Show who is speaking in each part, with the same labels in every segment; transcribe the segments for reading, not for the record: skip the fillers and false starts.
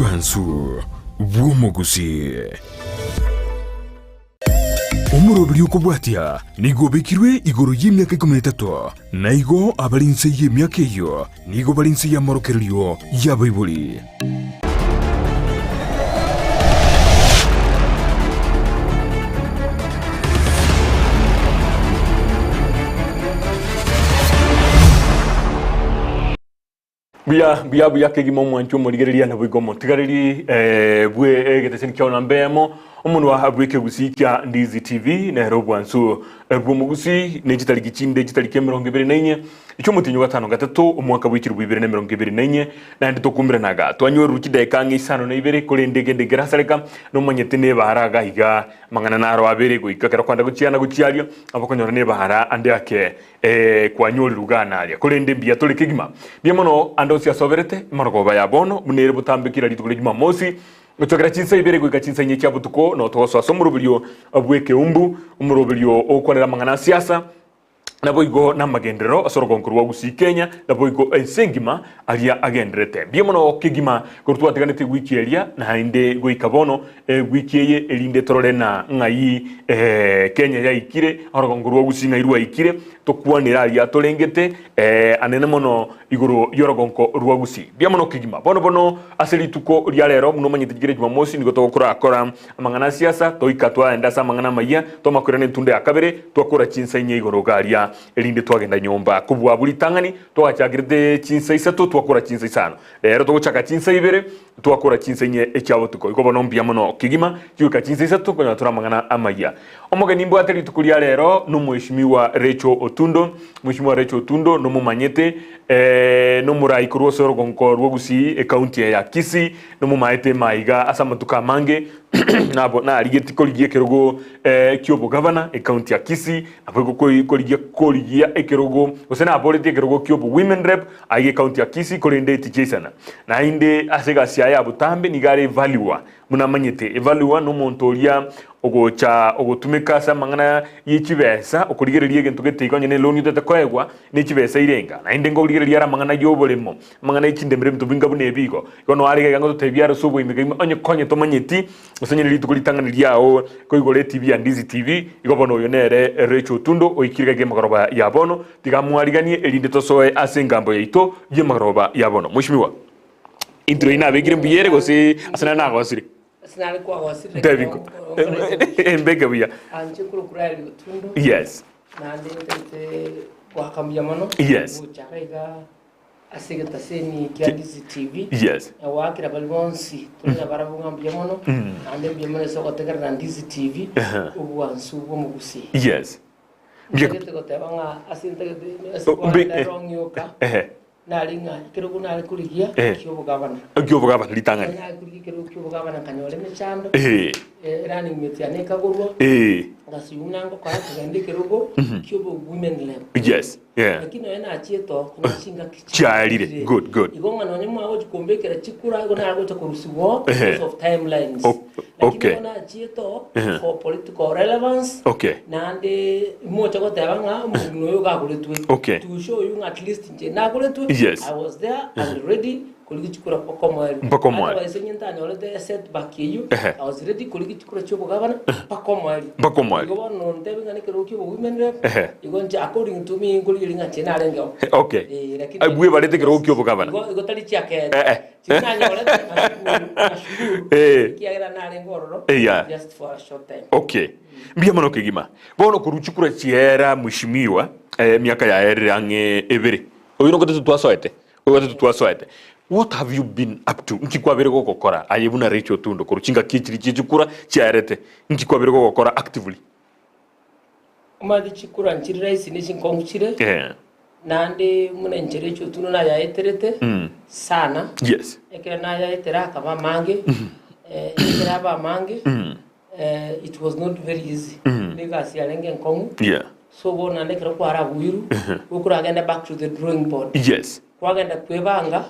Speaker 1: Obwansu bw'omogusii. Omoroberi okobwatia nigo obekirwe igoro y'emiaka ikomi na etato, na igo abare inse y'emiaka eyio nigo bare inse y'amorokererio y'abaibori.
Speaker 2: Buya buya buya kegima omwanchi omorigereria naboigo omotigareri eh, bwe egeteseni kiao namba eyemo omonwa bw'ekegusii kia Ndizi TV nere obwansu eh, bw'omogusi ne chitariki chinde chitariki emerongo ebere na inye echi'omotienyi o gatano gatato omwaka bwe chilifu ibere na emerongo ebere na inye naende tokumeranaga twanyorerwe chidaeka ang'e isano na ibere korende egende nkerasareka nomanyete nebara iga iga amang'ana naro abere goika ekero kwanda gochiana gochiaria abakonyora nebara ande ake Ee, kwanyorirwe gana aria, korende mbuya tore kegima. Mbuya mono ande onsi asoberete, emarogoba ya bono, buna ere botambe kera rituko ria Jumamosi, gochakera chinsa ibere goika chinsa inye chia botuko, noo togosoa ase omoroberio bw'ekeumbu, omoroberio ogokwanera amang'ana a siasa, naboigo namagenderero ase orogongo rwa Gusii Kenya, naboigo ense engima aria agendererete. Mbuya mono kegima korwa twatiganete ewiki eria, naende goika bono Ewiki eye erinde torore na ng'ai Kenya yaikire, orogongo rwa Gusii ng'ai rwaikire, tokwanere aria torengete anene mono igoro y'orogongo rwa Gusii. Mbuya mono kegima. Bono bono ase rituko ria rero buna omanyete kera Jumamosi nigo togokorakora amang'ana a siasa, toika twaenda ase amang'ana amayia, twamakoirana entunda ya kabere, twakora chinsa inye igoro iga aria erinde twagenda nyomba. Kobua abwo ritang'ani twagachakirete chinsa isato twakora chinsa isano. Rero togochaka chinsa ibere Twakora chinsa inye echia botuko. Igo bono mbuya mono kegima, chigoika chinsa isato konyora tore amang'ana amayia. Omogeni mbwate rituko ria rero nomweshimiwa Rachel Otundo. Mweshimiwa Rachel Otundo nomomanyete eh, nomorai korwa ase orogonko rwa Gusii ecounty eye ya Kisii, nomomaete maiga ase amatuko amange nabo narigeti korigia ekerogo eh, ki'obogavana ecounty ya Kisii, naboigo koi- korigia korigia ekerogo gose naboretie ekerogo ki'obo women rep Aiga ecounty ya Kisii korende tichiaisana. Naende ase egasi yaye ya botambe nigo are evaluer buna amanyete. Evaluer nomonto oria ogocha ogotumeka ase amang'ana ye chibesa okorigereria egento gete iga onye ne loan otete koegwa ne chibesa irenga. Naende ngorigereria are amang'ana ya oboremo, amang'ana ye chindemero ebinto binga buna ebi igo. Igo noare iga iga ngototebia are ase oboime kegima onye konye tomanyeti Gose onye rituko ritang'ani riao koigora etibi ya Ndizi TV, igo bono oyo nere Rachel Otundo oikire gaiga emagoroba ya bono, tiga amwariganie erinde tosoe ase engambo yaito y'emagoroba ya bono. Mweshimiwa, intro eyio nabekire mbuya ere gose ase nare nagosire?
Speaker 3: Ase nare kwagosire
Speaker 2: Ntebi nko- Mbeke buya.
Speaker 3: Anche korokwa Rael Otundo
Speaker 2: Yes.
Speaker 3: naende ntagete goaka mbuya mono
Speaker 2: Yes.
Speaker 3: gochaka iga Ase egetaseni kia Ndizi TV,
Speaker 2: Yes.
Speaker 3: na goakera baria bonsi tore nabarabwo ng'a mbuya mono, naende mbuya mono ase ogotegerera Ndizi TV, obwansu bw'omogusii.
Speaker 2: Yes. Mbuya
Speaker 3: Ntagete goteba ng'a ase ntagete ase
Speaker 2: Oh, mbi-
Speaker 3: kwarenda
Speaker 2: eh.
Speaker 3: wrong yoka,
Speaker 2: Ehe.
Speaker 3: nari ng'a ekerogo nare korigia
Speaker 2: Eh.
Speaker 3: ki'obogabana.
Speaker 2: Ki'obogabana ritang'ani.
Speaker 3: Nare korigia ekerogo ki'obogabana nkanyora emechando,
Speaker 2: Eh.
Speaker 3: eh, running mate yane ekagorwa,
Speaker 2: Eh.
Speaker 3: ngasinywa buna ngokora nkagenda ekerogo ki'obo women rep.
Speaker 2: Yes. Yeah.
Speaker 3: Lakini nonya nachiete oo, konya chingaki
Speaker 2: Chiarire. Good, good.
Speaker 3: Igo ng'a nonya mwagochi kombekera chikura, igo nagocha korusigwa oo
Speaker 2: Ehe.
Speaker 3: because of timelines.
Speaker 2: O-
Speaker 3: Lakini
Speaker 2: okay.
Speaker 3: igo nachiete oo
Speaker 2: Ehe.
Speaker 3: for political relevance,
Speaker 2: Okay.
Speaker 3: naende mocha goteba ng'a omong'ina oyo gagoretwe.
Speaker 2: Okay.
Speaker 3: To show you ng'a at least inche nagoretwe,
Speaker 2: Yes.
Speaker 3: I was there and ready Korigia chikura mpaka omoerio.
Speaker 2: Mpaka omoerio.
Speaker 3: Otherwise onye ntanyorete esetback eyio,
Speaker 2: Ehe.
Speaker 3: I was ready korigia chikura chia obogabana mpaka omoerio.
Speaker 2: Mpaka omoerio.
Speaker 3: Igo bono nontebie ng'a nekerogo kia obowomen rep,
Speaker 2: Ehe.
Speaker 3: igo inche according to me nkorigereria ng'a inche narengeo.
Speaker 2: Okay.
Speaker 3: Eh, lakini
Speaker 2: Ai, bwebarete ekerogo kia obogabana.
Speaker 3: Igo igo tari chiakeete.
Speaker 2: Eh, eh.
Speaker 3: Chiria nanyorete, nashukuru, nashukuru.
Speaker 2: Eh.
Speaker 3: Ekiagera narenge ororo,
Speaker 2: Eya.
Speaker 3: just for a short time.
Speaker 2: Okay. Mbuya mono kegima. Bono korwa chikura chiera mweshimiwa, eh, emiaka yaerire ang'e ebere. Oyo nogotete twasoete. Oyo twasoete. What have you been up to? Nki kwabere gogokora aye buna Rachel Otundo korwa chingaki echiri chie chikura chiaerete? Nki kwabere gogokora actively?
Speaker 3: Omanyete chikura nchire rahisi ne chinkong'u chire,
Speaker 2: Eh.
Speaker 3: naende buna inche Rachel Otundo nayaeterete
Speaker 2: Mm.
Speaker 3: sana.
Speaker 2: Yes.
Speaker 3: Ekero nayaetera akaba amange, eh, ekero aba amange,
Speaker 2: Mm.
Speaker 3: eh, it was not very easy.
Speaker 2: Mm.
Speaker 3: Nigo egasi yarenge enkong'u.
Speaker 2: Yeah.
Speaker 3: So bono naende ekero kwarabuirwe, gokoragenda back to the drawing board.
Speaker 2: Yes.
Speaker 3: Kwagenda kwebanga,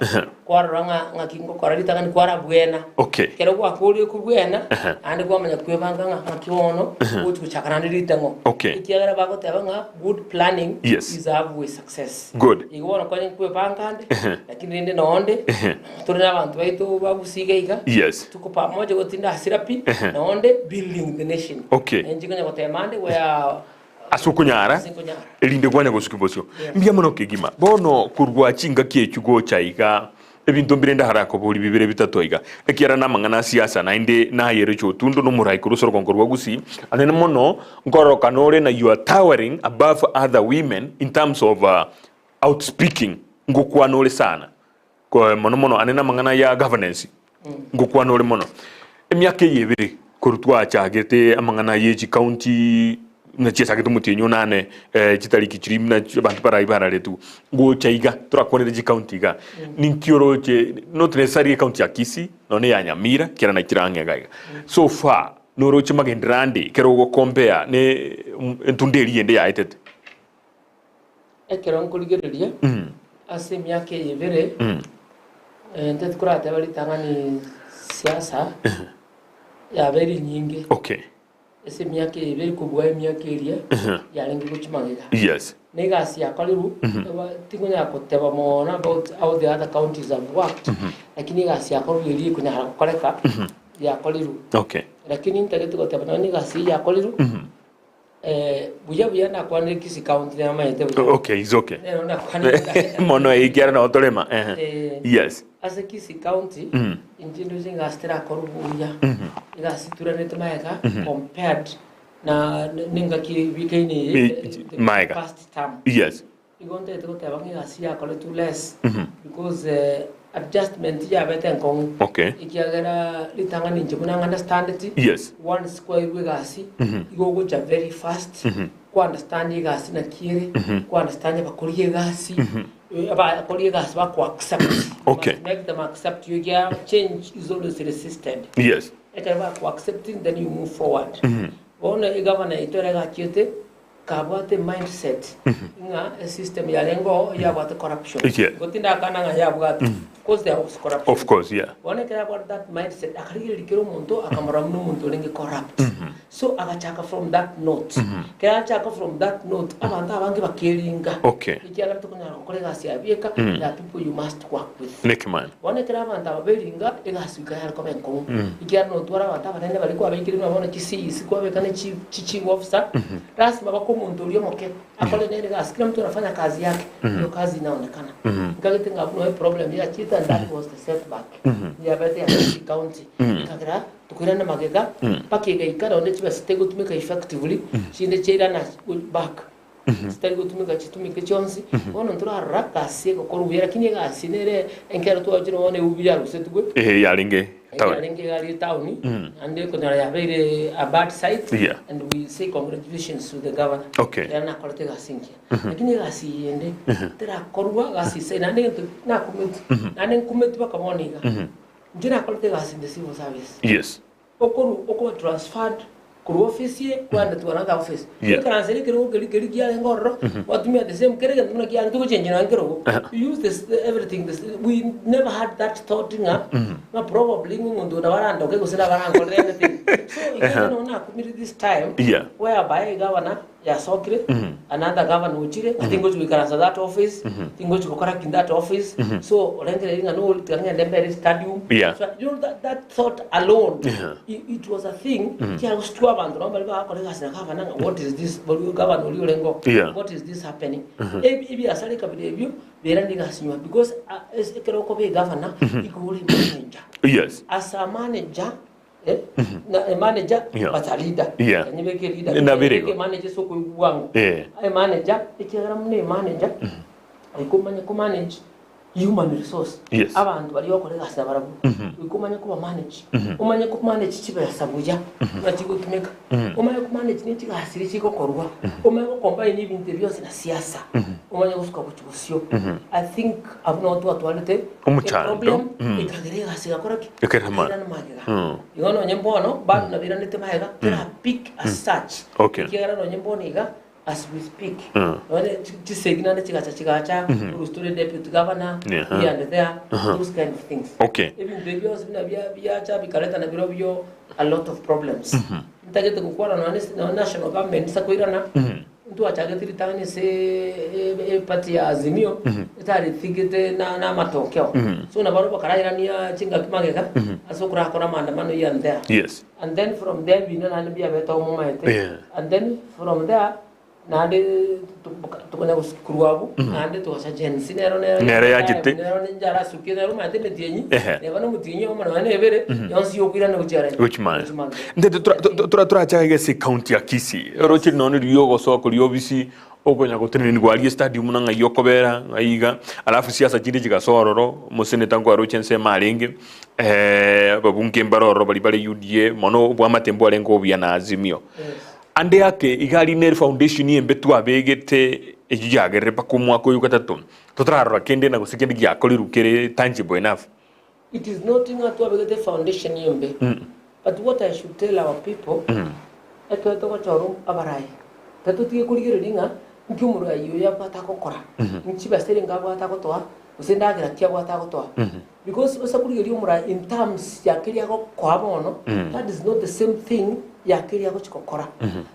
Speaker 3: Kwarora ng'a ng'aki ngokora ritang'ani kwarabwena.
Speaker 2: Okay.
Speaker 3: Ekero gwakorire kobwena,
Speaker 2: Ehe.
Speaker 3: naende kwamanya kwebanga ng'a ng'aki bono ogochi gochaka naende ritang'o.
Speaker 2: Okay.
Speaker 3: Ekiagera bagoteba ng'a good planning
Speaker 2: Yes.
Speaker 3: is halfway success.
Speaker 2: Good.
Speaker 3: Igo bono konya nkwebanga ande,
Speaker 2: Ehe.
Speaker 3: lakini rende nonde,
Speaker 2: Ehe.
Speaker 3: tore na abanto baito bagusia iga iga,
Speaker 2: Yes.
Speaker 3: tuko pamoja gotinda hasira pi,
Speaker 2: Ehe.
Speaker 3: nonde building the nation.
Speaker 2: Okay.
Speaker 3: Inche konya gotema ande where
Speaker 2: Ase okonyara,
Speaker 3: ase nkonyara.
Speaker 2: erinde kwanya gosukia bosio.
Speaker 3: Yes.
Speaker 2: Mbuya mono kegima. Bono korwa chingaki echio gocha iga, ebinto mbire ndaharakoborie bibere bitato iga, ekiagera namang'ana a siasa naende nayereche otundo nomorai korwa ase orogongo rwa Gusii, anene mono nkororokana ore na you are towering above other women in terms of outspeaking, ngokwana ore sana. Mono mono ane namang'ana ya governance ngokwana ore mono. Emiaka eye ebere korwa twachagete amang'ana ye chicounty buna chiachagete omotienyi onane chitariki chiria buna abanto barai bararetwe gocha iga torakwanere chicounty iga ninki oroche not necessarily ecounty ya Kisii nonye ya Nyamira kera naki ang'e iga iga. So far noroche magenderero ande ekero ogocompare ne entunda eria ende yaetete.
Speaker 3: Ekero nkorigereria ase emiaka eye ebere, nteti korateba ritang'ani siasa yabeire enyinge
Speaker 2: Okay.
Speaker 3: ase emiaka eye ebere kobua emiaka eria yarenge gochia magega.
Speaker 2: Yes.
Speaker 3: Na egasi yakorirwe, eba tingonyara koteba mono about how the other counties have worked, lakini egasi yakorirwe eria ekonyara gokoreka yakorirwe.
Speaker 2: Okay.
Speaker 3: Lakini ntagete goteba nonye na egasi eyio yakorirwe, Buya buya nakwanire Kisii County nere omanyete buya.
Speaker 2: Okay, is okay.
Speaker 3: Nere nakwanire.
Speaker 2: Mono ekiara nao torema. Ehe. Yes.
Speaker 3: Ase Kisii County inche ndoche egasi terakorwa buya. Egasi ituranete magega compared na nengaki ebikaine eye the
Speaker 2: Magega.
Speaker 3: past term.
Speaker 2: Yes.
Speaker 3: Igo ntagete goteba ng'a egasi yakoretwe less because adjustment yabete enkong'u.
Speaker 2: Okay.
Speaker 3: Ekiagera ritang'ani inche buna ng'understandeti,
Speaker 2: Yes.
Speaker 3: once kwairwe egasi, igo ogocha very fast, kwa understand egasi naki ere, kwa understand abakori egasi, abakori egasi bako accept.
Speaker 2: Okay.
Speaker 3: You must make them accept you ekiagera change is always resisted.
Speaker 2: Yes.
Speaker 3: Ekero bako accepting then you move forward. Bono egavana yaito ere egachiete, Kabwate mindset ng'a esystem yarenge oo yabwate corruption.
Speaker 2: Yeah.
Speaker 3: Igo tindakana ng'a yabwate. Of course there was corruption.
Speaker 2: Of course, yeah.
Speaker 3: Bono ekero abwate that mindset akarigereria kera omonto akamorora buna omonto orenge corrupt. So agachaka from that note. Ekero achaka from that note abanto abange bakeringa.
Speaker 2: Okay.
Speaker 3: Ekiagera tokonyara gokora egasi ya bieka, there are people you must work with.
Speaker 2: Nekemani.
Speaker 3: Bono ekero abanto aba beringa, egasi goika yare koba enkong'u, ekiagera notware abanto abanene baria kwabekeire buna bono chi-CEC kwabeka ne chi chi chief officer, lasima bake omonto oria omoke akore nere egasi, kila mtu anafanya kazi yake, ndio kazi inaonekana. Nkagete ng'a abwo noe problem yachiete and that was the setback yabete ya Kisii County, ekagera tokoirana magega mpaka egaika nonye chibesa chitari gotumeka effectively, chinde chiairana back. Chitari gotumeka chitumeke chionsi, bono ntorarora gasi egokorwa buya, lakini egasi nere enkero twachire bono eubi yarusetigwe,
Speaker 2: Ehe, yarenge town.
Speaker 3: yarenge egari etown, naende okonyora yabeire a bad site,
Speaker 2: Yeah.
Speaker 3: and we say congratulations to the governor.
Speaker 2: Okay.
Speaker 3: Ekiagera nakorete egasi engiya. Lakini egasi eye ende, terakorwa gasi ase naende egento nakumeti, naende nkumeti mpaka bono iga, inche nakorete egasi in the civil service.
Speaker 2: Yes.
Speaker 3: Okorwa okoba transferred korwa office eye kwagenda to another office.
Speaker 2: Yeah.
Speaker 3: Oikaransere ekerogo keria keria kiarenge ororo, gwatumia the same kera egento buna kiarenge togochengi nonya nkerogo. You use this everything this we never had that thought ng'a ng'a probably ng'a omonto oyo nabo arandoke gose nabo arankorere anything. So ekiagera nonya nakumire this time
Speaker 2: Yeah.
Speaker 3: whereby egavana yasokire, another governor ochire, ng'a tingochi goikaransa that office, tingochi gokora ki in that office, so orengereiri ng'a no tiga ng'ende mbere stadium.
Speaker 2: Yeah.
Speaker 3: So, you know, that, that thought alone,
Speaker 2: Yeah.
Speaker 3: it, it was a thing, kiagostua abanto nabo baria bagakora egasi na governor ng'a what is this, baria governor oria orenge oo,
Speaker 2: Yeah.
Speaker 3: what is this happening? Ebi- Ebiasara ekabira ebio, bera nigo ase nyuma because ah, ase ekero okoba egavana, igo ore manager.
Speaker 2: Yes.
Speaker 3: As a manager, Eh, na a manager
Speaker 2: Yeah.
Speaker 3: but a leader.
Speaker 2: Yeah.
Speaker 3: Kanyebeke leader.
Speaker 2: Nabere igo.
Speaker 3: Kanyebeke manager ase okoigwa bwango.
Speaker 2: Eh.
Speaker 3: A manager, ekiagera buna a manager, goika omanye ko manage human resource.
Speaker 2: Yes.
Speaker 3: Abanto baria ogokora egasi nabarabwo. Goika omanye koba manage. Omanye ko manage chibesa buya, buna chigotumeka. Omanye ko manage ne chigasi chiria chigokorwa. Omanye go combine ebinto ebi bionsi na siasa. Omanye gosuka gochia bosio. I think abwo nabo twatwarete
Speaker 2: Omochando.
Speaker 3: eproblem, ekagera egasi egakora ki?
Speaker 2: Ekerana magega.
Speaker 3: Ekerana magega. Igo nonye mbono, bado nabiranete magega, tera pick as such.
Speaker 2: Okay.
Speaker 3: Ekiagera nonye mbono iga, As we speak, nonye chisegi naende chigacha chigacha, korwa tore deputy governor, here and there, those kind of things.
Speaker 2: Okay.
Speaker 3: Ebinto ebi bionsi buna bia- biacha bikareta nabirobio a lot of problems. Ntagete gokwana nonye nonye national government nsa koirana, ntwachagete ritang'ani ase eparty ya Azimio, etaritigete na na amatokeo. So nabarobwo bakarairania chingaki magega, ase okorakora amaandamano here and there.
Speaker 2: Yes.
Speaker 3: And then from there ebinto naende mbiabete omomaete
Speaker 2: Yeah.
Speaker 3: and then from there naende tokonya korwa abwo naende togacha Gen Z nero nero
Speaker 2: Nere yachete.
Speaker 3: nero ninchara asuke nero omanyete emetienyi
Speaker 2: Ehe.
Speaker 3: neba na omotienyi oyomo nonya na ebere yonsi yokoirana gochia are
Speaker 2: Gochia magega. Ntete tura turachaga ase county ya Kisii. Oroche nonya riria ogosoa koria ofisi okonya gotenenigwa aria estadium buna ng'ai okobera ng'ai iga alafu siasa chinde chigasoa ororo omoseneta nkwaroche ensemo arenge ababunge mbare ororo baria bare UDA mono obwamate mbwarenge obuya na Azimio. Ande ake iga aria nere foundation embe twabegete eyio yagerire mpaka omwaka oyo gatato totararora kende na gose kende giakorirwe kere tangible enough.
Speaker 3: It is not ng'a twabegete foundation embe, but what I should tell our people, ekero togochora abarai, tatotige korigereria ng'a nki omorai oyo abwate agokora, nchibesa erenge abwate agotoa, gose endagera ki abwate agotoa. Because ase korigereria omorai in terms ya keria agokoa bono, that is not the same thing ya keria agochi gokora.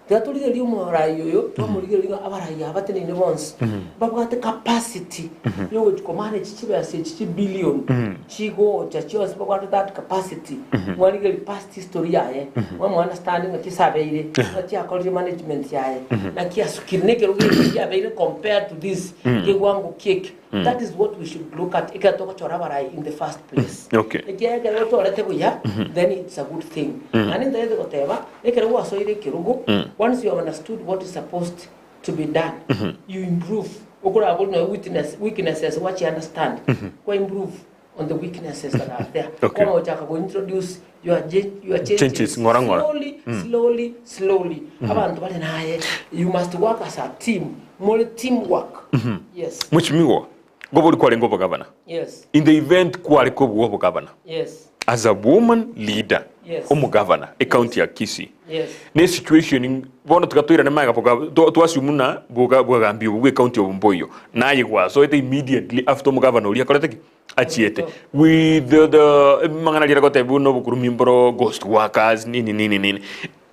Speaker 3: Tiga torigererie omorai oyo, twamorigereria ng'a abarai aba bateneine bonsi, mbabwate capacity yogochi komanage chibesa echi chibillion chigocha chionsi mbabwate that capacity. Mwarigereria past history yaye, mwamo understand ng'aki ase abeire, ng'aki akorire management yaye, naki asukire, na ekerogo eke kiabeire compared to this kewango kieke. That is what we should look at ekero togochora abarai in the first place.
Speaker 2: Okay.
Speaker 3: Ekiagera ekero ochorete buya, then it's a good thing. Naende ntagete goteba, ekero gwasoire ekerogo, once you have understood what is supposed to be done, you improve. Okoraba ore nonya weakness, weaknesses gwachi understand, kwa improve on the weaknesses that are there.
Speaker 2: Okay.
Speaker 3: Bono gochaka go introduce your, your changes,
Speaker 2: Changes, ng'ora ng'ora.
Speaker 3: slowly, slowly, slowly. Abanto bare naye, you must work as a team. More teamwork. Yes.
Speaker 2: Mweshimiwa, ngobori kwarenge obogavana.
Speaker 3: Yes.
Speaker 2: In the event kware kobua obogavana
Speaker 3: Yes.
Speaker 2: as a woman leader
Speaker 3: Yes.
Speaker 2: omogavana ecounty ya Kisii
Speaker 3: Yes.
Speaker 2: ne situation bono tiga toirane magega boka twa- twassume buna boga bwagambi obo bwa ecounty obo mboiyo naye gwasoete immediately after omogavana oria akorete ki achiete with the, the mang'ana riria goteba buna obokurumi mboro ghost workers nini nini nini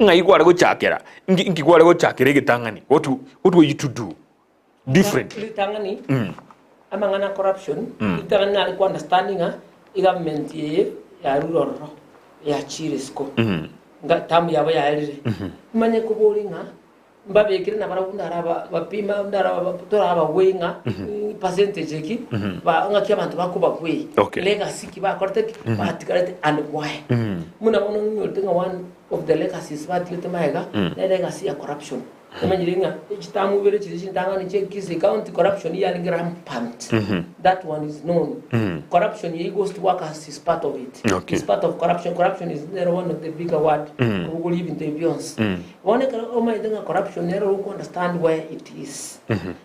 Speaker 2: ng'ai kware gochakera nki nki kware gochakera egetang'ani what what were you to do differently
Speaker 3: Ritang'ani amang'ana a corruption ritang'ani nare ko understand ng'a egovernment eye yarure ororo yachire isiko nga term yabo yaerire manye kobori ng'a mbabekire nabarabwo ndaraba bapima ndaraba torabagwei ng'a percentage eki ba ng'aki abanto bakobagwei
Speaker 2: Okay.
Speaker 3: legacy ki bakorete ki batigarete and why buna bono ng'inyorete ng'a one of the legacies batigete magega ne legacy ya corruption Omanyire ng'a chitamu ibere chiria chintang'ani chia Kisii County corruption yarenge rampant. That one is known. Corruption ye ghost workers is part of it.
Speaker 2: Okay.
Speaker 3: Is part of corruption. Corruption is nero one of the bigger word. Kobogoria ebinto ebi bionsi. Bono ekero omanyete ng'a corruption nero oko understand where it is.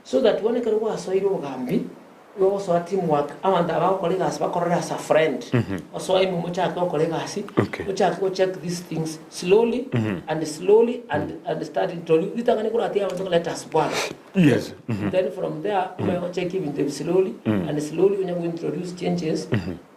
Speaker 3: So that bono ekero gwasoire obogambi, Igo ogosoa team work, abanto aba bagokora egasi bakorore as a friend, osoe ime mochake gokora egasi,
Speaker 2: Okay.
Speaker 3: ochake go check these things slowly and slowly and and start introdu ritang'ani koratige abanto ng'a let us work.
Speaker 2: Yes.
Speaker 3: Then from there omanye go check ebinto ebi slowly and slowly onye go introduce changes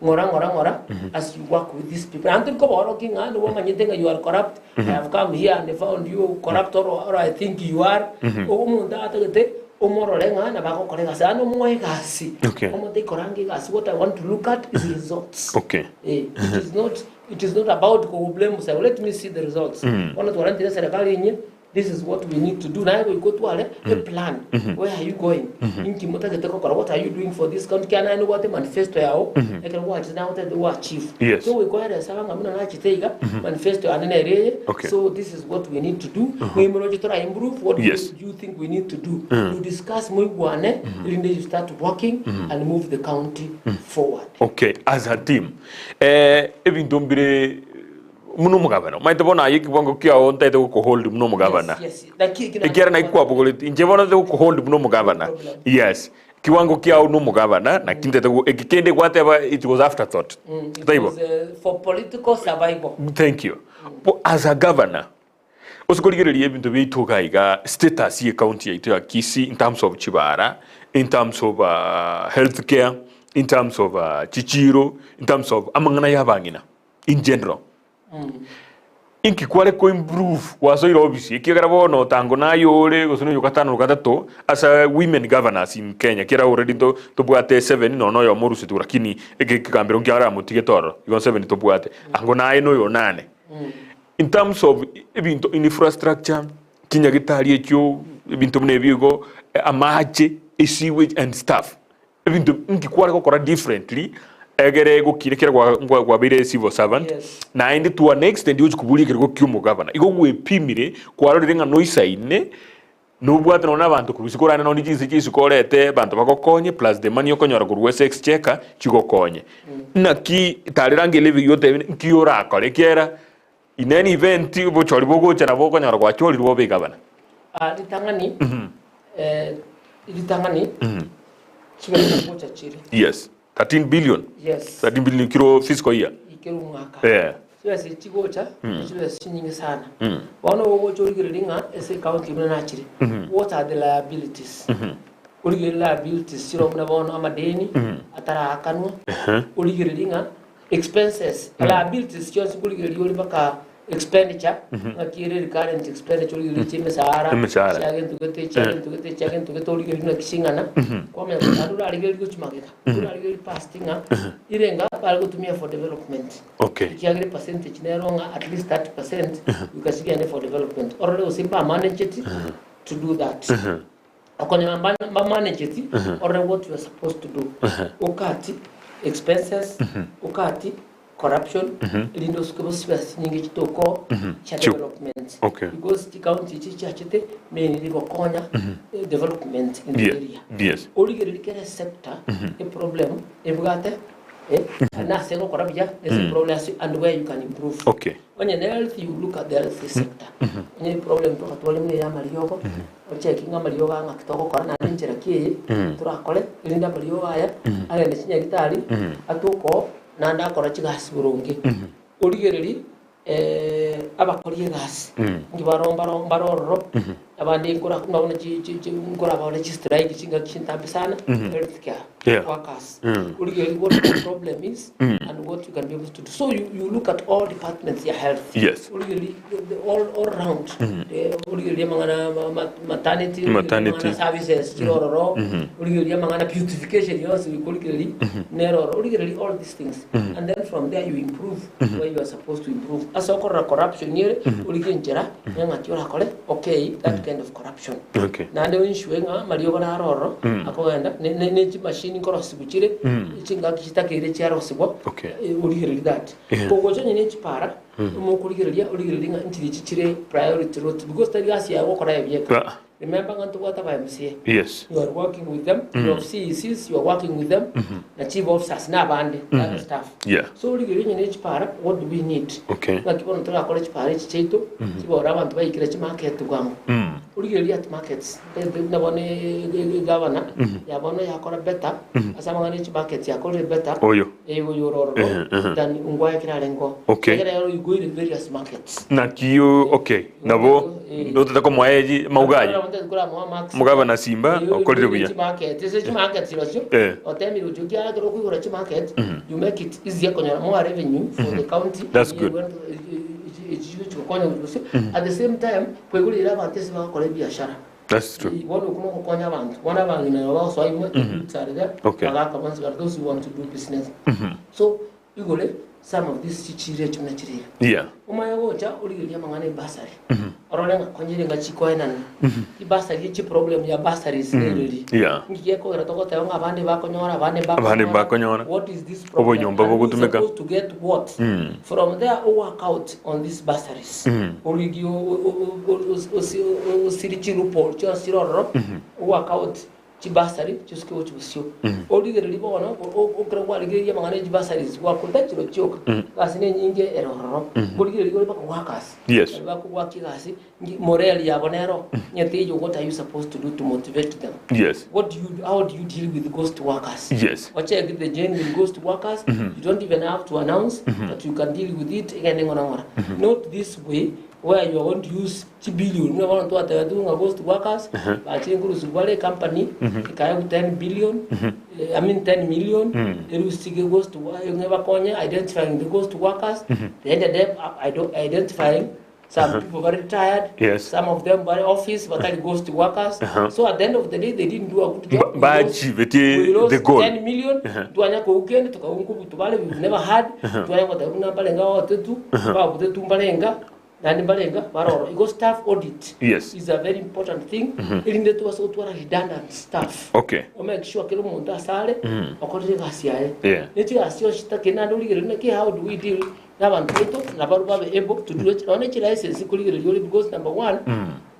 Speaker 3: ng'ora ng'ora ng'ora as you work with these people. Naende tori koborokia ng'a nigo omanyete ng'a you are corrupt, I have come here and found you corrupt or or I think you are, omonto atagete Omorore ng'a nabagokora egasi, yaani omoe egasi.
Speaker 2: Okay.
Speaker 3: Omonto aikorange egasi, what I want to look at is results.
Speaker 2: Okay.
Speaker 3: Eh, it is not, it is not about kogoblame sir, let me see the results. Bono twarentire eserekari enye, this is what we need to do. Naye goika otware a plan. Where are you going? Inki motagete gokora? What are you doing for this county? Kiagera naye nobwate manifesto yao, ekero gwachire naye otagete go achieve.
Speaker 2: Yes.
Speaker 3: So goika oerese aba ng'a buna nachete iga, manifesto yane nere eye,
Speaker 2: Okay.
Speaker 3: so this is what we need to do. Mwimoroche tora improve, what
Speaker 2: Yes.
Speaker 3: do you think we need to do? You discuss moigwane, erinde you start working and move the county forward.
Speaker 2: Okay, as a team. Eh, ebinto mbire buna omogabana. Omanyete bono aye ekiwango kiao ntaete gokohold buna omogabana.
Speaker 3: Yes, yes. Naki eki
Speaker 2: Ekiagera naki kwabogoretie, inche bono ntaete gokohold buna omogabana.
Speaker 3: No problem.
Speaker 2: Yes. Kiwango kiao nomogabana, naki ntaete go eki kende gwateba it was afterthought.
Speaker 3: It
Speaker 2: Taibo?
Speaker 3: was, for political survival.
Speaker 2: Thank you. Bo as a governor, Ase korigereria ebinto biaito iga iga, status ye county yaito ya Kisii in terms of chibara, in terms of health care, in terms of chichiro, in terms of amang'ana ya abang'ina in general. Inki kware ko improve gwasoire ofisi ekiagera bono otango naye ore gose noyo gatano gatato ase women governors in Kenya ekiagera already nto tobwate seven nonya oyomo orusetigwe lakini eke ekegambero nkiaramotigete ororo igo seven tobwate ango naye noyo nane. In terms of ebinto infrastructure, chinyagitari echio, ebinto buna ebio igo, amache, esewage and stuff, ebinto inki kware gokora differently egere gokina ekero gwa gwa gwabeire civil servant,
Speaker 3: Yes.
Speaker 2: naende to an extent ochi koboria ekerogo kia omogavana. Igo gwepimire, kwarorire ng'a noisaine, Nobwate nonya nabanto korwa isiko orande nonya chinse chia isiko orete abanto bagokonye plus the money okonyora korwa ase exchequer chigokonye. Naki tarera ange elevy otebe nki orakore ekiagera in any event obochori bogocha nabo okonyora gwachorirwe obe egavana.
Speaker 3: Ah, ritang'ani eh, ritang'ani chibesa ngocha chire.
Speaker 2: Yes, 13 billion.
Speaker 3: Yes.
Speaker 2: 13 billion kiro fiscal year.
Speaker 3: Kera omwaka.
Speaker 2: Eh.
Speaker 3: Chibesa echi chigocha, chibesa chinyinge sana. Bono ogocha origererie ng'a ase ecounty buna nachire, what are the liabilities? Origererie liabilities chire buna bono amadeni ataraakanwa, origererie ng'a expenses, liabilities chionsi nkorigereria ore mpaka expenditure, ng'aki ere recurrent expenditure origererie chia emesahara,
Speaker 2: Emesahara.
Speaker 3: chia gento gete, chia gento gete, chia gento gete origererie ng'aki ching'ana, kwamanya naende orarigererie gochia magega, orarigererie past ng'a irenga bare gotumia for development.
Speaker 2: Okay.
Speaker 3: Ekiagera epercentage nero ng'a at least 30 percent goika chigende for development. Orore gose mbamanageti to do that. Okonyora mba- mbamanageti, orore what you are supposed to do. Okati expenses, okati corruption, erinde osuke bo chibesa chinyinge chitoko chia
Speaker 2: Chio.
Speaker 3: development.
Speaker 2: Okay.
Speaker 3: Because chicounty echi chiachete mainly gokonya eh, development in the
Speaker 2: Yeah.
Speaker 3: area.
Speaker 2: Yes.
Speaker 3: Origererie kera sector, eproblem ebwate Eh, nase gokora buya ase problem ase and where you can improve.
Speaker 2: Okay.
Speaker 3: Onye ne health you look at the health sector. Onye problem togatware buna eya amariogo, ocheki ng'a amariogo aya ng'aki togokora naende enchera ki eye torakore erinde amariogo aya agende chinyagitari atoke oo naende akore chigasi boronge. Origererie abakori egasi inki baro mbaro mbaro ororo abande nkora buna bono chi chi chi nkorabore chistrike chingaki chintambe sana health care
Speaker 2: Yeah.
Speaker 3: workers origereria what the problem is and what you can be able to do so you, you look at all departments ya health
Speaker 2: Yes.
Speaker 3: origereria the all, all round Eh, origereria amang'ana ma- ma- maternity origereria
Speaker 2: Maternity.
Speaker 3: amang'ana services chire ororo origereria amang'ana beautification yonsi origereria nero ororo origereria all these things and then from there you improve where you are supposed to improve. Ase okorora corruption ere, origie enchera ng'a ng'aki orakore okay that kind of corruption.
Speaker 2: Okay.
Speaker 3: Naende oensure ng'a amariogo naro ororo akogenda ne- ne- ne chimashini nkorosiwu chire, chingaki chitakeire chiarosigwa,
Speaker 2: Okay.
Speaker 3: eh, origererie that.
Speaker 2: Yeah.
Speaker 3: Kogocha onye ne chipara, mokorigereria origererie ng'a nchiri echi chire priority roads because tari gasi yago gokora aye bieka.
Speaker 2: Ah.
Speaker 3: Remember ng'a ntobwate aba MCA.
Speaker 2: Yes.
Speaker 3: You are working with them, you have CECs, you are working with them, na chief officers na abande, mm -hmm. staff.
Speaker 2: Yeah.
Speaker 3: So origereria onye ne chipara, what do we need?
Speaker 2: Okay.
Speaker 3: Ng'aki bono torakore chipara echi chiaito, chibore abanto baikire chimarket bwango. Origereria at markets, buna bono egavana, ya bono yakora better, ase amang'ana ya chimarkets yakorire better,
Speaker 2: Oyo.
Speaker 3: eh, oyo ore ororo,
Speaker 2: Ehe, ehe.
Speaker 3: than ngwaye kera arenge oo.
Speaker 2: Okay.
Speaker 3: Ekero ere oigoire various markets.
Speaker 2: Naki okay nabo notete komoa eji mauga aye. Omogabana Simba okorire buya. Eh. That's good. That's true. Okay.
Speaker 3: Some of these chichiro echio buna chire iga.
Speaker 2: Yeah.
Speaker 3: Omanye gocha origererie amang'ana ebasari, orore ng'a konya ere ng'a chikoenana. Chibasari echi problem ya bursaries nereri.
Speaker 2: Yeah.
Speaker 3: Inki gekogera togoteba ng'a abande bakonyora abande
Speaker 2: Abande mbakonyora.
Speaker 3: What is this problem?
Speaker 2: Obonyomba
Speaker 3: And who is
Speaker 2: bogotumeka.
Speaker 3: supposed to get what? From there o work out on these bursaries. Origie o- o- o- o- osi- o- osiri chiloophole chionsi chire ororo, o work out Chibasari chisuke gochia bosio. Origererie bono, ekero kwarigereria amang'ana ya chibasaris, gwakorete chiro chioka, egasi nenyinge ere ororo. Korigereria ore mpaka goaka ase.
Speaker 2: Yes.
Speaker 3: Baria bakogoaka egasi, nki morale yabo nero, onye teiyo what are you supposed to do to motivate them?
Speaker 2: Yes.
Speaker 3: What do you, how do you deal with ghost workers?
Speaker 2: Yes.
Speaker 3: Ocheck the genuine ghost workers, you don't even have to announce, but you can deal with it, egende ng'ora ng'ora. Not this way, Where you are going to use chibillion buna bono twatebetigwe ng'a ghost workers bachire nkorusigwa bare ecompany ekaegwa 10 billion I mean 10 million erusie ghost ng'a ebakonye identifying the ghost workers they ended up identifying some people bare retired some of them bare office batari ghost workers so at the end of the day they didn't do a good job
Speaker 2: Ba- baachivetie
Speaker 3: We lost
Speaker 2: the goal.
Speaker 3: 10 million twanya kou kende tukaunga obutu bare we've never had twanya goteba buna mbarenga bagotetu bagotetu mbarenga naende mbarenga baroro igo staff audit is a very important thing erinde tobase gotwara redundant staff o make sure kera omonto asare okorire egasi yaye ne chigasi chionsi chitake naende origererie naki how do we deal na abanto baito nabarobwo babe able to do it nonya ne chilicense nkorigereria ore because number one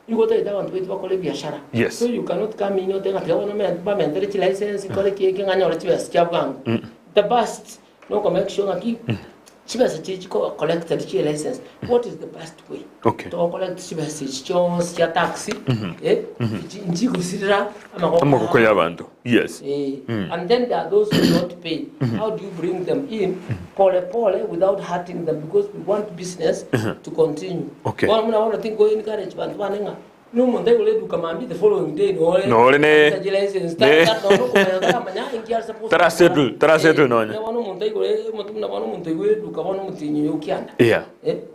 Speaker 3: Nigo otagete abanto baito bakore ebiashara.
Speaker 2: Yes.
Speaker 3: So you cannot come in otebe ng'a tiga bono me- bamentere chilicense nkore ki eke ng'a nyore chibesa chia bwango. The best noko make sure ng'aki chibesa chiria chikoba collected chie license, what is the best way? To collect chibesa echi chionsi chia tax, eh, chi- nchigosirera amagoko
Speaker 2: Amagoko ya abanto. Yes.
Speaker 3: Eh, and then there are those who don't pay. How do you bring them in pole pole without hurting them because we want business to continue. Bono buna bono tinko encourage banto bane ng'a nomonto aigore eduka mambia the following day nore
Speaker 2: Nore ne-
Speaker 3: achiche license
Speaker 2: ne-
Speaker 3: ta- ta- nonya okomanya taramanya inki are supposed
Speaker 2: Tara
Speaker 3: gokora.
Speaker 2: settle- tara settle
Speaker 3: Eh,
Speaker 2: nonya.
Speaker 3: bono omonto aigore omonto buna bono omonto aigore eduka bono omotienyi oyo okianda. Eh,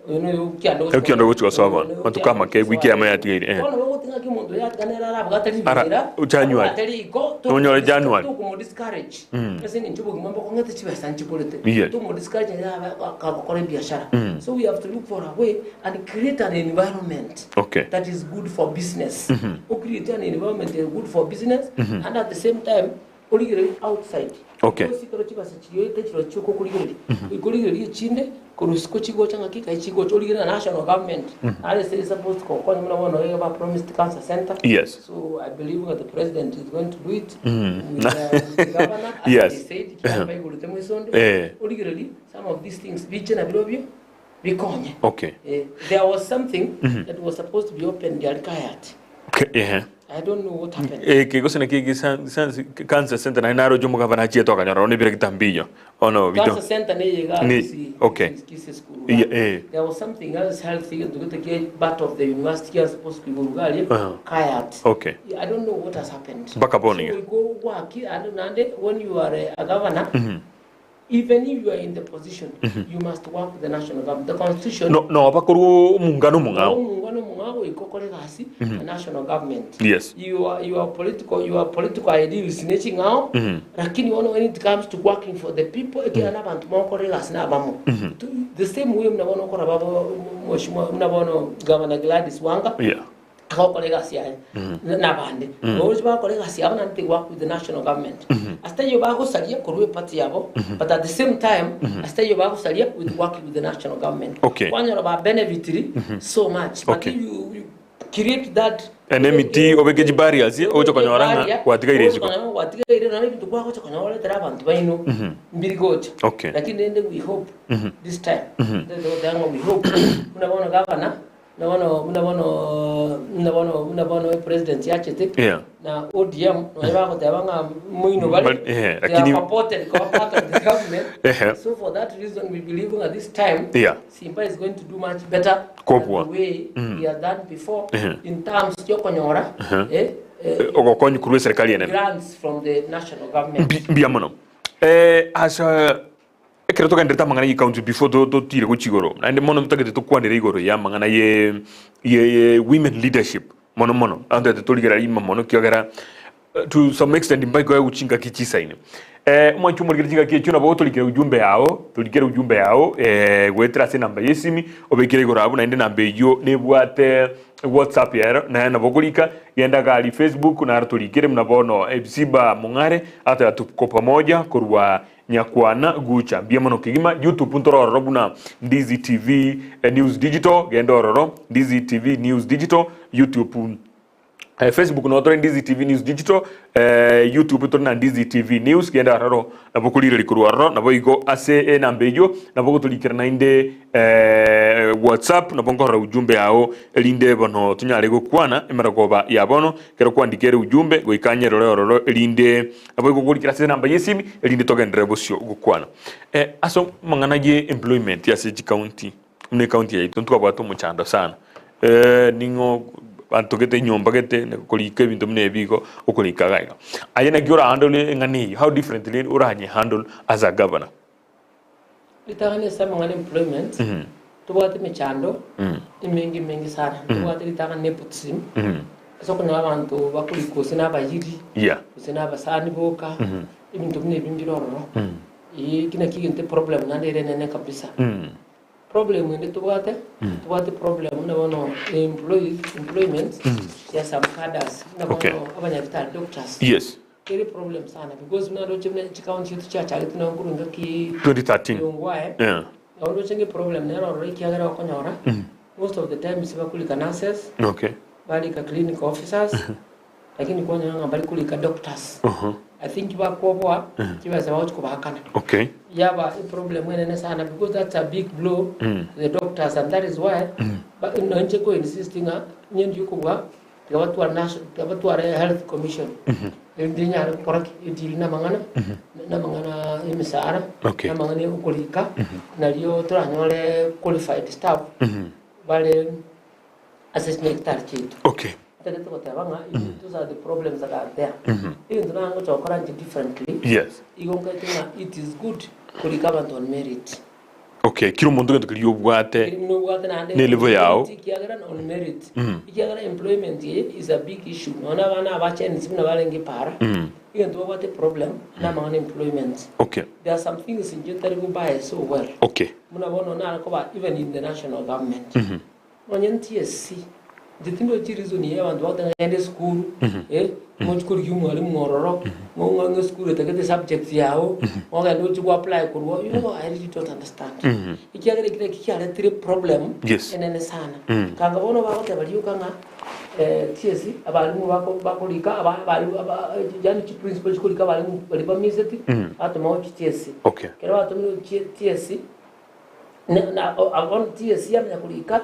Speaker 3: oyo noyo okianda gochia
Speaker 2: Okianda gochia gosoa bono.
Speaker 3: Oyo noyo
Speaker 2: Matuko
Speaker 3: okianda
Speaker 2: amake,
Speaker 3: gochia
Speaker 2: ewiki
Speaker 3: gosoa.
Speaker 2: emo yatigaire, eh.
Speaker 3: Bono bogotiga ng'aki omonto oyo atiga nere arabwate
Speaker 2: Ara-
Speaker 3: riberera,
Speaker 2: January.
Speaker 3: abwate riko,
Speaker 2: Nonyore January.
Speaker 3: tokomo discourage. Ase eng'encho obogima mbokong'ete chibesa nchiborete. Tomo discourage nere abe akagokora ebiashara. So we have to look for a way and create an environment that is good for business. O create an environment that is good for business and at the same time Origererie outside. Because ekero chibesa chirioete chirochio chiokokorigereria, goika origererie echinde korwa isiko chigocha ng'aki kai chigocha origererie na national government. Nare ase supposed gokonya buna bono iga ba promised cancer center. So I believe ng'a the president is going to do it with the governor as they said ekiagera baigorete moisonde. Origererie some of these things biche nabirobio bikonye. There was something that was supposed to be opened aria Kayat. I don't know what happened.
Speaker 2: Eke gose naki eke cancer center naende naroche omogabana achiete okanyora bono ebire kitambo Ono bito.
Speaker 3: Cancer center neye iga
Speaker 2: Ni-
Speaker 3: Kisii,
Speaker 2: okay.
Speaker 3: Kisii school.
Speaker 2: Yeah, eh.
Speaker 3: There was something else health gento gete kie part of the university kia supposed kuigoro garia Kayat. I don't know what has happened.
Speaker 2: Mpaka bono
Speaker 3: So
Speaker 2: iga.
Speaker 3: we go gwaki and naende when you are a, a governor Even if you are in the position, you must work with the national government. The constitution
Speaker 2: No, noba korwa omongano omong'ao.
Speaker 3: omongwana omong'ao goika okore egasi na national government. Your political ideals ne ching'ao, lakini bono when it comes to working for the people, ekiagera na abanto mogokora egasi na abamo. The same way buna bono okora babo mheshimiwa buna bono Governor Gladys Wanga, Agokora egasi yaye nabande. Boria bagokora egasi yabo naende they work with the national government. Ase taiyo bagosaria korwa eparty yabo, but at the same time, ase taiyo bagosaria with working with the national government. Kwanyora ba benefitiri so much. But if you create that
Speaker 2: Enmity, obeke chibarriers, ogocha konyora ng'a gwatigaire isiko.
Speaker 3: Ogocha konyora ng'a gwatigaire naende ebinto kwagocha konyora oretere abanto baino mbiri gocha. Lakini rende we hope this time, totagoteba ng'a we hope, buna bono gavana, Buna bono, buna bono, buna bono, buna bono epresident yachete na ODM nonya bagoteba ng'a moino bare,
Speaker 2: Bari-
Speaker 3: they
Speaker 2: lakini
Speaker 3: are purported koba part of the government. So for that reason we believe ng'a this time Simba is going to do much better than
Speaker 2: Kobua.
Speaker 3: the way he has done before in terms yokonyora eh, eh,
Speaker 2: Ogokonyi korwa eserikali enene.
Speaker 3: grants from the national government.
Speaker 2: Mbuya mono. Ase Ekero togenderete amang'ana ye county before totire gochia igoro, naende mono ntotagete tokwanere igoro ya amang'ana ye ye women leadership mono mono, abanto totagete torigereria ime mono ekiagera to some extent mbaikoe chingaki chisaine. Omwanchi omorikere chingaki echio nabo otorikere ujumbe yao, torikere ujumbe yao goetera ase enamba ya esimi, obekere igoro abwo naende enamba eyio nebwate whatsapp ero naye nabo okorika, genda iga aria facebook naro torikere buna bono Epsiba Mong'are ateba tuko pamoja korwa Nyakwana gucha mbuya mono kegima YouTube ntore ororo buna Ndizi TV News Digital genda ororo Ndizi TV News Digital YouTube Facebook noo tore Ndizi TV News Digital YouTube tore na Ndizi TV News genda ororo nabo okorireri korwa ororo nabo igo ase enamba eyio nabo ogotorikera naende WhatsApp nabo nkorora ujumbe yao erinde bono tonyare gokwana emerogoba ya bono Ekero kwandikere ujumbe goika nyerore ororo erinde naboigo gorikera ase enamba y'esimi erinde togenderere bosio gokwana. Ase amang'ana ye employment ase chicounty, Buna ecounty yaito ntwabwate omochando sana, ning'o abanto gete enyomba gete korika ebinto buna ebi igo okorika iga iga. Aye naki ora handle eng'ana eyio, how differently oranye handle as a governor?
Speaker 3: Ritang'ani ase amang'ana employment, tobwate emechando emenge emenge sana. Tobwate ritang'ani nepotism, ase okonyora abanto bakorikwa gose na abayiri, gose na abasani boka, ebinto buna ebi mbire ororo. Eki nakio egento eproblem naende ere enene kabisa. Problem ende tobwate, tobwate problem buna bono employees, employment ya some cadres, buna bono abanyagitari, doctors. Ere problem sana because buna ndoche buna chicounty chiaito chiachagete nonye korwa engaki
Speaker 2: 2013.
Speaker 3: yongwae
Speaker 2: Yeah.
Speaker 3: nabo ndoche ng'a eproblem nere ororo ekiagera okonyora most of the time sibakorika nurses
Speaker 2: Okay.
Speaker 3: barika clinic officers lakini kwanyora ng'a mbari korika doctors I think bakwoboa chibesa bagochi kobaakana
Speaker 2: Okay.
Speaker 3: yaba eproblem enene sana because that's a big blow to the doctors and that is why ba- nonye ko insist ng'a inye ndiyo kobua Tiga batware national, tiga batware health commission erinde enyare gokora ki? Edeal namang'ana namang'ana y'emesaara,
Speaker 2: Okay.
Speaker 3: namang'ana ya okorika, nario toranyore qualified staff bare ase chinyagitari chiaito.
Speaker 2: Okay.
Speaker 3: Ntagete goteba ng'a those are the problems that are there. Egento naye ngocha gokora inche differently, igo nkaete ng'a it is good korika abanto on merit.
Speaker 2: Okay, kera omonto egento keria obwate
Speaker 3: Nobwate naende
Speaker 2: ne level yao.
Speaker 3: ekiagera on merit ekiagera employment eye is a big issue nonya abana aba Gen Z buna barenge para egento babwate problem namang'ana employment
Speaker 2: Okay.
Speaker 3: there are some things inche ntari go buy so well
Speaker 2: Okay.
Speaker 3: buna bono nare koba even in the national government Nonye NTSC, inche tindochi reason ya abanto bagoteba ng'a genda esukuru, eh, ng'ochi korigia omwalimu ororo, ng'o ng'a ng'a esukuru etagete subjects yago, ogende ochi go apply korwa you know I really don't understand. Ekiagera eki naki kiaretire problem
Speaker 2: Yes.
Speaker 3: enene sana. Kanga bono bagoteba rioka ng'a TSC abalimu bako bakorika aba abalimu aba yaani chiprincipal chikorika abalimu baria bamiseti, batoma gochia TSC.
Speaker 2: Okay.
Speaker 3: Ekero batomirwe gochia TSC, Na- na o- abo bono TSC yamanya korika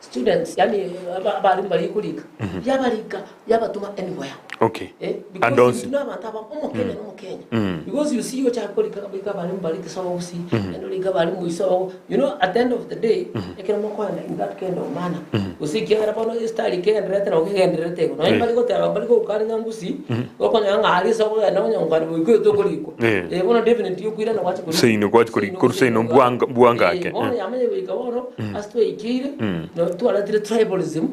Speaker 3: students yaani aba- abalimu baria korika yabarika yabatuma anywhere
Speaker 2: Okay.
Speaker 3: Eh,
Speaker 2: And
Speaker 3: because
Speaker 2: onsi.
Speaker 3: intwe na abanto abamo omokenya na omokenya because you see ochaka korika korika abalimu baria kisomo gusii naende orike abalimu isomo you know at the end of the day ekero mokoenda in that kind of manner gose ekiagera bono estyle kegendererete nabo kegendererete igo nonye
Speaker 2: Eh.
Speaker 3: mbari goteba mbari gokani ng'a ngusii Okonyora ng'a aria ase okogenda onye nkwane goika oete okorikwa.
Speaker 2: Eh.
Speaker 3: Eh, bono definitely okoirana gwacha korikwa.
Speaker 2: Seino gwacha korikwa, korwa seino mbwanga- mbwanga ake.
Speaker 3: Eh, bono yamanya goika bono ase twaikeire no twaretire tribalism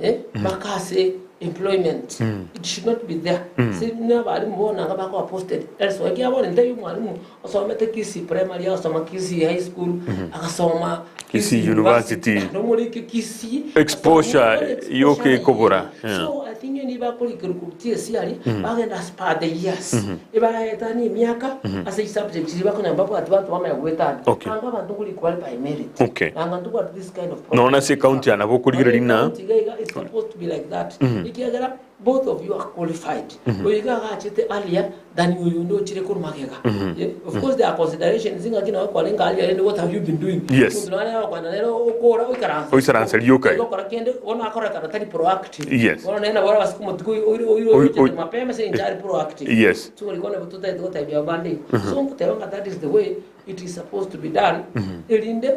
Speaker 3: eh, mpaka ase employment. It should not be there. Ase buna abalimu bono anga bakoba posted elsewhere. Ekiagera bono ntebi omwalimu osomete Kisii primary, agasoma Kisii high school, agasoma
Speaker 2: Kisii University.
Speaker 3: Nomorike Kisii.
Speaker 2: Exposure yoka ekobora, yeah.
Speaker 3: So I think niba bakorikerwa korwa TSC aria, bagenda as per the years. Ebaetania emiaka ase chisubject chiria bakonyara babwati banto bamanya goetania.
Speaker 2: Okay.
Speaker 3: Anga abanto nkorikwa bare by merit.
Speaker 2: Okay.
Speaker 3: Anga ntobwati this kind of problem.
Speaker 2: Nonya ase ecounty aya nabo okorigereria ng'a
Speaker 3: County iga iga it's supposed to be like that. Ekiagera both of you are qualified. Oyo iga agachete earlier than oyo onde ochire korwa magega. Eh, Of course there are considerations ng'aki nawe kwarenge earlier rende what have you been doing?
Speaker 2: Yes.
Speaker 3: Omonto nare agokwana nere okora oikaransa.
Speaker 2: Oisaransa rioka.
Speaker 3: Igo okora kende bono akorekana tari proactive.
Speaker 2: Yes.
Speaker 3: Bono nere nabo orabase komotiga oyo oyo oyo
Speaker 2: Oi-
Speaker 3: oichete
Speaker 2: oi-
Speaker 3: mapema ase eng'encho are proactive.
Speaker 2: Yes.
Speaker 3: So korikwana nabo totagete gotebia abande igo. So ngoteba ng'a that is the way it is supposed to be done erinde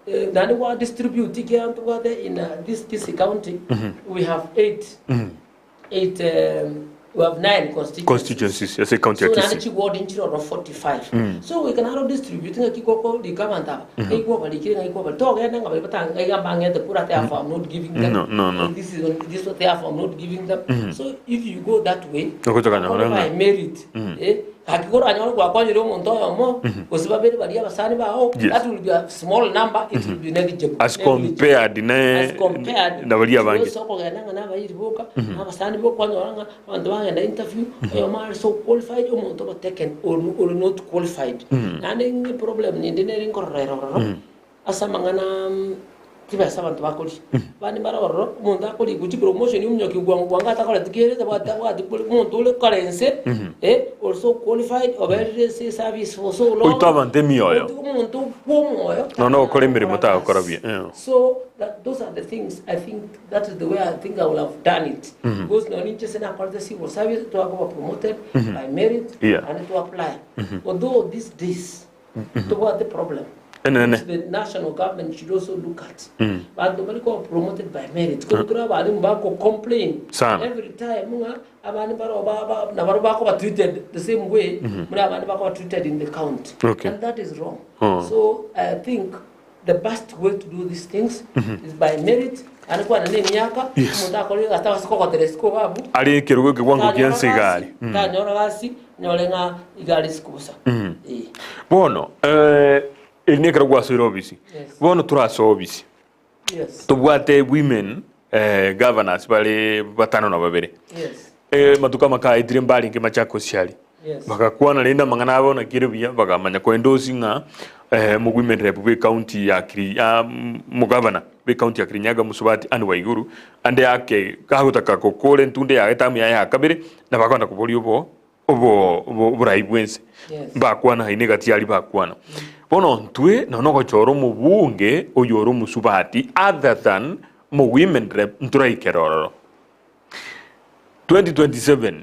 Speaker 3: eh, naende gwa distribute ekiagera ntobwate in this Kisii county we have eight we have nine constituencies.
Speaker 2: Constituencies ase ecounty ya
Speaker 3: So naende
Speaker 2: Kisii.
Speaker 3: chiward nchire ororo 45 so we can aro distribute ng'aki gokorika abanto aba ng'ai kwabarikire ng'ai kwabari togende ng'a baria batang ng'ai mbang'ete kura therefore I'm not giving them
Speaker 2: No, no, no.
Speaker 3: this is this one therefore I'm not giving them so if you go that way
Speaker 2: Ogochakana
Speaker 3: okore
Speaker 2: ng'a.
Speaker 3: by merit eh gaki koranyore gwakonyire omonto oyomo gose babere baria abasani bao
Speaker 2: Yes.
Speaker 3: that will be a small number it will be negligible
Speaker 2: As compared ne
Speaker 3: as compared
Speaker 2: na baria abange.
Speaker 3: ase okogenda ng'a nabairi boka na abasani boka kwanyora ng'a abanto bagenda interview oyomo are so qualified omonto oba taken or, or not qualified naende ng'e problem ninde nere nkorora ere ororo ase amang'ana chibesa abanto bakoria abande mbare ororo omonto akorikwa chipromotion omonyoki bwango bwango atakoreti kere tabwati tabwati omonto ore kare inse ore so qualified oberire ase eservice for so long
Speaker 2: Oito abanto emioyo.
Speaker 3: Omonto bw'omoyo
Speaker 2: Nonya ogokora emeremo tagokora buya, eh.
Speaker 3: So that those are the things I think that is the way I think I would have done it because nonya ninche ase nakorete civil service twakoba promoted by merit
Speaker 2: Yeah.
Speaker 3: and to apply although these days tobwate problem.
Speaker 2: Enene.
Speaker 3: Which the national government should also look at. Banto mbari koba promoted by merit. Koro tore abalimu bako complain
Speaker 2: Sana.
Speaker 3: every time ng'a abande mbaro ba ba nabaro bakoba treated the same way buna abande bakoba treated in the county.
Speaker 2: Okay.
Speaker 3: And that is wrong.
Speaker 2: Oh.
Speaker 3: So I think the best way to do these things is by merit naende kwana na emiaka
Speaker 2: Yes.
Speaker 3: omonto akorire egasi tabasa kogotera isiko iga abwo
Speaker 2: Are ekerogo ekewango
Speaker 3: tanyora
Speaker 2: kia nse
Speaker 3: gasi
Speaker 2: igare.
Speaker 3: tanyora gasi nyore ng'a iga are isiko bosa Eh.
Speaker 2: Bono eh, eri nekero gwasoire obisi.
Speaker 3: Yes.
Speaker 2: Bono torasoe obisi.
Speaker 3: Yes.
Speaker 2: Tobwate women eh, governors bare batano na babere.
Speaker 3: Yes.
Speaker 2: Eh, matuko amake aetire mbarenge Machakos aria.
Speaker 3: Yes.
Speaker 2: Bagakwana rende amang'ana abo naki ere buya, bakamanya koenda ng'a eh, omowomen rep bw'ecounty ya Kiri ya omogavana bw'ecounty ya Kirinyaga Mosubati Anne Waiguru ande ake gagotaka gokora entunde yaye etamu yaye ya kabere nabo akogenda koboria obo obo obo oborai bwense.
Speaker 3: Yes.
Speaker 2: Mbakwana aye negati aria bakwana. Bono ntwe nonya ogochora omobunge oyore omosubati other than omowomen rep ntoraikere ororo. 2027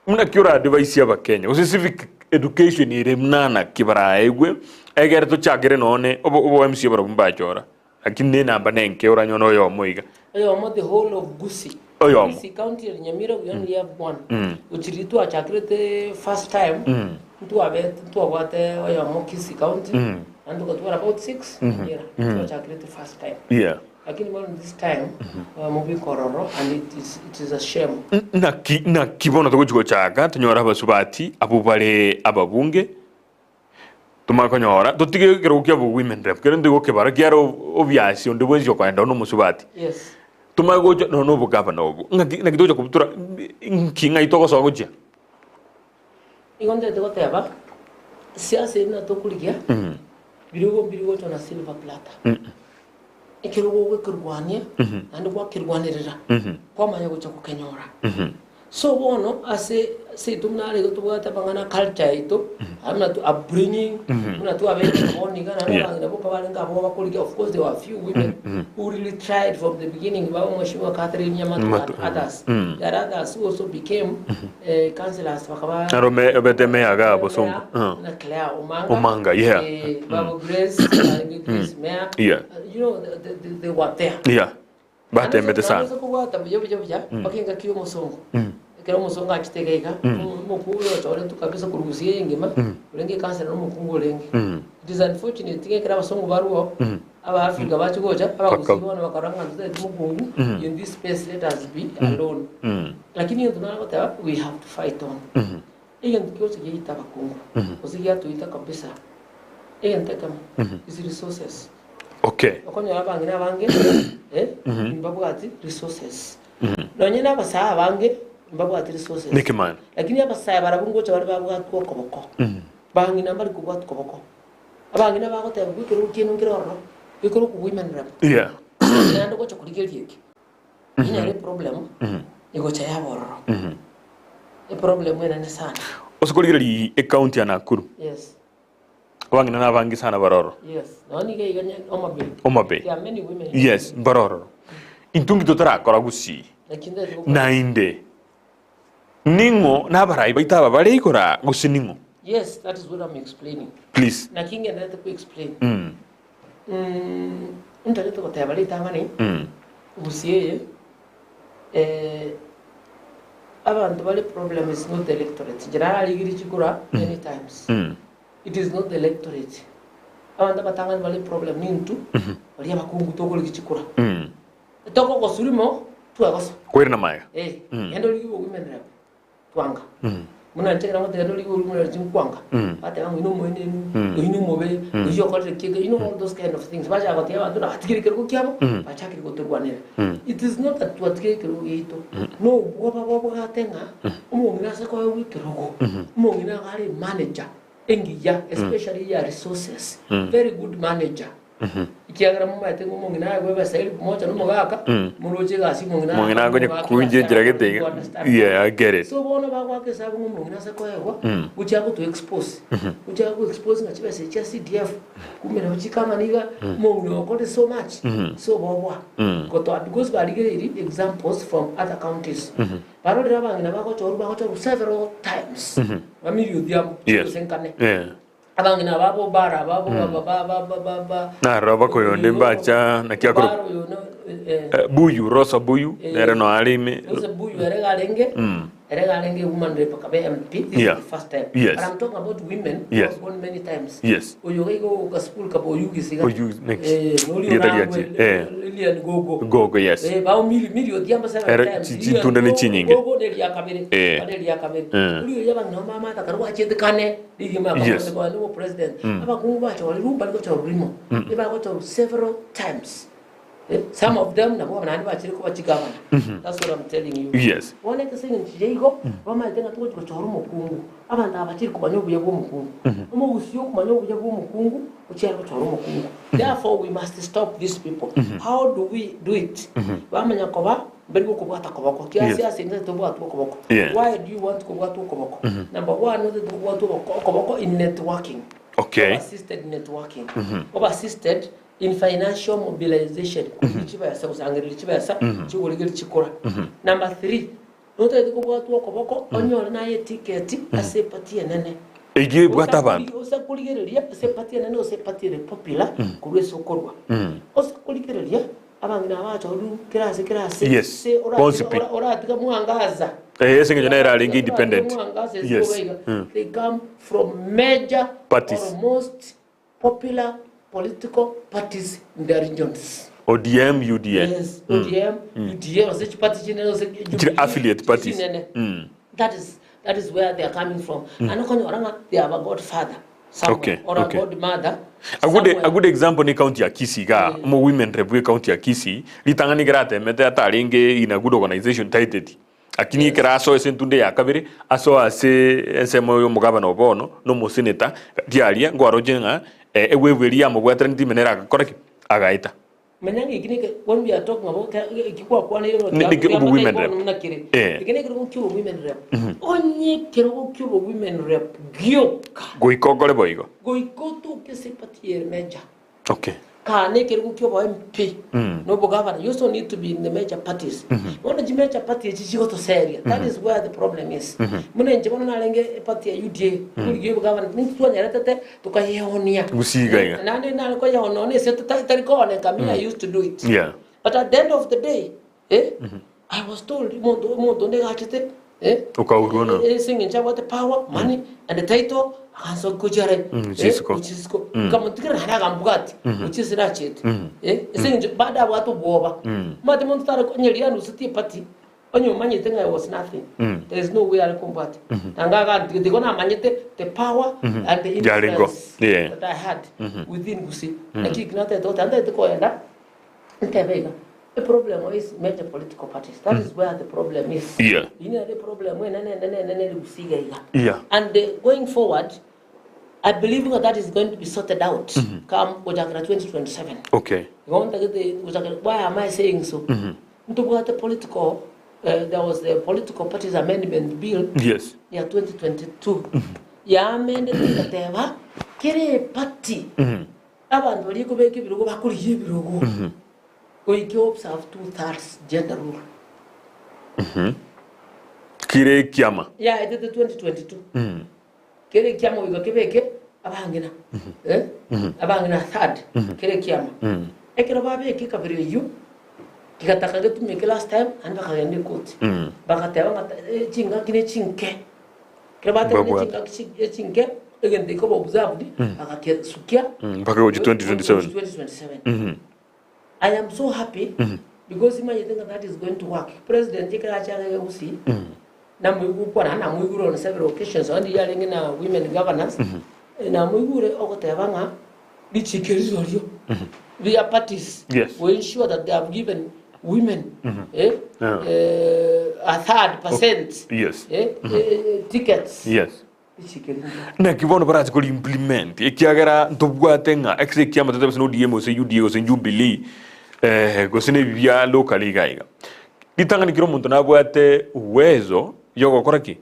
Speaker 2: Buna ki oradivaisie abakenya gose civic education ere buna naki baraegwe egere tochakere nonye obo obo MCA barabwo mbachora lakini ne enamba nenke oranyore oyomo iga.
Speaker 3: Oyomo the whole of Gusii.
Speaker 2: Oyomo.
Speaker 3: Kisii county ere Nyamira we only have one. Which riria twachakerete first time ntwabete ntwabwate oyomo Kisii county naende tokatwara about six Nyamira twachakerete first time.
Speaker 2: Yeah.
Speaker 3: Lakini bono this time mobika ororo and it is, it is a shame.
Speaker 2: Naki, naki bono togochia gochaka tonyore abasubati abwo bare ababunge, tomanye konyora, totige ekerogo kia bo women rep, kere ntoige okebara kiaro obiasi onde bwensi okoenda one omosubati.
Speaker 3: Yes.
Speaker 2: Tomanye gocha nonya na obogavana obwo, ng'aki naki togocha kobutora nki ng'ai togosoa gochia?
Speaker 3: Igo ntagete goteba, siasa eye buna tokorigia, birogo mbiri gocha na silver platter. Ekero gogokerwania, naende gwakerwanerera, kwamanya gocha gokenyora. So bono ase seito buna are igo tobwate amang'ana culture yaito, aye buna tu upbringing, buna twabeire bono iga naende
Speaker 2: Yeah.
Speaker 3: abang'ina boka barenge abwo bakorigia, of course there were few women who really tried from the beginning, ba Mheshimiwa Catherine Nyamato and
Speaker 2: Nyamato,
Speaker 3: others. There are others who also became eh, councillors bakaba
Speaker 2: Naro me- obete meya iga Bosongo.
Speaker 3: Mayor,
Speaker 2: Ah.
Speaker 3: na Claire Omanga.
Speaker 2: Omanga, yeah.
Speaker 3: Eh, Babu Grace, barenge Grace Mayor.
Speaker 2: Yeah.
Speaker 3: You know, they, they, they were there.
Speaker 2: Yeah. Batemete sana.
Speaker 3: Naende kobwata buya buya buya mpaka engaki y'omosongo. Ekero omosongo achete iga iga, omokungu oyo ochoretwe kabisa korwa gusii eye engima, orenge ekansela na omokungu orenge. It is unfortunate ng'a ekero abasongo barwoo, Abaafrika bachia gocha, abagusii bono bakarora ng'a ntotagete mokungu, in this space let us be alone. Lakini egento nare goteba, we have to fight on. Egento kigocha giaita abakungu, gose giatoita kabisa, egento ekemo, is resources.
Speaker 2: Okay.
Speaker 3: Okonyora abang'ina abange eh, mbabwati resources. Nonye na abasae abange mbabwati resources.
Speaker 2: Nekemani.
Speaker 3: Lakini abasae barabwo ngocha bare babwatwa okoboko. Bang'ina mbari kobwatwa koboko. Abang'ina bagoteba bw'ekerogo kiaino nkere ororo, gekore okoboimanera bo.
Speaker 2: Yeah.
Speaker 3: Naende gocha korigereria eke, eyio nere eproblem egocha yaba ororo. Eproblem enene sana.
Speaker 2: Ase korigereria ecounty ya Nakuru,
Speaker 3: Yes.
Speaker 2: abang'ina nabange sana bare ororo.
Speaker 3: Yes. Nonya niga iga nya Homa Bay.
Speaker 2: Homa Bay.
Speaker 3: There are many women in
Speaker 2: Yes, mbare ororo. Intwe nki totarakora gusii?
Speaker 3: Lakini ntagete gokora.
Speaker 2: Naende Ning'o nabarai baito aba bare igoro aa, gose ning'o?
Speaker 3: Yes, that is what I'm explaining.
Speaker 2: Please.
Speaker 3: Naki ngenderete ko explain.
Speaker 2: Mm.
Speaker 3: Mm, ntagete goteba ritang'ani
Speaker 2: Mm.
Speaker 3: gusii eye eh, abanto bare problem is not the electorate. Inche nararigirie chikura many times.
Speaker 2: Mm.
Speaker 3: It is not the electorate. Abanto abatang'ani bare problem nintwe, baria abakungu tokorigia chikura.
Speaker 2: Mm.
Speaker 3: Tokogosurimo twegosa.
Speaker 2: Kweri na maega.
Speaker 3: Eh, genda origie obogima rep twanga. Buna inche ekero ngoteba genda origie obogima rep nkwanga. Bateba ng'a oino omoenenu, oino omobe, oyio okorire ki eke, you know all those kind of things. Bachaka gotebia abanto ng'a batigire ekerogo kiabo, bachakire gotorwanera. It is not that twatigire ekerogo giaito, no obwoba bobwate ng'a omong'ina ase koegwa ekerogo, omong'ina iga are emanager engiya especially ya resources, very good manager. Ekiagera momaete ng'a omong'ina aye bw'ebesa elifu moja na omogaka, moroche egasi omong'ina aye
Speaker 2: Omong'ina akonye
Speaker 3: omogaka
Speaker 2: kunja
Speaker 3: egasi
Speaker 2: enchera
Speaker 3: aye
Speaker 2: gete iga.
Speaker 3: you understand?
Speaker 2: Yeah, I get it.
Speaker 3: So bono bagoaka esabu ng'a omong'ina ase koegwa, gochia goto expose, gochia go expose ng'a chibesa echi chia CDF, kumbe nabo chikang'ana iga, omong'ina oyo okorire so much, so boboa. Gotoa because barigereiri examples from other counties. Barorire abang'ina bagochorwa bagochorwa several times, Bamiri Odhiambo,
Speaker 2: Yes.
Speaker 3: gose nkane.
Speaker 2: Yeah.
Speaker 3: Abang'ina babo bara babo ba ba ba ba ba ba
Speaker 2: Narora bakoyonde mbacha naki akoro
Speaker 3: Bara oyo no eh,
Speaker 2: Eh, Buyu, Rosa Buyu,
Speaker 3: Eh.
Speaker 2: nere no are ime.
Speaker 3: Rosa Buyu ere garenge ere garenge woman rep akabe MP this
Speaker 2: Yeah.
Speaker 3: is the first time
Speaker 2: Yes.
Speaker 3: but I'm talking about women
Speaker 2: Yes.
Speaker 3: who have gone many times
Speaker 2: Yes.
Speaker 3: oyo gaigo ka school ka boyugisi ga
Speaker 2: Oyugisi, next.
Speaker 3: eh nori
Speaker 2: Rieta riache, eh.
Speaker 3: Lilian Gogo
Speaker 2: Gogo, yes.
Speaker 3: eh bao mili mili odhiambo seven
Speaker 2: Ere
Speaker 3: times
Speaker 2: chi-
Speaker 3: Lilian
Speaker 2: chintunda ne
Speaker 3: Gogo-
Speaker 2: chinyinge.
Speaker 3: Gogo ne ria kabere
Speaker 2: Eh.
Speaker 3: ne ria kabere
Speaker 2: Eh.
Speaker 3: uri yabang'ina mama takarwa kane rigima
Speaker 2: Yes.
Speaker 3: niwo president abakungu bacho rirumba rigochora rimo ibagochora several times Eh, some of them nabo nandi bachiri kuba chigavana that's what i'm telling you
Speaker 2: Yes.
Speaker 3: bono ekese eng'encho ya igo bamaete ng'a togochi gochora omokungu abanto aba bachiri komanya obuya bwa omokungu omogusii okomanya obuya bwa omokungu ochiare gochora omokungu therefore we must stop these people how do we do it bamanya koba mberi gokobwata koboko
Speaker 2: Yes.
Speaker 3: kiasi ase inse tobwatwa okoboko
Speaker 2: Yeah.
Speaker 3: why do you want kobwatwa okoboko number one otete kobwatwa okoboko in networking
Speaker 2: Okay.
Speaker 3: Oba assisted networking oba assisted in financial mobilization korigia chibesa gosangereria chibesa chigorigeria chikora number three notagete kobwatwa okoboko onyore naye eticket ase eparty enene
Speaker 2: Eyio ebwate abanto.
Speaker 3: Ose korigereria ase eparty enene ose eparty ere popular korwa ase okorwa ose korigereria abang'ina abachoru kera ase kera ase
Speaker 2: Yes.
Speaker 3: se
Speaker 2: Bonsi pi.
Speaker 3: oratiga mwangaza
Speaker 2: Eh, ase eng'encho nere arenge independent.
Speaker 3: Mwangaza
Speaker 2: Yes.
Speaker 3: yes. They come from major
Speaker 2: Parties.
Speaker 3: or most popular political parties in their regions.
Speaker 2: ODM, UDA.
Speaker 3: Yes, ODM, UDA, ose chipati chinene, ose
Speaker 2: Chiri affiliate parties.
Speaker 3: chinene. That is that is where they are coming from. And okonyora ng'a they have a godfather somewhere
Speaker 2: Okay,
Speaker 3: or a
Speaker 2: okay.
Speaker 3: godmother.
Speaker 2: A good,
Speaker 3: somewhere.
Speaker 2: a good example ni county ya Kisii iga omo women rep bwe county ya Kisii ritang'ani ekero atemete atarenge in a good organization taeteti lakini ekero asoa ase entunde ya kabere asoa ase ensemo ya omogabana o bono na omoseneta riaria nkwaroche ng'a eh, ewave eria yamobwateraneti ime nere agakora ki? Agaeta.
Speaker 3: Manya ng'a eki neke when we are talking about eki kwakwaneire bono
Speaker 2: Ni- niki obo women rep.
Speaker 3: buna kere.
Speaker 2: Eh.
Speaker 3: Eki nekerogo kia obo women rep. Onye ekerogo kia obo women rep gioka
Speaker 2: Goika okore boigo.
Speaker 3: goika otoke ase eparty ere major.
Speaker 2: Okay.
Speaker 3: Kaa nekerogo kia obo MP na obogavana you also need to be in the major parties. Bono chi major party echi chigotoseria that is where the problem is. Buna inche bono narenge eparty ya UDA korigia obogavana ninki twanyaretete tokayeonia.
Speaker 2: Gosiga iga.
Speaker 3: Naende nare koyeonia nonya ase tari kooneka me I used to do it.
Speaker 2: Yeah.
Speaker 3: But at the end of the day eh, I was told omonto omonto onde iga achete eh,
Speaker 2: Okaurwa na.
Speaker 3: ase eng'encho abwate power, money and the title agansokia gochia are
Speaker 2: Mm,
Speaker 3: eh,
Speaker 2: chisiko.
Speaker 3: gochia isiko. Nkamotigera naende akambwati gochia ase nachete eh, ase eng'encho bado abwate obwoba. Omanyete monto tare onye riria arusetie eparty onye omanyete ng'a I was nothing there is no way are kombwati. Nanga agantigete igo namanyete the power and the
Speaker 2: Yarengo.
Speaker 3: influence
Speaker 2: Yeah.
Speaker 3: that I had within Gusii. Naki ekio natagete goteba ntagete koenda ntebe iga The problem is major political parties. That is where the problem is.
Speaker 2: Yeah.
Speaker 3: Eyio nere eproblem enene enene enene ere Gusii iga iga.
Speaker 2: Yeah.
Speaker 3: And going forward, I believe ng'a that is going to be sorted out come gochakera 2027.
Speaker 2: Okay.
Speaker 3: Igo ntagete gochakera, why am I saying so? Ntobwate political, there was the political parties amendment bill
Speaker 2: Yes.
Speaker 3: ya 2022 yaamendete egateba kera eparty Abanto baria ekobeka ebirogo bakorigia ebirogo goika observe two thirds gender rule.
Speaker 2: Kire ekiama.
Speaker 3: Yaetete 2022 kere ekiama goika kebeke abang'ina eh, abang'ina third kere ekiama. Ekero babeka ekabira eyio kigataka getumeke last time naende bakagenda ekoti bagateba ng'a chingaki ne chinke. Ekero batebire
Speaker 2: Mbabwate.
Speaker 3: chingaki chi- echinke, egento ekoba observed, bagakesukia
Speaker 2: Mpaka gochia 2027.
Speaker 3: 2027. I am so happy because imanyete ng'a that is going to work. President ekero achagete gusii, namoigwe naende namoigure on several occasions, onde yarenge na women governors, namoigure ogoteba ng'a richiko eri rirorio ria parties
Speaker 2: Yes.
Speaker 3: will ensure that they have given women eh,
Speaker 2: Yeah.
Speaker 3: eh, a third percent
Speaker 2: Yes.
Speaker 3: eh, eh, tickets
Speaker 2: Yes.
Speaker 3: Richiko eri rirorio.
Speaker 2: Naki bono barache kori implement ekiagera ntobwate ng'a ekero ekiama totebe gose na ODM gose UDA gose Jubilee eh, gose na ebi bia local iga iga. Ritang'ani kera omonto nabwate uwezo yogokora ki?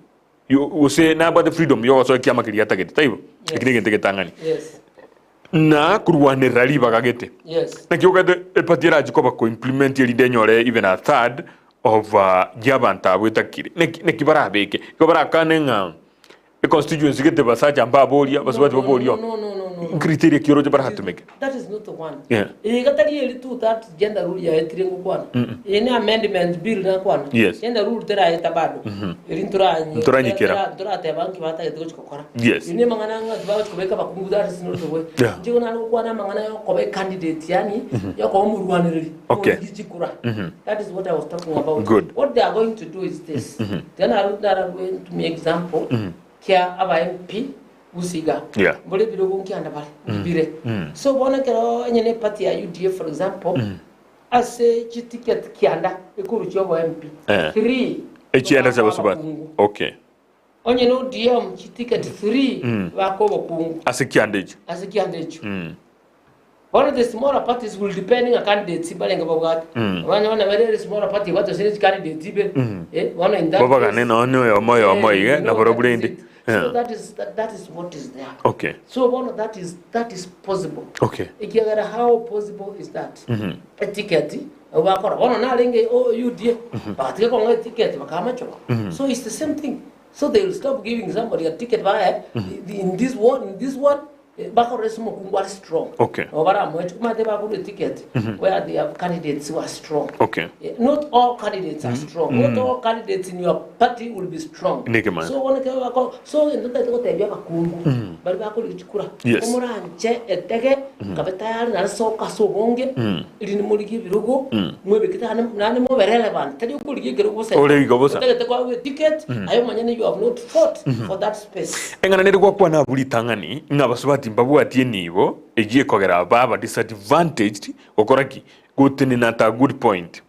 Speaker 2: Yo- Gose nabwate freedom yogosoa ekiama keria atagete taibo?
Speaker 3: Yes.
Speaker 2: Eki negento egetang'ani.
Speaker 3: Yes.
Speaker 2: Na korwanerera ribaga gete.
Speaker 3: Yes.
Speaker 2: Naki okagete eparty erache koba ko implement erinde enyore even a third of uh, y'abanto abwo etakire. Naki naki barabeke? Igo barakane ng'a Econstituency gete basacha mbaboria, basubati
Speaker 3: No, no,
Speaker 2: baboria.
Speaker 3: no, no, no, no, no.
Speaker 2: Criteria ki oroche baratumeke?
Speaker 3: That is not the one.
Speaker 2: Yeah.
Speaker 3: Iga tari eri tu that gender rule yaetire ngokwana. Eye ne amendment bill nakwana.
Speaker 2: Yes.
Speaker 3: Gender rule teraeta bado. Eri ntoranye.
Speaker 2: Ntoranyikera.
Speaker 3: Ntorateba nki batagete gochi gokora.
Speaker 2: Yes.
Speaker 3: Eri ne amang'ana ng'a bagochi kobeka abakungu that is not the way.
Speaker 2: Yeah.
Speaker 3: Inche igo nare gokwana amang'ana ya okoba ecandidate yaani ya okoba omorwanereri.
Speaker 2: Okay.
Speaker 3: Omorigi chikura. That is what I was talking about.
Speaker 2: Good.
Speaker 3: What they are going to do is this. Tiga naro nararue ntumie example kia aba MP gose iga.
Speaker 2: Yeah.
Speaker 3: Mbore ebirogo nkianda bare bire. So bono ekero onye ne party ya UDA for example ase chiticket kianda ekoruchia obo MP.
Speaker 2: Eh.
Speaker 3: Three.
Speaker 2: Echianda chia basubati.
Speaker 3: Abakungu.
Speaker 2: Okay.
Speaker 3: Onye ne ODM chiticket three baka obokungu
Speaker 2: Ase kianda ekio.
Speaker 3: ase kianda ekio. Bono the smaller parties will depend ng'a candidates mbarenge babwate. Abana bono bare ere smaller party ebwate gose ne chicandidates ibere. Eh, bono in that
Speaker 2: Babagane
Speaker 3: case,
Speaker 2: nonye oyomo oyomo
Speaker 3: eh,
Speaker 2: iga
Speaker 3: you know,
Speaker 2: nabarobwo
Speaker 3: that is
Speaker 2: rende.
Speaker 3: it. So
Speaker 2: Yeah.
Speaker 3: that is that, that is what is there.
Speaker 2: Okay.
Speaker 3: So bono that is that is possible.
Speaker 2: Okay.
Speaker 3: Ekiagera how possible is that? Eticket nabo bakora bono narenge o UDA bagatiga kong'a eticket bakamachoka. So it's the same thing. So they will stop giving somebody a ticket baye in this one in this one eh, bakorora ase omokungu are strong.
Speaker 2: Okay.
Speaker 3: Nabo baramoe omanyete bakorwa eticket where they have candidates who are strong.
Speaker 2: Okay.
Speaker 3: Eh, Not all candidates are strong. Not all candidates in your party will be strong.
Speaker 2: Neke man.
Speaker 3: So bono ekero bako so egento ntagete gotebia abakungu baria bakorigia chikura
Speaker 2: Yes.
Speaker 3: omoranche etege kabe tayari nare soka ase obonge erinde morigie ebirogo mwebekete naende naende mobe relevant tari okorigia ekerogo bosa
Speaker 2: Ore igo bosa.
Speaker 3: otagete koegwa eticket aye omonyene you have not fought for that space.
Speaker 2: Eng'ana nere gwakwana abwo ritang'ani, ng'a abasubati mbabwati enibo eyio ekogera baba disadvantaged gokora ki? Gotenena at a good point.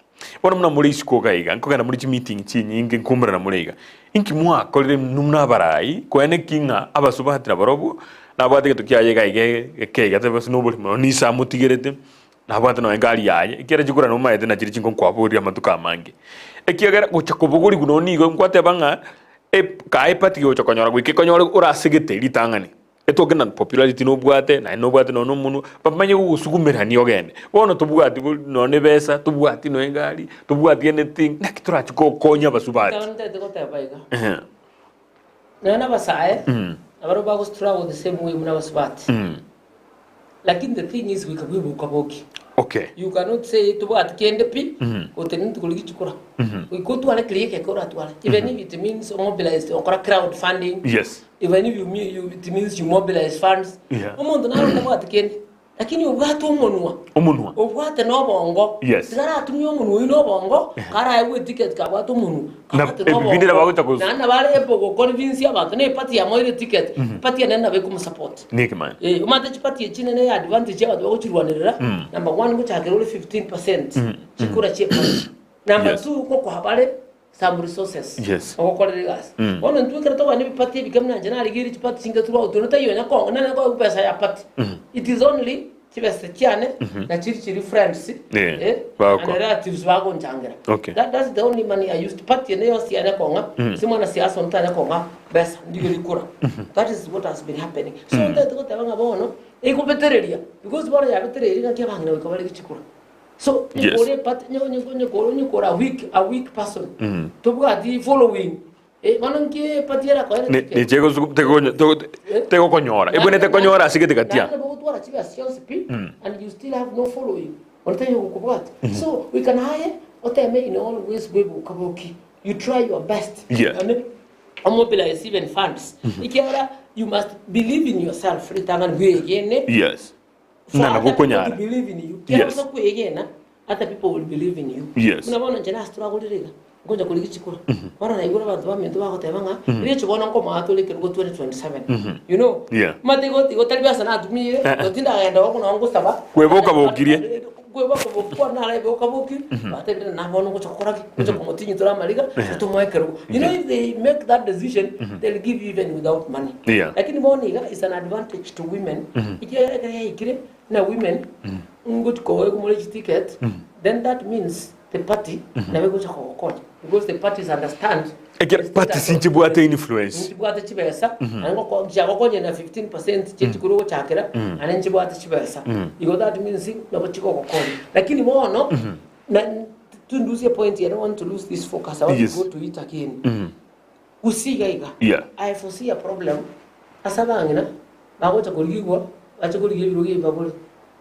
Speaker 2: Bono buna more isiko iga iga, nkogenda more chimeeting chinyinge nkoumera more iga, inki mwakorire inwe buna abarai koene ki ng'a abasubati nabarobwo nabwate egento kiaye iga iga egeke iga tebe ase noborimo nonya niso amotigerete, nabwate nonya egari yaye, ekiagera chikura nomaete nachire chinko nkwaboria amatuko amange. Ekiagera gocha kobogorigwa nonya nigo nkwateba ng'a ep kae eparty gocha konyora goika ekonyore orasegete ritang'ani. Etoke na popularity nobwate, naende nobwate nonya omonwa, bamanye gogosugumerania ogende. Bono tobwati bo nonya na ebesa, tobwati nonya egari, tobwati anything, naki torachi gokonya abasubati?
Speaker 3: Ekero ntagete goteba iga,
Speaker 2: Ehe.
Speaker 3: nonya na abasae, nabarabwo bago struggle the same way buna abasubati. Lakini the thing is goika bweboka boki.
Speaker 2: Okay.
Speaker 3: You cannot say tobwati kende pi, gotenena tikorigia chikura. Goika otware keria egeke oratware. Even if it means omobilize okora crowd funding.
Speaker 2: Yes.
Speaker 3: Even if you mean, you, it means you mobilize funds.
Speaker 2: Yeah.
Speaker 3: Omonto naro otabwati kende, lakini obwate omonwa.
Speaker 2: Omonwa.
Speaker 3: Obwate na obongo.
Speaker 2: Yes.
Speaker 3: Tiga aratumie omonwa oyio na obongo, karaegwe eticket kabwate omonwa,
Speaker 2: Na
Speaker 3: kabwate na
Speaker 2: ebibindi nabo agocha
Speaker 3: obongo.
Speaker 2: gos-
Speaker 3: Naende nabo are able goconvince abanto, na eparty yamoire eticket, party enene nabo ekomosupport.
Speaker 2: Nekemani.
Speaker 3: Eh, omanyete chiparty echi nene ya advantage abanto bagochirwanerera, number one ngochakera ore 15% chikura chia eparty. Number
Speaker 2: Yes.
Speaker 3: two, ngokoa bare some resources
Speaker 2: Yes.
Speaker 3: ogokorera egasi. Bono intwe ekero tokogenda ebiparty ebike buna inche narigeire chiparty chinke throughout, onde taiyo onya kong'a nanye koegwa ebesa ya party. It is only chibesa chiane na chiri chiri friends
Speaker 2: Yeah,
Speaker 3: eh,
Speaker 2: bagokora.
Speaker 3: and relatives bagonchangera.
Speaker 2: Okay.
Speaker 3: That, that's the only money I used. Party ende yonsi yanya kong'a, ase mwanasiasa onde tanya kong'a besa, ndigeri kura. That is what has been happening. So ntagete goteba ng'a bono, ekobetereria, because bono yabetereirie ng'aki abang'ina goika bare gochikura. So
Speaker 2: Yes.
Speaker 3: nyekore part nyo nyo nyekore nyekore a weak a weak person. Tobwati following. Eh bono nki party erakoere
Speaker 2: Ne-
Speaker 3: ticket.
Speaker 2: neche gosu- tegonyo- tego- tegokonyora ebwenerete konyora ase gete gatia
Speaker 3: Naende bogotwara chibesa chionsi pi and you still have no following. Onde taiyo gokobwata. So we can hire oteme in all ways bweboka boki. You try your best.
Speaker 2: Yeah.
Speaker 3: And omobilize even funds. Ekiagera you must believe in yourself ritang'ani bwegene.
Speaker 2: Yes.
Speaker 3: For
Speaker 2: Ng'a
Speaker 3: other
Speaker 2: nabo
Speaker 3: people to
Speaker 2: okonyara.
Speaker 3: believe in you.
Speaker 2: Yes.
Speaker 3: Kera okwegena, other people will believe in you.
Speaker 2: Yes.
Speaker 3: Buna bono inche nastrugglire iga, nkonya korigia chikura. Bono naigure abanto baminto bagoteba ng'a, riacho bono nkomoa tore ekerogo 2027. You know?
Speaker 2: Yeah.
Speaker 3: Omanyete igo igo tari besa natumire,
Speaker 2: Eh, eh.
Speaker 3: tindagenda goko nonye ngosaba.
Speaker 2: Kweboka bokirie.
Speaker 3: Kweboka bokwa nareboka boki, batebire na bono ngocha gokora ki? Ngocha komotinyia tore amariga, tomoe ekerogo. You know if they make that decision, they'll give you even without money.
Speaker 2: Yeah.
Speaker 3: Lakini bono iga is an advantage to women, ekiagera ekero yaikire na women ngochi koegwa more chiticket, then that means the party nabo egocha kogokonya because the parties understand
Speaker 2: Ekero
Speaker 3: the
Speaker 2: parties
Speaker 3: status of
Speaker 2: nchibwate
Speaker 3: women.
Speaker 2: influence.
Speaker 3: Nchibwate chibesa, naende ngoko chiagokonye na 15% chia chikuru ogochakera, naende nchibwate chibesa. Igo that means nabo chigogokonya. Lakini bono, na tindusie point I don't want to lose this focus, I want
Speaker 2: Yes.
Speaker 3: to go to it again. Gusii iga iga,
Speaker 2: Yeah.
Speaker 3: I foresee a problem ase abang'ina bagocha korigigwa bache korigia ebirogo ebi babore.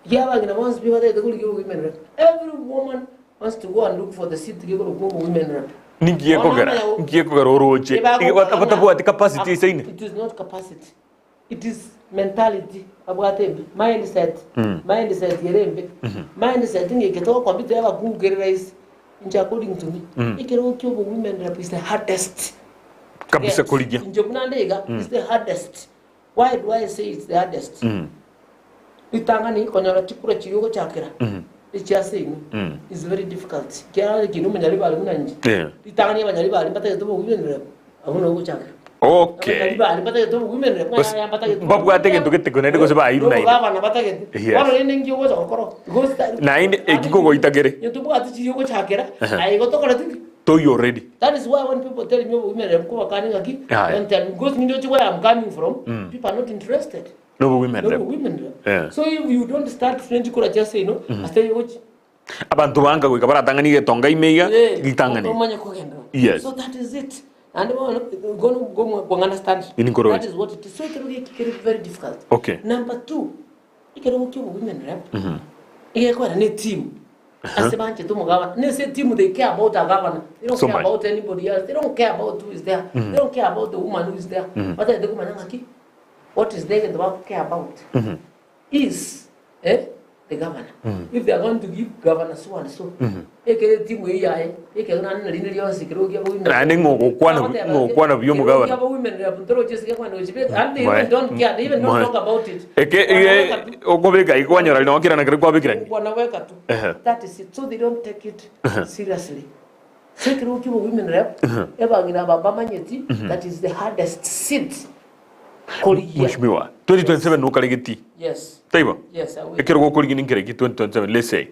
Speaker 3: Ekiagera abang'ina bonsi pi batagete korigia obowomen rep. Every woman wants to go and look for the seat gekorokwa obowomen rep.
Speaker 2: Ninki
Speaker 3: Bono
Speaker 2: gekogera?
Speaker 3: amanya go-
Speaker 2: Nki gekogera oroche?
Speaker 3: Ebagokora ng'a-
Speaker 2: Batabwati capacity eisaine?
Speaker 3: It is not capacity. It is mentality babwate embe, mindset, mindset ere embe. Mindset ng'a eke togokompete abakungu kere rahisi. Inche according to me, ekerogo kia obowomen rep is the hardest to
Speaker 2: Kabisa
Speaker 3: get.
Speaker 2: korigia.
Speaker 3: Inche buna nde iga, is the hardest. Why do I say it's the hardest? Ritang'ani konyora chikura chiria ogochakera echia ase inwe is very difficult. Ekiagera ekio nomonyaribari buna inche. Ritang'ani abanyaribari mbatagete obowomen rep, abwo nabo ogochakera.
Speaker 2: Okay.
Speaker 3: Abanyaribari mbatagete obowomen rep,
Speaker 2: Gose
Speaker 3: ng'a mbatagete
Speaker 2: mbabwate egento gete naende gose bairwe naende.
Speaker 3: Obogavana batagete.
Speaker 2: Yes.
Speaker 3: Bono rende nki ogocha gokora? Because ta-
Speaker 2: Naende eki kogoita kere.
Speaker 3: Onye tobwati chiria ogochakera, aye igo tokoreti ki?
Speaker 2: Toiyo already.
Speaker 3: That is why when people tell me obowomen rep nkobakania ng'aki,
Speaker 2: Aye.
Speaker 3: don't tell me because nindoche where I'm coming from, people are not interested.
Speaker 2: Nobo women rep.
Speaker 3: Nobo women rep.
Speaker 2: Eh.
Speaker 3: So if you don't start friend kura chia ase ino, ase ogochi.
Speaker 2: Abanto banga goika baratang'ani egetonga ime iga,
Speaker 3: Eh,
Speaker 2: ritang'ani.
Speaker 3: omanye kogenderera.
Speaker 2: Yes.
Speaker 3: So that is it. Naende bono gono gomo go understand.
Speaker 2: Ini nkoroche.
Speaker 3: That is what it is. So ekero geki kere very difficult.
Speaker 2: Okay.
Speaker 3: Number two, ekerogo kia obo women rep. Egekogera ne team. Ase banchete omogabana. Nese team they care about a governor. They don't
Speaker 2: So
Speaker 3: care
Speaker 2: much.
Speaker 3: about anybody else. They don't care about who is there. They don't care about the woman who is there. Batagete komanya ng'aki what is there egento ba care about is eh, the governor. If they are going to give governor so and so, ekere timu eye yaye, ekero naende na rinde rionsi ekero kia women.
Speaker 2: Naende ng'o ogokwana bu- ng'o ogokwana buya omogabana.
Speaker 3: Ekero kia women rep ntoroche ase gekwana gochibeka. And they
Speaker 2: Mwae.
Speaker 3: even don't care, they even don't
Speaker 2: Mwae.
Speaker 3: talk about it.
Speaker 2: Eke
Speaker 3: Wanaweka
Speaker 2: ige
Speaker 3: tu.
Speaker 2: okobeka igo kwanyora rino kera na kere kwabekerani.
Speaker 3: Wanaweka tu.
Speaker 2: Ehe.
Speaker 3: That is it. So they don't take it seriously. So ekero kia women rep, ebang'ina aba bamanyeti, that is the hardest seat korigia.
Speaker 2: Mheshimiwa, 2027 nokare geti.
Speaker 3: Yes.
Speaker 2: Taibo?
Speaker 3: Yes, I will.
Speaker 2: Ekero gokorigia ninkere ki 2027 let's say.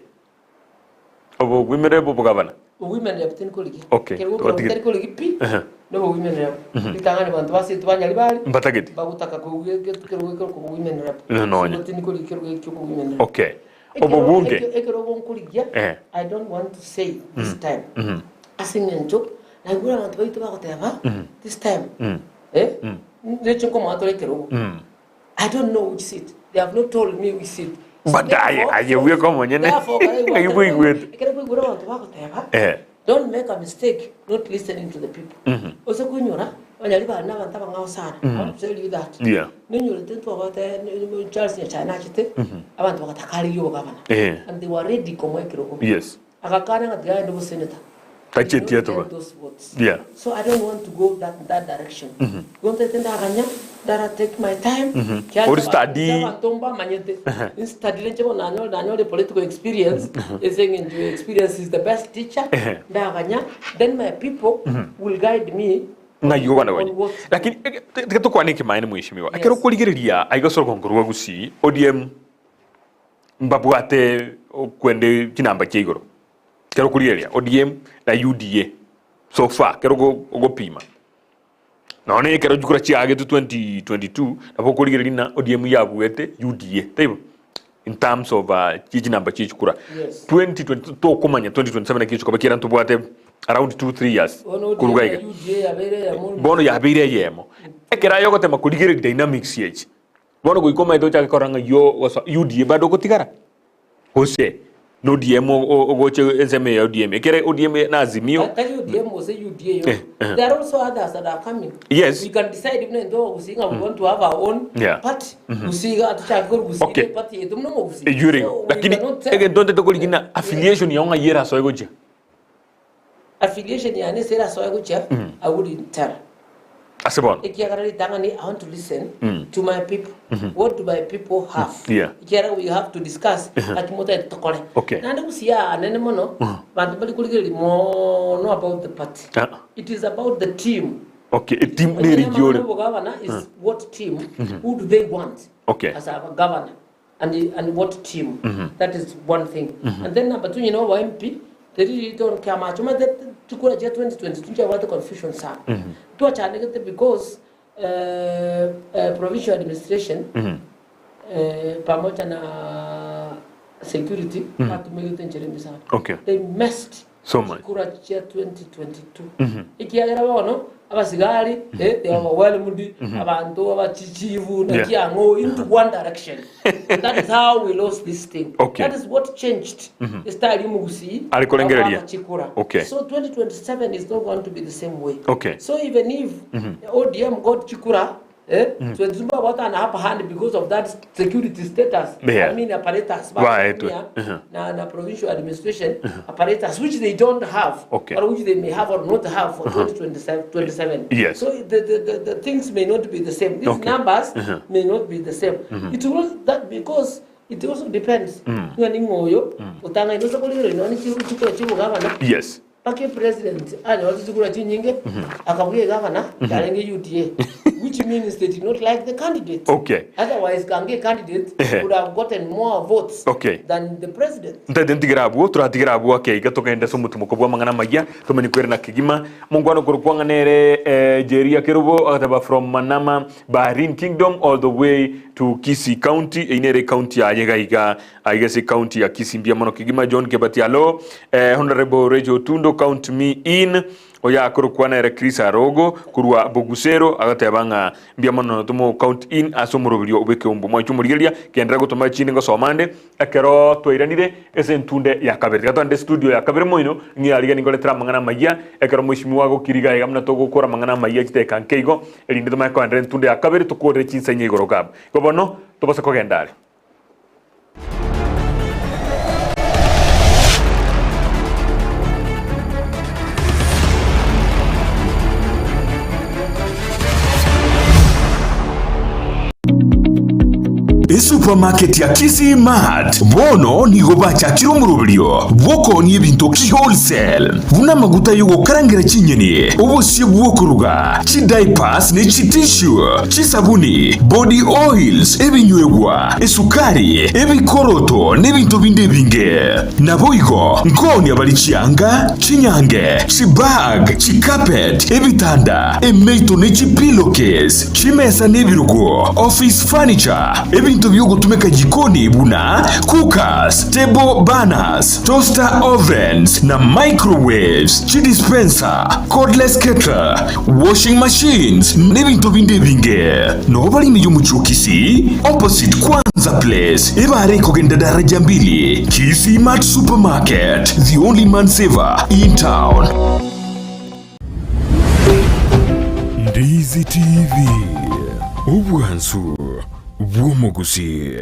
Speaker 2: Obo women rep obo gavana.
Speaker 3: Women rep tinkorigia.
Speaker 2: Okay,
Speaker 3: Ekero gokora
Speaker 2: twatigete.
Speaker 3: tari korigia pi.
Speaker 2: Ehe.
Speaker 3: Nobo women rep. Ritang'ani banto basete banyari bari.
Speaker 2: Mbatageti.
Speaker 3: Bagotaka kougia ekero ekero kobo women rep.
Speaker 2: No, nonya.
Speaker 3: So tinkorigia ekero ekio women rep.
Speaker 2: Okay. Obo bunge.
Speaker 3: Ekero gonkorigia,
Speaker 2: Eh.
Speaker 3: I don't want to say this time. Ase eng'encho, naigure abanto baito bagoteba, this time, eh, neche nkomoa tore ekerogo. I don't know which seat. They have not told me which seat. So
Speaker 2: But aye-
Speaker 3: therefore-
Speaker 2: aye bweka omonyene.
Speaker 3: therefore, kare
Speaker 2: Ng'ai bwaigwete.
Speaker 3: ekero kwaigure abanto bagoteba,
Speaker 2: Eh.
Speaker 3: don't make a mistake not listening to the people. Ose koinyora, abanyari bare na abanto abang'ao sana. I want to tell you that.
Speaker 2: Yeah.
Speaker 3: Ninyorete ntwabwate Charles Nyachae nachete, abanto bagatakareria obogavana.
Speaker 2: Eh.
Speaker 3: And they were ready komoa ekerogo.
Speaker 2: Yes.
Speaker 3: Agakana ng'a tiga aende bosenator.
Speaker 2: Tachetie
Speaker 3: He did not
Speaker 2: etoba.
Speaker 3: get those votes.
Speaker 2: Yeah.
Speaker 3: So I don't want to go that that direction. Igo ntaete ndaganya, ndara take my time. Kiacha
Speaker 2: Ori study.
Speaker 3: abanto mbamanyete. Nstudy inche bono nanyore nanyore political experience. Ase eng'encho experience is the best teacher. Ndaganya, then my people will guide me
Speaker 2: Ng'ai ogokwana
Speaker 3: on
Speaker 2: konya.
Speaker 3: what
Speaker 2: Lakini tiga tokwane ekemanene mheshimiwa.
Speaker 3: Yes.
Speaker 2: Ekero okorigereria aiga ase orogongo rwa Gusii, ODM mbabwate okwende chinamba chia igoro. Ekero okorigereria ODM na UDA so far ekero ogopima. Nonye ekero chikura chiagetwe 2022 nabo okorigereria ng'a ODM yabuete UDA taibo? In terms of chinamba chia chikura.
Speaker 3: Yes.
Speaker 2: 2020 tokomanya 2027 naki egochia koba kiera ntobwate around 2 3 years
Speaker 3: Bono
Speaker 2: koruga
Speaker 3: ODM
Speaker 2: iga.
Speaker 3: na UDA yabeire eyemo.
Speaker 2: Bono yabeire eyemo. Ekero aye ogotema korigereria dynamics echi, bono goika omanyete ochake korora ng'a yo gosoa UDA bado ogotigara gose na ODM ogocha ensemo eye ya ODM. Ekere ODM na Azimio.
Speaker 3: Tari ODM gose UDA yo.
Speaker 2: Eh, eh.
Speaker 3: There are also others that are coming.
Speaker 2: Yes.
Speaker 3: We can decide buna intwe abagusii ng'a we want to have our own
Speaker 2: Yeah.
Speaker 3: party. Gusii iga tochake korwa gusii
Speaker 2: Okay.
Speaker 3: party yaito buna omogusii.
Speaker 2: Eywo ere igo.
Speaker 3: So we
Speaker 2: Lakini
Speaker 3: cannot tell.
Speaker 2: egento ntete korigia ng'a affiliation yao ng'ai erasoe gochia.
Speaker 3: Affiliation yane ase erasoe gochia, I wouldn't tell.
Speaker 2: Ase bono.
Speaker 3: Ekiagera ritang'ani I want to listen to my people. What do my people have?
Speaker 2: Yeah.
Speaker 3: Ekiagera we have to discuss naki motagete tokore.
Speaker 2: Okay.
Speaker 3: Naende gusii aa nene mono, banto mbari korigereria mono about the party.
Speaker 2: Ah.
Speaker 3: It is about the team.
Speaker 2: Okay, eteam nere
Speaker 3: Onye
Speaker 2: iyore.
Speaker 3: governor is what team, who do they want
Speaker 2: Okay.
Speaker 3: as a governor and what team. That is one thing. And then number two, you know, MP, they really don't care much. Uma chikura cha 2022 chabwate confusion sana. Twachanegete because provincial administration pamoja na security batumegete enchera embe sana.
Speaker 2: Okay.
Speaker 3: They messed
Speaker 2: So much.
Speaker 3: Chikura chia 2022 ekiagera bono abasigari eh, they are overwhelmed abanto abachichifu
Speaker 2: Yeah.
Speaker 3: naki ang'o into one direction that is how we lost this thing
Speaker 2: Okay.
Speaker 3: that is what changed estyle y'omogusii
Speaker 2: Are korengereria.
Speaker 3: bakoaka chikura
Speaker 2: Okay.
Speaker 3: so 2027 is not going to be the same way
Speaker 2: Okay.
Speaker 3: so even if ODM got chikura eh, mm. Zimbabwe an upper hand because of that security status
Speaker 2: Yeah.
Speaker 3: I mean apparatus
Speaker 2: Right.
Speaker 3: batumia
Speaker 2: Mhm.
Speaker 3: na, na provincial administration apparatus which they don't have
Speaker 2: Okay.
Speaker 3: or which they may have or not have for 2027 27.
Speaker 2: Yes.
Speaker 3: So the, the, the, the things may not be the same. These
Speaker 2: Okay.
Speaker 3: numbers may not be the same. It will that because it also depends. Ng'a ning'oyo otanga inosa kolero inoni chikura chibugabana
Speaker 2: Yes.
Speaker 3: Paka epresident anyorete chikura chinyinge akabuga egavana yarenge UDA which means they did not like the candidate.
Speaker 2: Okay.
Speaker 3: Otherwise kange candidate
Speaker 2: Ehe.
Speaker 3: would have gotten more votes
Speaker 2: Okay.
Speaker 3: than the president.
Speaker 2: Ntaete ntigere abwo, toratigere abwo ake iga togende ase omotimoko bw'amang'ana amayia, tomenye kwerena kegima. Mongwana okorokwa ng'a nere eh, Jeria Kerubo agateba from Manama, Bahrain Kingdom all the way to Kisii County, eyio nere ecounty yaye iga iga aiga ase ecounty ya Kisii mbuya mono kegima. John Kebati alo, eh, Honorable Rachel Otundo count me in, oyo akorokwa nere Chris Arogo korwa Bogusero agateba ng'a mbuya mono tomo count in ase omoroberio bw'ekeombo. Mwanche omorigereria, genderera gotoma chinde ngosoma nde. Ekero twairanire ase entunde ya kabere, tiga togende estudio ya kabere moino, ng'ina riria ningoretera amang'ana amayia, ekero mweshimiwa agokira iga iga buna togokora amang'ana amayia chidakika nke igo, erinde tomanye koenderera entunde ya kabere tokorere chinsa inye igoro kabo. Igo bono, tobase kogenda are.
Speaker 1: Esupamaketi ya Kisii Mart bono nigo bachakire omoroberio bw'okoonia ebinto ki-wholesale, buna amaguta y'ogokarangera chinyeni, obosie bw'okoruga, chidiapers ne chitissue, chisabuni, body oils, ebinywegwa, esukari, ebikoroto n'ebinto binde ebinge. Naboigo nkoonia bare chianga, chinyange, chibag, chicarpet, ebitanda, emeito ne chipillowcase, Chimesa na ebirogo, office furniture, ebinto bi'ogotumeka jikoni buna cookers, table burners, toaster ovens na microwaves, chidispenser, cordless kettle, washing machines, n'ebinto binde ebinge. Noo bare ime y'omochie o Kisii, opposite Kwanza Place, ebare ekogenda daraja mbili, Kisii Mart Supermarket, the only man saver in town. Ndizi TV, obwansu bw'omogusii.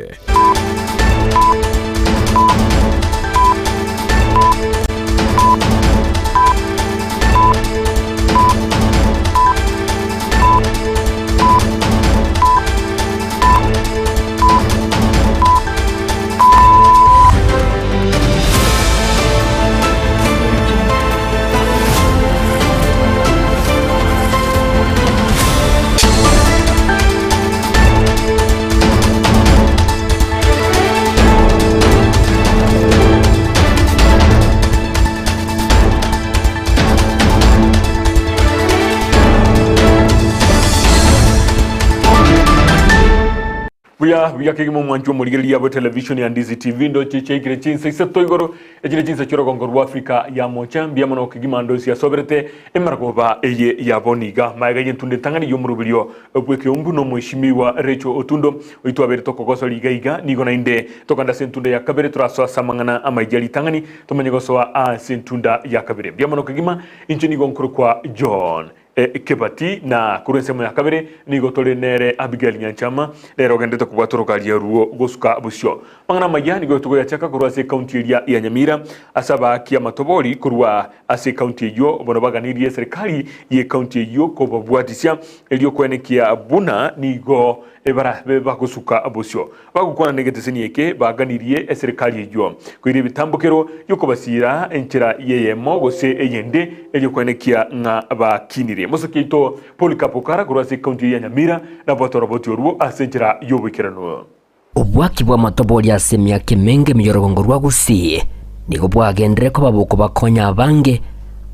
Speaker 2: Buya buya kegima omwanchi omorigereria bwe television ya Ndizi TV ndoche chiaikire chinsa isato igoro echire chinsa chi'orogongo rwa Africa ya mocha mbuya mono kegima ndosi yasoberete emaragoba eye ya bono iga maega y'entundo entang'ani y'omoroberio bw'ekeumbu na omoeshimiwa Rachel Otundo oyio twabeire tokogosora iga iga nigo naende tokogenda ase entunda ya kabere torasoa ase amang'ana amaiga ritang'ani tomanye gosoa ase entunda ya kabere mbuya mono kegima inche nigo nkorokwa John Kebati, na korwa ensemo ya kabere nigo tore nere Abigael Nyanchama, nere ogenderete kobwata orogaria ruo gosuka bosio. Amang'ana amaya nigo togoyachaka korwa ase ekaunti eria ya Nyamira ase abaaki amatobori korwa ase ekaunti eyio bono baganirie eserikali y'ekaunti eyio kobabwatisia erio koenekia buna nigo barabe bagosuka bosio. Bagokwana negeteseni eke baganirie eserekari eyio koira ebitambokero bi'okobasiira enchera y'eyemo gose eyende erio koenekia ng'a bakinire. Mosoki oito Polycarp Okara korwa ase ekaunti ya Nyamira nabwate oroboti orwo ase enchera y'oboikeranu.
Speaker 4: Obwaki bw'amatobori ase emiaka emenge ime y'orogongo rwa Gusii nigo bwagenderere koba bokobakonya abange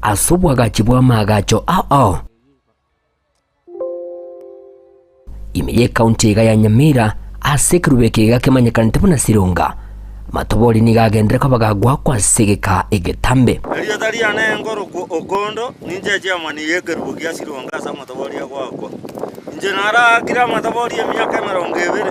Speaker 4: ase obwagachi bw'amaagacho ao ao. Ime y'ekaunti iga ya Nyamira ase ekerubo eke iga kemanyekanete buna Sironga. Amatobori nigo agenderere koba gagwakwa ase egeka egetambe.
Speaker 5: Erieta riane nkorokwa Okondo, ninche echairman y'ekerubo gia Sironga ase amatobori agoakwa. Inche naraakire amatobori emiaka emerongo ebere,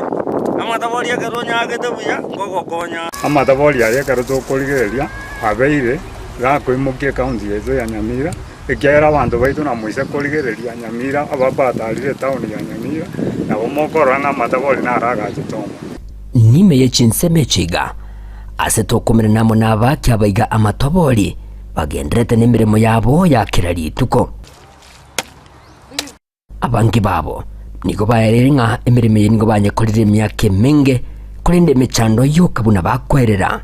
Speaker 5: amatobori ekero onyagete buya nkogokonya.
Speaker 6: Amatobori aya ekero tokorigereria abeire gakoimokia ecounty yaito ya Nyamira, ekiagera abanto baito namoise korigereria Nyamira ababatarire etown ya Nyamira, nabo mokorora ng'a amatobori naro agachete omo.
Speaker 4: Nime ye chinsemo echi iga, ase tokomerana amo nabaaki abaiga amatobori, bagendererete nemeremo yabo ya kera rituko. Abange babo nigo baereire ng'a emeremo eye nigo banyekorire emiaka emenge, korende emechando yoka buna bakwerera.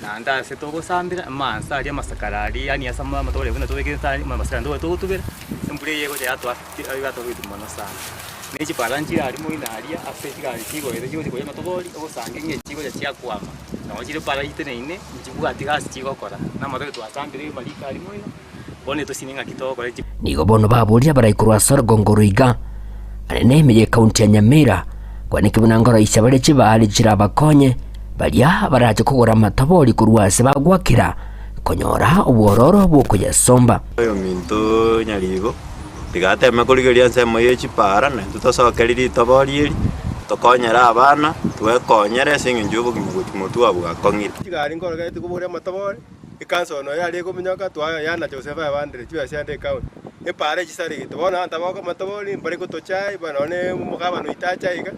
Speaker 7: Naende ase togosambera amansa aria amasakara aria yaani ase amatobori buna tobekire inse aria amasakara ntobe togotubera, embura eye egocha yatoa yatoa mono sana. Ne chipara nchire aria moino aria ase chigari chigoeta chigocha koiyia amatobori, ogosangi ng'a echigocha chiakwama, nabo chire para iteneine nchibwati gasi chigokora, na amatobori twasambire amariko aria moino, bono etosini ng'aki togokora chi.
Speaker 4: Nigo bono baboria abarai korwa ase orogongo roiga, anene ime y'ekaunti ya Nyamira, kwaneki buna ngoroisia bare chibaari chirabakonye baria barache kogora amatobori korwa ase bagwakera konyora obwororo bw'okoyasomba.
Speaker 5: Oyominto nyaribo, tiga ateme korigereria ensemo ye chipara, na intwe tosokerie ritobori eri, tokonyere abana, twekonyere ase eng'encho y'obogima gochia motwe obo bwakong'ire.
Speaker 8: Chigari nkorogete koboria amatobori, Ekansa noyo yare ekominyoka twayana Joseph ayabandire chibesa chiande ekaunti. Epaara echisaregete bono abanto abako amatobori mbare gotochai bono nonye omogabana oito acha iga,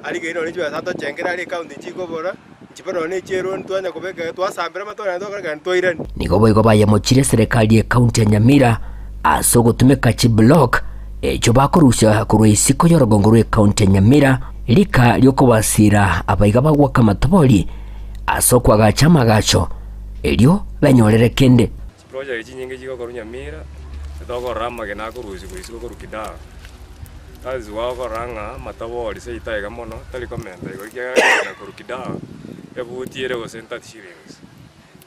Speaker 8: arigereria nonye chibesa atochengere aria ekaunti nchikobora, nchibe nonye echi'eroni twanya kobeka iga twasambera amatobori naende twakora ki naende twairania.
Speaker 4: Nigo boigo bayemochirie eserekari y'ekaunti ya Nyamira ase ogotumeka chiblock echio bakorusia korwa isiko y'orogongo rw'ekaunti ya Nyamira rika ri'okobasiira abaiga bagwaka amatobori ase okoagacha amagacho erio benyorere kende.
Speaker 9: Chiproject chinyinge chigokorwa Nyamira, tokorora amagena akorusigwa isiko korwa Kidawa. That is why okorora ng'a amatobori seito aiga mono tari komenta igoro ekiagera rigena korwa Kidawa ebuti ere gose 30 shillings.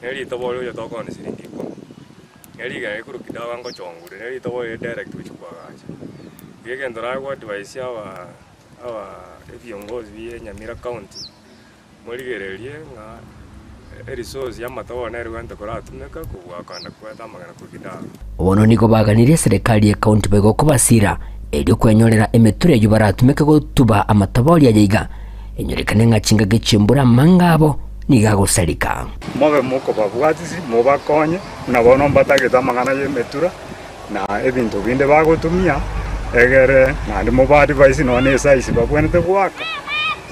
Speaker 9: Ne ritobori oyo tokoonia siringi ikomi. Ne rigena rikorwa Kidawa ngochongure ne ritobori rire direct gochia koagacha. Igo egento nago advise aba aba ebiongozi bie Nyamira county. Morigererie ng'a erisosi y'amatogo nere gento koratumeka kobua kogenda kweta amagena korwa Kidaro.
Speaker 4: Bono nigo baganirie eserekari y'ecounty boigo kobasira erio kwenyorera emetura eyio baratumeke gotuba amatobori aye iga enyorekane ng'a chingaki chi'embura amang'a abo nigo agosareka.
Speaker 6: Mobe mokobabwatisi, mobakonye, buna bono mbatagete amang'ana y'emetura, na ebinto binde bagotumia, egere naende mobaadvise nonya na esize babwenerete goaka,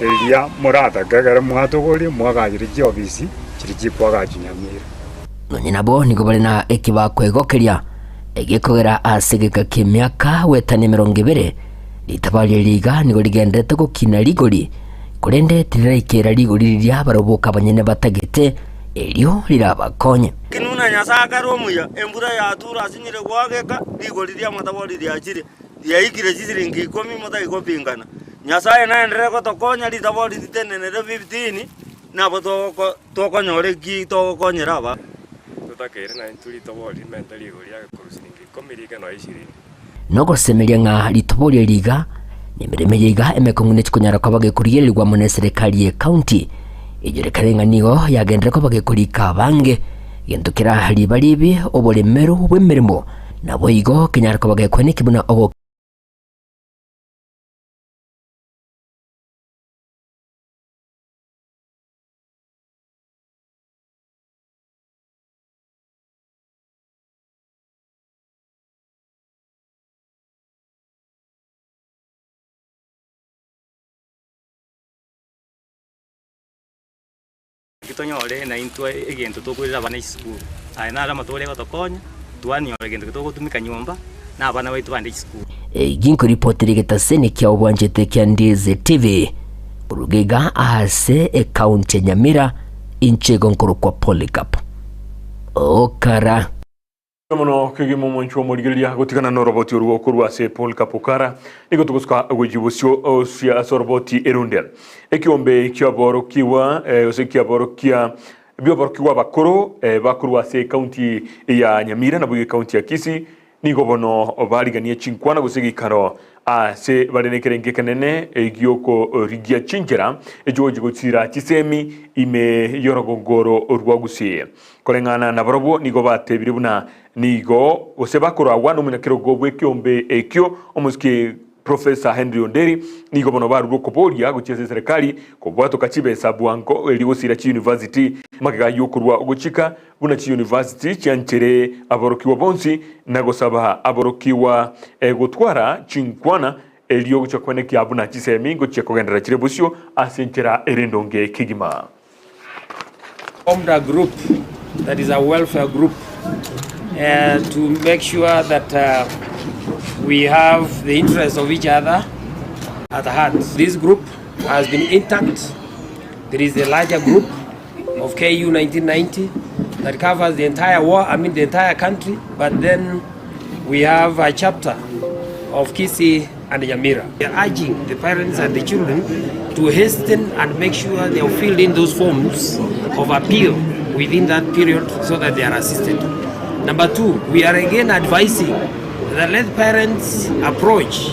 Speaker 6: eria moratake ekero mwatogoria mwagachire chiofisi chiria chikoagachwa Nyamira.
Speaker 4: Nonya nabo nigo bare na eki bakwegokeria, egekogera ase egeka ki'emiaka goetania emerongo ebere, ritabaria eri iga nigo rigendererete gokina rigori, korende tiriraikera rigori riria barobwo abanyene batagete, erio rirabakonye.
Speaker 5: Lakini buna Nyasae akare omuya, embura yature asinyire goageka, rigori ri'amatabori riachire, riaikire chisiringi ikomi motari gopingana. Nyasae naenderere gotokonya ritabori ritenenere fifteen, nabo togoko tokonyora eki togokonyera aba.
Speaker 9: Totakeire naintwe ritobori rimente rigori riage korwa siringi ikomi riike nonya ishirini.
Speaker 4: Nogosemeria ng'a ritobori eri iga nemeremo eye iga emekong'u nechikonyara koba gekorigererigwa amo neserekari ye county enyorekane ng'a nigo yagenderere koba gekorika abange gento kera riba ribi oboremeru bw'emeremo naboigo kenyare koba gekweneki buna ogo
Speaker 7: Naki tonyore naintwe egento tokoirera abana chisukuru, aya naro amatoro agotokonya, twanyora egento eke togotumeka nyomba, na abana baito bande chisukuru.
Speaker 4: Egi nkoripotera egetaseni kia obwanchete kia Ndizi TV koruga iga ase ekaunti ya Nyamira, inche igo nkorokwa Polycarp Okara.
Speaker 2: Mono kegima omwanchwa omorigereria gotigana noroboti orwo korwa ase Paul Kapukara nigo togosuka gochia bosio osia ase oroboti erunde ekiombe kiaborokigwa gose kiaborokia bioborokigwa abakoro bakorwa ase ekaunti ya Nyamira naboigo ekaunti ya Kisii nigo bono bariganie chinkwana gose egeikaro. Ase bare nekerengo ekenene gi'okorigia chinchera echigochia gochiira chisemi ime y'orogongo oro rwa Gusii. Koreng'ana nabarobwo nigo batebire buna nigo gose bakoragwa nomonyakerogo bw'ekeombe ekio omosike Professor Henry Onderi nigo bono barure okoboria gochia ase eserekari kobwatoka chibesa bwango erio gosiira chiyunivasiti magega y'okorua ogochika buna chiyunivasiti chianchere aborokigwa bonsi na gosaba aborokigwa gotwara chinkwana erio gochia kwenekia buna chisemi ngochia kogenderera chire bosio ase enchera ere endonge kegima.
Speaker 10: Formed a group that is a welfare group uh, to make sure that uh, we have the interests of each other at heart. This group has been intact. There is a larger group of KU 1990 that covers the entire war, I mean the entire country, but then we have a chapter of Kisii and Nyamira. We are urging the parents and the children to hasten and make sure they have filled in those forms of appeal within that period so that they are assisted. Number two, we are again advising that let parents approach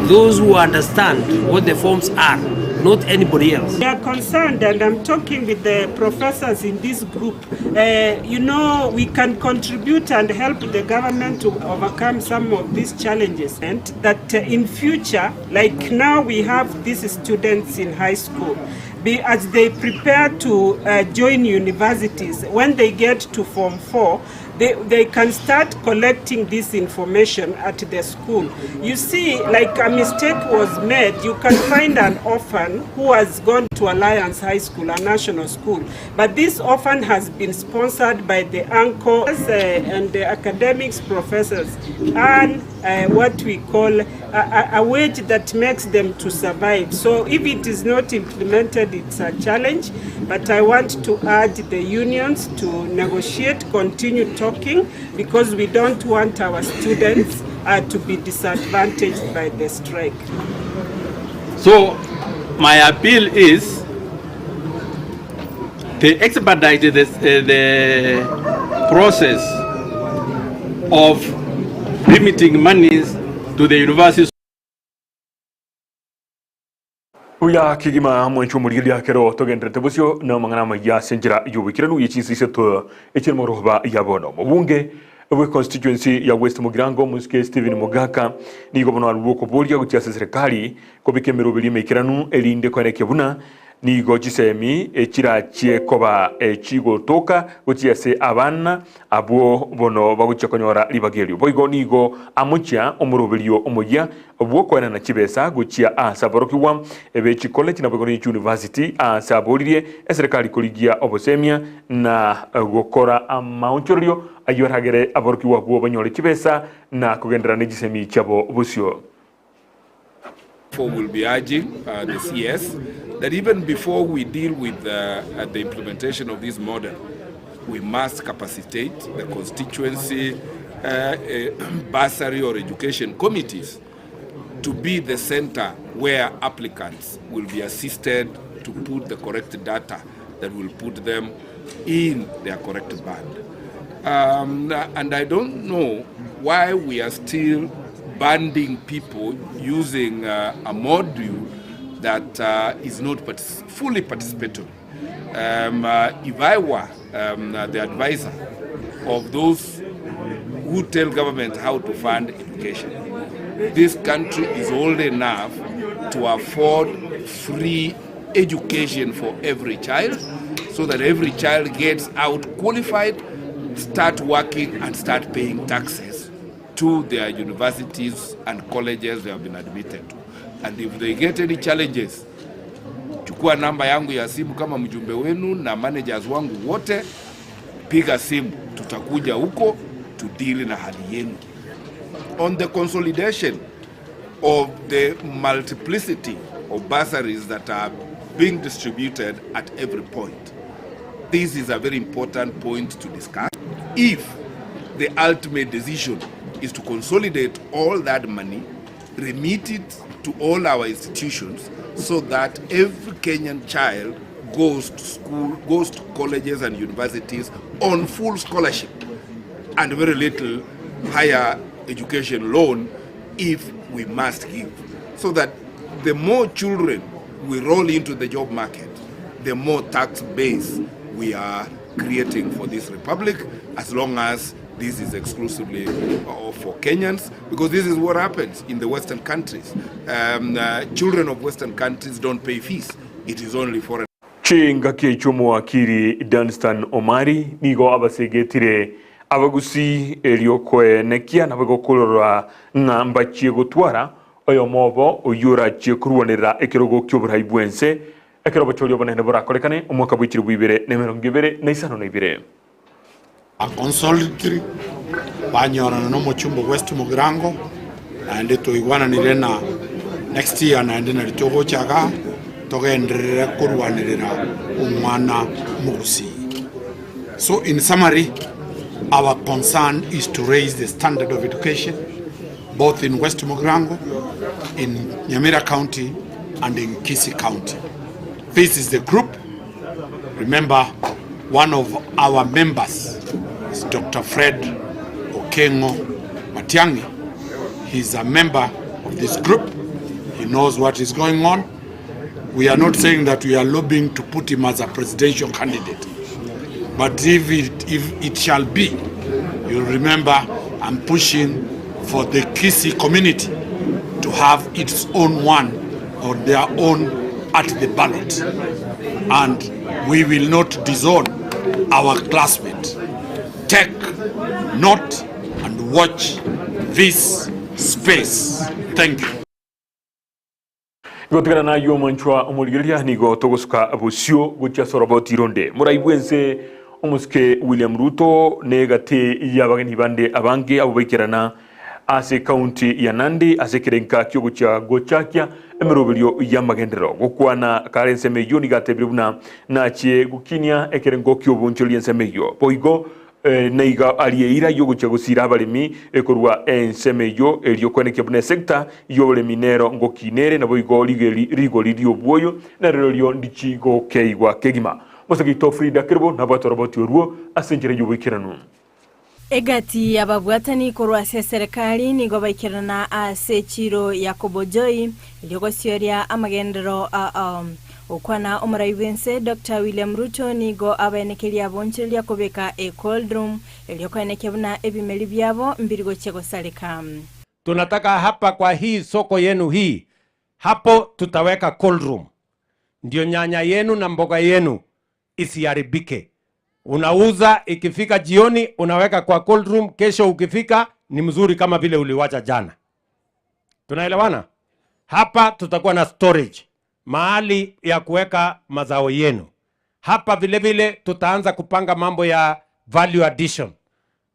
Speaker 10: those who understand what the forms are, not anybody else.
Speaker 11: We are concerned, and I'm talking with the professors in this group. Uh, you know, we can contribute and help the government to overcome some of these challenges, and that uh, in future, like now we have these students in high school, be, as they prepare to uh, join universities, when they get to Form 4, they, they can start collecting this information at the school. You see, like a mistake was made, you can find an orphan who has gone to Alliance High School, a national school, but this orphan has been sponsored by the uncle uh, and the academics professors and uh, what we call a, a, a wage that makes them to survive. So if it is not implemented, it's a challenge. But I want to urge the unions to negotiate, continue talking, because we don't want our students uh, to be disadvantaged by the strike.
Speaker 12: So my appeal is to expedite this, uh, the process of remitting monies to the universities.
Speaker 2: Buya kegima mwanche omorigereria ekero togendererete bosio na amang'ana amaya ase enchera y'oboikeranu ye chinsa isato echire moroba ya bono. Omobunge bwe constituency ya West Mugirango omosike Stephen Mogaka nigo bono arure okoboria gochia ase serikali kobeka emeroberi emeikeranu erinde koenekia buna Nigo chisemi chirachie koba chigotoka gochia ase abana abwo bono bagochia konyora ribaga erio. Boigo nigo amochia omoroberio omoyia bw'okoenana chibesa gochia aase aborokigwa be chikoleji naboigo ne chiunivasiti aase aboririe eserekari korigia obosemia na gokora amaonchorerio ayio aragere aborokigwa abwo banyore chibesa na kogenderera ne chisemi chiabo bosio.
Speaker 13: Therefore, we'll be urging uh, the CS that even before we deal with uh, uh, the implementation of this model, we must capacitate the constituency uh, uh, bursary or education committees to be the center where applicants will be assisted to put the correct data that will put them in their correct band. Um, and I don't know why we are still banding people using uh, a module that uh, is not partic fully participatory. Um, uh, if I were um, uh, the advisor of those who tell government how to fund education, this country is old enough to afford free education for every child so that every child gets out qualified, start working and start paying taxes to their universities and colleges they have been admitted to. And if they get any challenges, chukua namba yangu ya simu kama mjumbe wenu na managers wangu wote, piga simu, tutakuja huko tudili na hali yenu. On the consolidation of the multiplicity of bursaries that are being distributed at every point. This is a very important point to discuss. If the ultimate decision is to consolidate all that money, remit it to all our institutions so that every Kenyan child goes to school, goes to colleges and universities on full scholarship and very little higher education loan if we must give so that the more children we roll into the job market the more tax base we are creating for this republic as long as this is exclusively uh, for Kenyans because this is what happens in the western countries um, uh, children of western countries don't pay fees it is only foreign
Speaker 2: Chingaki echio omowakiri Danstan Omari nigo abasegetire abagusii erio koenekia naboigo korora ng'a mbachie gotwara oyomo obo oyio orachie korwanerera ekerogo ki'oborai bw'ense ekero obochori obonene borakorekane omwaka bwe chilifu ibere na emerongo ebere na isano na ibere.
Speaker 14: Baconsultire, banyorana na omochumba West Mugirango, naende twaigwananire na next year naende nari togocha igaa togenderere korwanerera omwana omogusii. So in summary, our concern is to raise the standard of education both in West Mugirango, in Nyamira County and in Kisii County. This is the group. Remember, one of our members is Dr. Fred Okengo Matiang'i. He's a member of this group. He knows what is going on. We are not saying that we are lobbying to put him as a presidential candidate. But if it, if it shall be, you'll remember I'm pushing for the Kisii community to have its own one or their own at the ballot. And we will not disown our classmate. Take note and watch this space. Thank you.
Speaker 2: Igo tigana nayio omwanchwa omorigereria nigo togosuka bosio gochia ase oroboti ronde. Morai bw'ense omosike William Ruto na egati y'abageni bande abange abwo baikerana ase ekaunti ya Nandi ase ekerenka ki'ogochia gochakia emeroberio y'amagenderero. Gokwana kare ensemo eyio nigo atebire buna nachie gokinia ekerengo ki'obonchoreria ensemo eyio. Boigo Naiga arie eira y'ogochia gosiira abaremi korwa ensemo eyio, erio kwenekia buna esegita y'oboremi nero ngokiina ere, naboigo rigori ri'obwoyo narirorio ndichi gokeigwa kegima. Mosageito Frida Kerubo nabwate oroboti orwo ase enchera y'oboikeranu.
Speaker 15: Egati y'ababwatani korwa ase eserekari nigo baikerana ase echiiro ya Kobojoi erio gosioria amagenderero ao. Gokwana omorai bw'ense Doctor William Ruto nigo abaenekeria abonchoreria kobeka e cold room erio koenekia buna ebimeri biabo mbiri gochia gosareka.
Speaker 10: Tunataka hapa kwa hii soko yenu hii, hapo tutaweka cold room ndio nyanya yenu na mboga yenu isiharibike. Unauza ikifika jioni unaweka kwa cold room, kesho ukifika ni mzuri kama vile uliwacha jana. Tunaelewana? Hapa tutakuwa na storage mahali ya kuweka mazao yenu. Hapa vile vile tutaanza kupanga mambo ya value addition,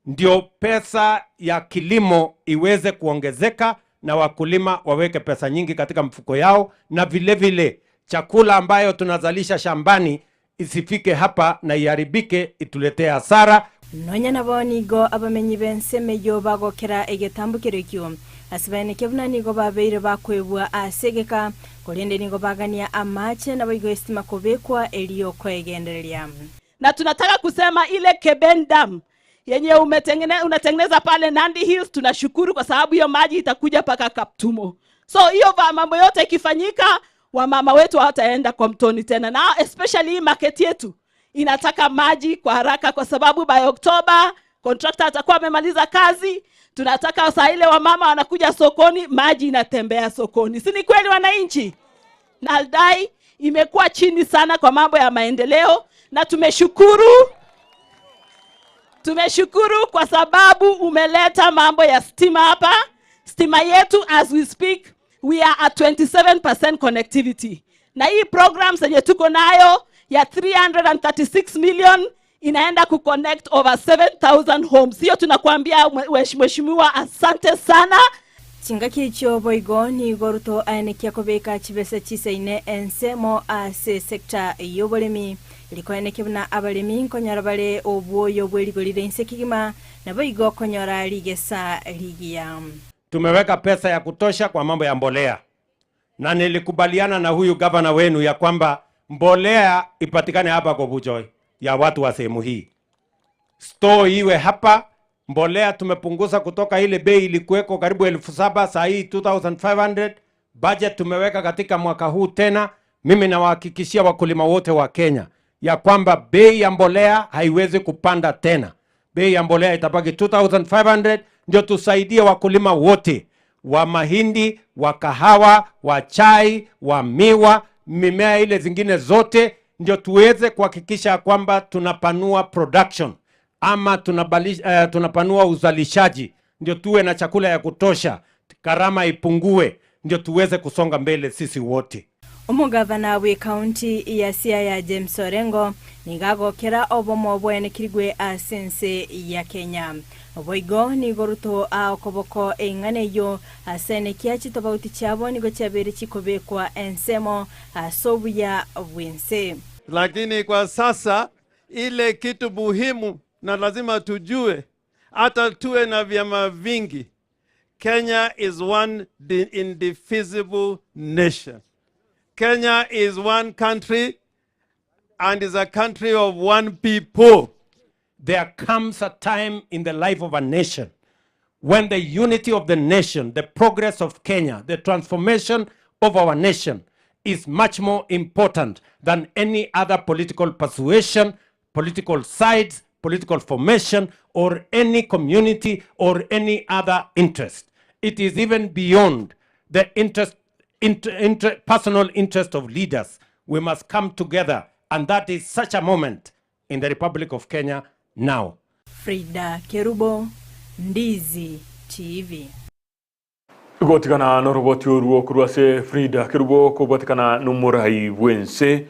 Speaker 10: ndio pesa ya kilimo iweze kuongezeka na wakulima waweke pesa nyingi katika mfuko yao, na vile vile chakula ambayo tunazalisha shambani isifike hapa na iharibike ituletee hasara.
Speaker 15: Nonya nabo nigo abamenyi b'ensemo eyio bagokera egetambokero ekio, ase baenekia buna nigo babeire bakoebwa ase egeka, korende nigo bagania amache naboigo esitima kobekwa erio koegendereria.
Speaker 16: Na tunataka kusema ile Keben Dam yenye umetengene, unatengeneza pale Nandi Hills, tunashukuru kwa sababu hiyo maji itakuja mpaka Kaptumo. So hiyo mambo yote ikifanyika, wamama wetu hawataenda kwa mtoni tena, na especially hii market yetu inataka maji kwa haraka, kwa sababu by October contractor atakuwa amemaliza kazi. Tunataka saa ile wamama wanakuja sokoni, maji inatembea sokoni, si ni kweli wananchi? Na Aldai imekuwa chini sana kwa mambo ya maendeleo, na tumeshukuru tumeshukuru kwa sababu umeleta mambo ya stima hapa. Stima yetu as we speak we are at 27% connectivity, na hii program zenye tuko nayo ya 336 million inaenda kuconnect over 7000 homes. Hiyo tunakuambia mheshimiwa, asante sana.
Speaker 15: Chingaki echio boigo nigo Ruto aenekia kobeka chibesa chisaine ensemo ase esecta y'oboremi eri koenekia buna abaremi nkonyora bare obwoyo bw'erigori ria inse kegima naboigo konyora rigesa rigiya.
Speaker 10: Tumeweka pesa ya kutosha kwa mambo ya mbolea, na nilikubaliana na huyu gavana wenu ya kwamba mbolea ipatikane hapa Kobujoi ya watu wa sehemu hii, store iwe hapa, Mbolea tumepunguza kutoka ile bei ilikuweko karibu 7,000 saa hii 2500. Budget tumeweka katika mwaka huu tena. Mimi nawahakikishia wakulima wote wa Kenya ya kwamba bei ya mbolea haiwezi kupanda tena. Bei ya mbolea itabaki 2500 ndio tusaidie wakulima wote wa mahindi, wa kahawa, wa chai, wa miwa, mimea ile zingine zote, ndio tuweze kuhakikisha kwamba tunapanua production ama tunapanua uzalishaji, ndio tuwe na chakula ya kutosha, gharama ipungue, ndio tuweze kusonga mbele sisi wote.
Speaker 15: Omogavana bw'ekaunti ya Siaya James Orengo nigo agokera obomo bwaenekirigwe ase ense ya Kenya. Boigo nigo Ruto aa okoboko eng'ana eyio ase enekia chitobauti chiabo nigo chiabeire chikobekwa ensemo ase obuya bw'ense.
Speaker 17: Lakini kwa sasa ile kitu muhimu na lazima tujue, hata tuwe na vyama vingi, Kenya is one indivisible nation. Kenya is one country and is a country of one people.
Speaker 10: There comes a time in the life of a nation when the unity of the nation, the progress of Kenya, the transformation of our nation is much more important than any other political persuasion, political sides, political formation, or any community or any other interest. It is even beyond the personal interest of leaders. We must come together, and that is such a moment in the Republic of Kenya now.
Speaker 15: Frida Kerubo, Ndizi TV.
Speaker 2: Gotigana noroboti oruo korwa ase Frida Kerubo kobwatekana nomorai bwense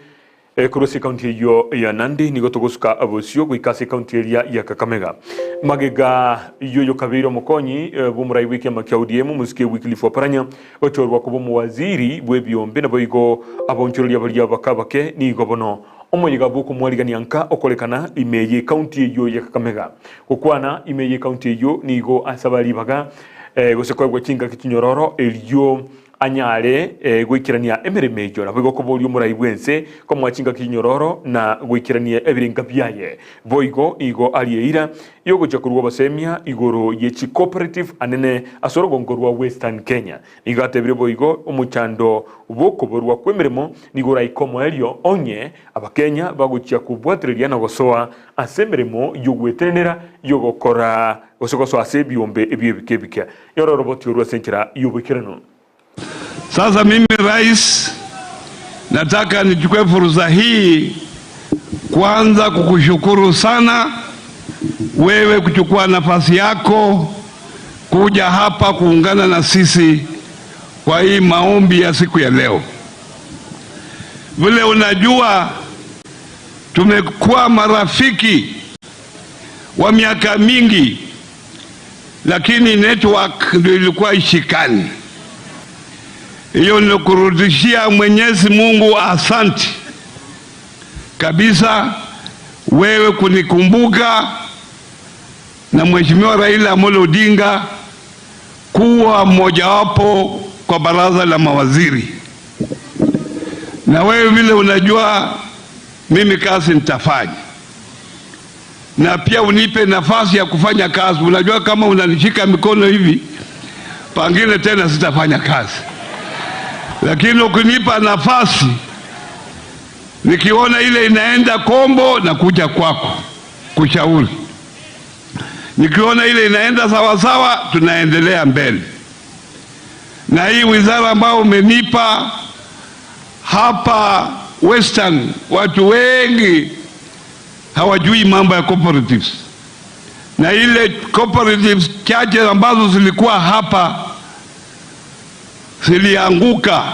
Speaker 2: korwa ase ekaunti eyio ya Nandi nigo togosuka bosio goika ase ekaunti eria ya Kakamega. Magega yoyo kabeire omokonyi bw'omorai bw'ekiama kia ODM omosike Wycliffe Oparanya gochorwa koba omowaziri bw'ebiombe naboigo abaonchoreria baria bake abake nigo bono omoyega bw'okomwarigania nka okorekana ime y'ekaunti eyio ya Kakamega. Gokwana ime y'ekaunti eyio nigo asaba ribaga gose koegwa chingaki chinyororo erio anyare goikerania emeremo eyio. Naboigo koboria omorai bw'ense komoa chingaki chinyororo na goikerania ebirenga biaye. Boigo nigo arie eira y'ogochia korua obosemia igoro ye chicooperative anene ase orogongo rwa Western Kenya. Nigo atebire boigo omochando bw'okoborwa kw'emeremo nigo oraike omoerio onye Abakenya bagochia kobwatereria na gosoa ase emeremo y'ogwetenenera y'ogokora gose gosoa ase ebiombe ebi'ebike ebike. Nyora oroboti orwo ase enchera y'oboikeranu.
Speaker 18: Sasa mimi Rais, nataka nichukue fursa hii kwanza kukushukuru sana wewe kuchukua nafasi yako kuja hapa kuungana na sisi kwa hii maombi ya siku ya leo. Vile unajua tumekuwa marafiki wa miaka mingi, lakini network ndio ilikuwa ishikani. Hiyo ni kurudishia Mwenyezi Mungu asante kabisa, wewe kunikumbuka na Mheshimiwa Raila Amolo Odinga kuwa mmojawapo kwa baraza la mawaziri. Na wewe vile unajua mimi kazi nitafanya, na pia unipe nafasi ya kufanya kazi. Unajua kama unanishika mikono hivi, pangine tena sitafanya kazi, lakini ukinipa nafasi, nikiona ile inaenda kombo na kuja kwako kushauri, nikiona ile inaenda sawasawa, tunaendelea mbele. Na hii wizara ambayo umenipa hapa Western, watu wengi hawajui mambo ya cooperatives, na ile cooperatives chache ambazo zilikuwa hapa zilianguka.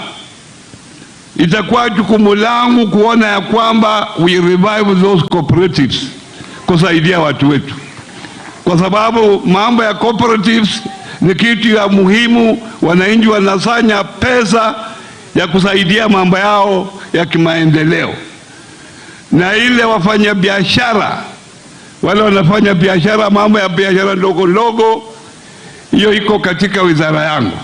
Speaker 18: Itakuwa jukumu langu kuona ya kwamba we revive those cooperatives, kusaidia watu wetu, kwa sababu mambo ya cooperatives ni kitu ya muhimu. Wananchi wanasanya pesa ya kusaidia mambo yao ya kimaendeleo, na ile wafanya biashara wale wanafanya biashara, mambo ya biashara ndogo ndogo, hiyo iko katika wizara yangu.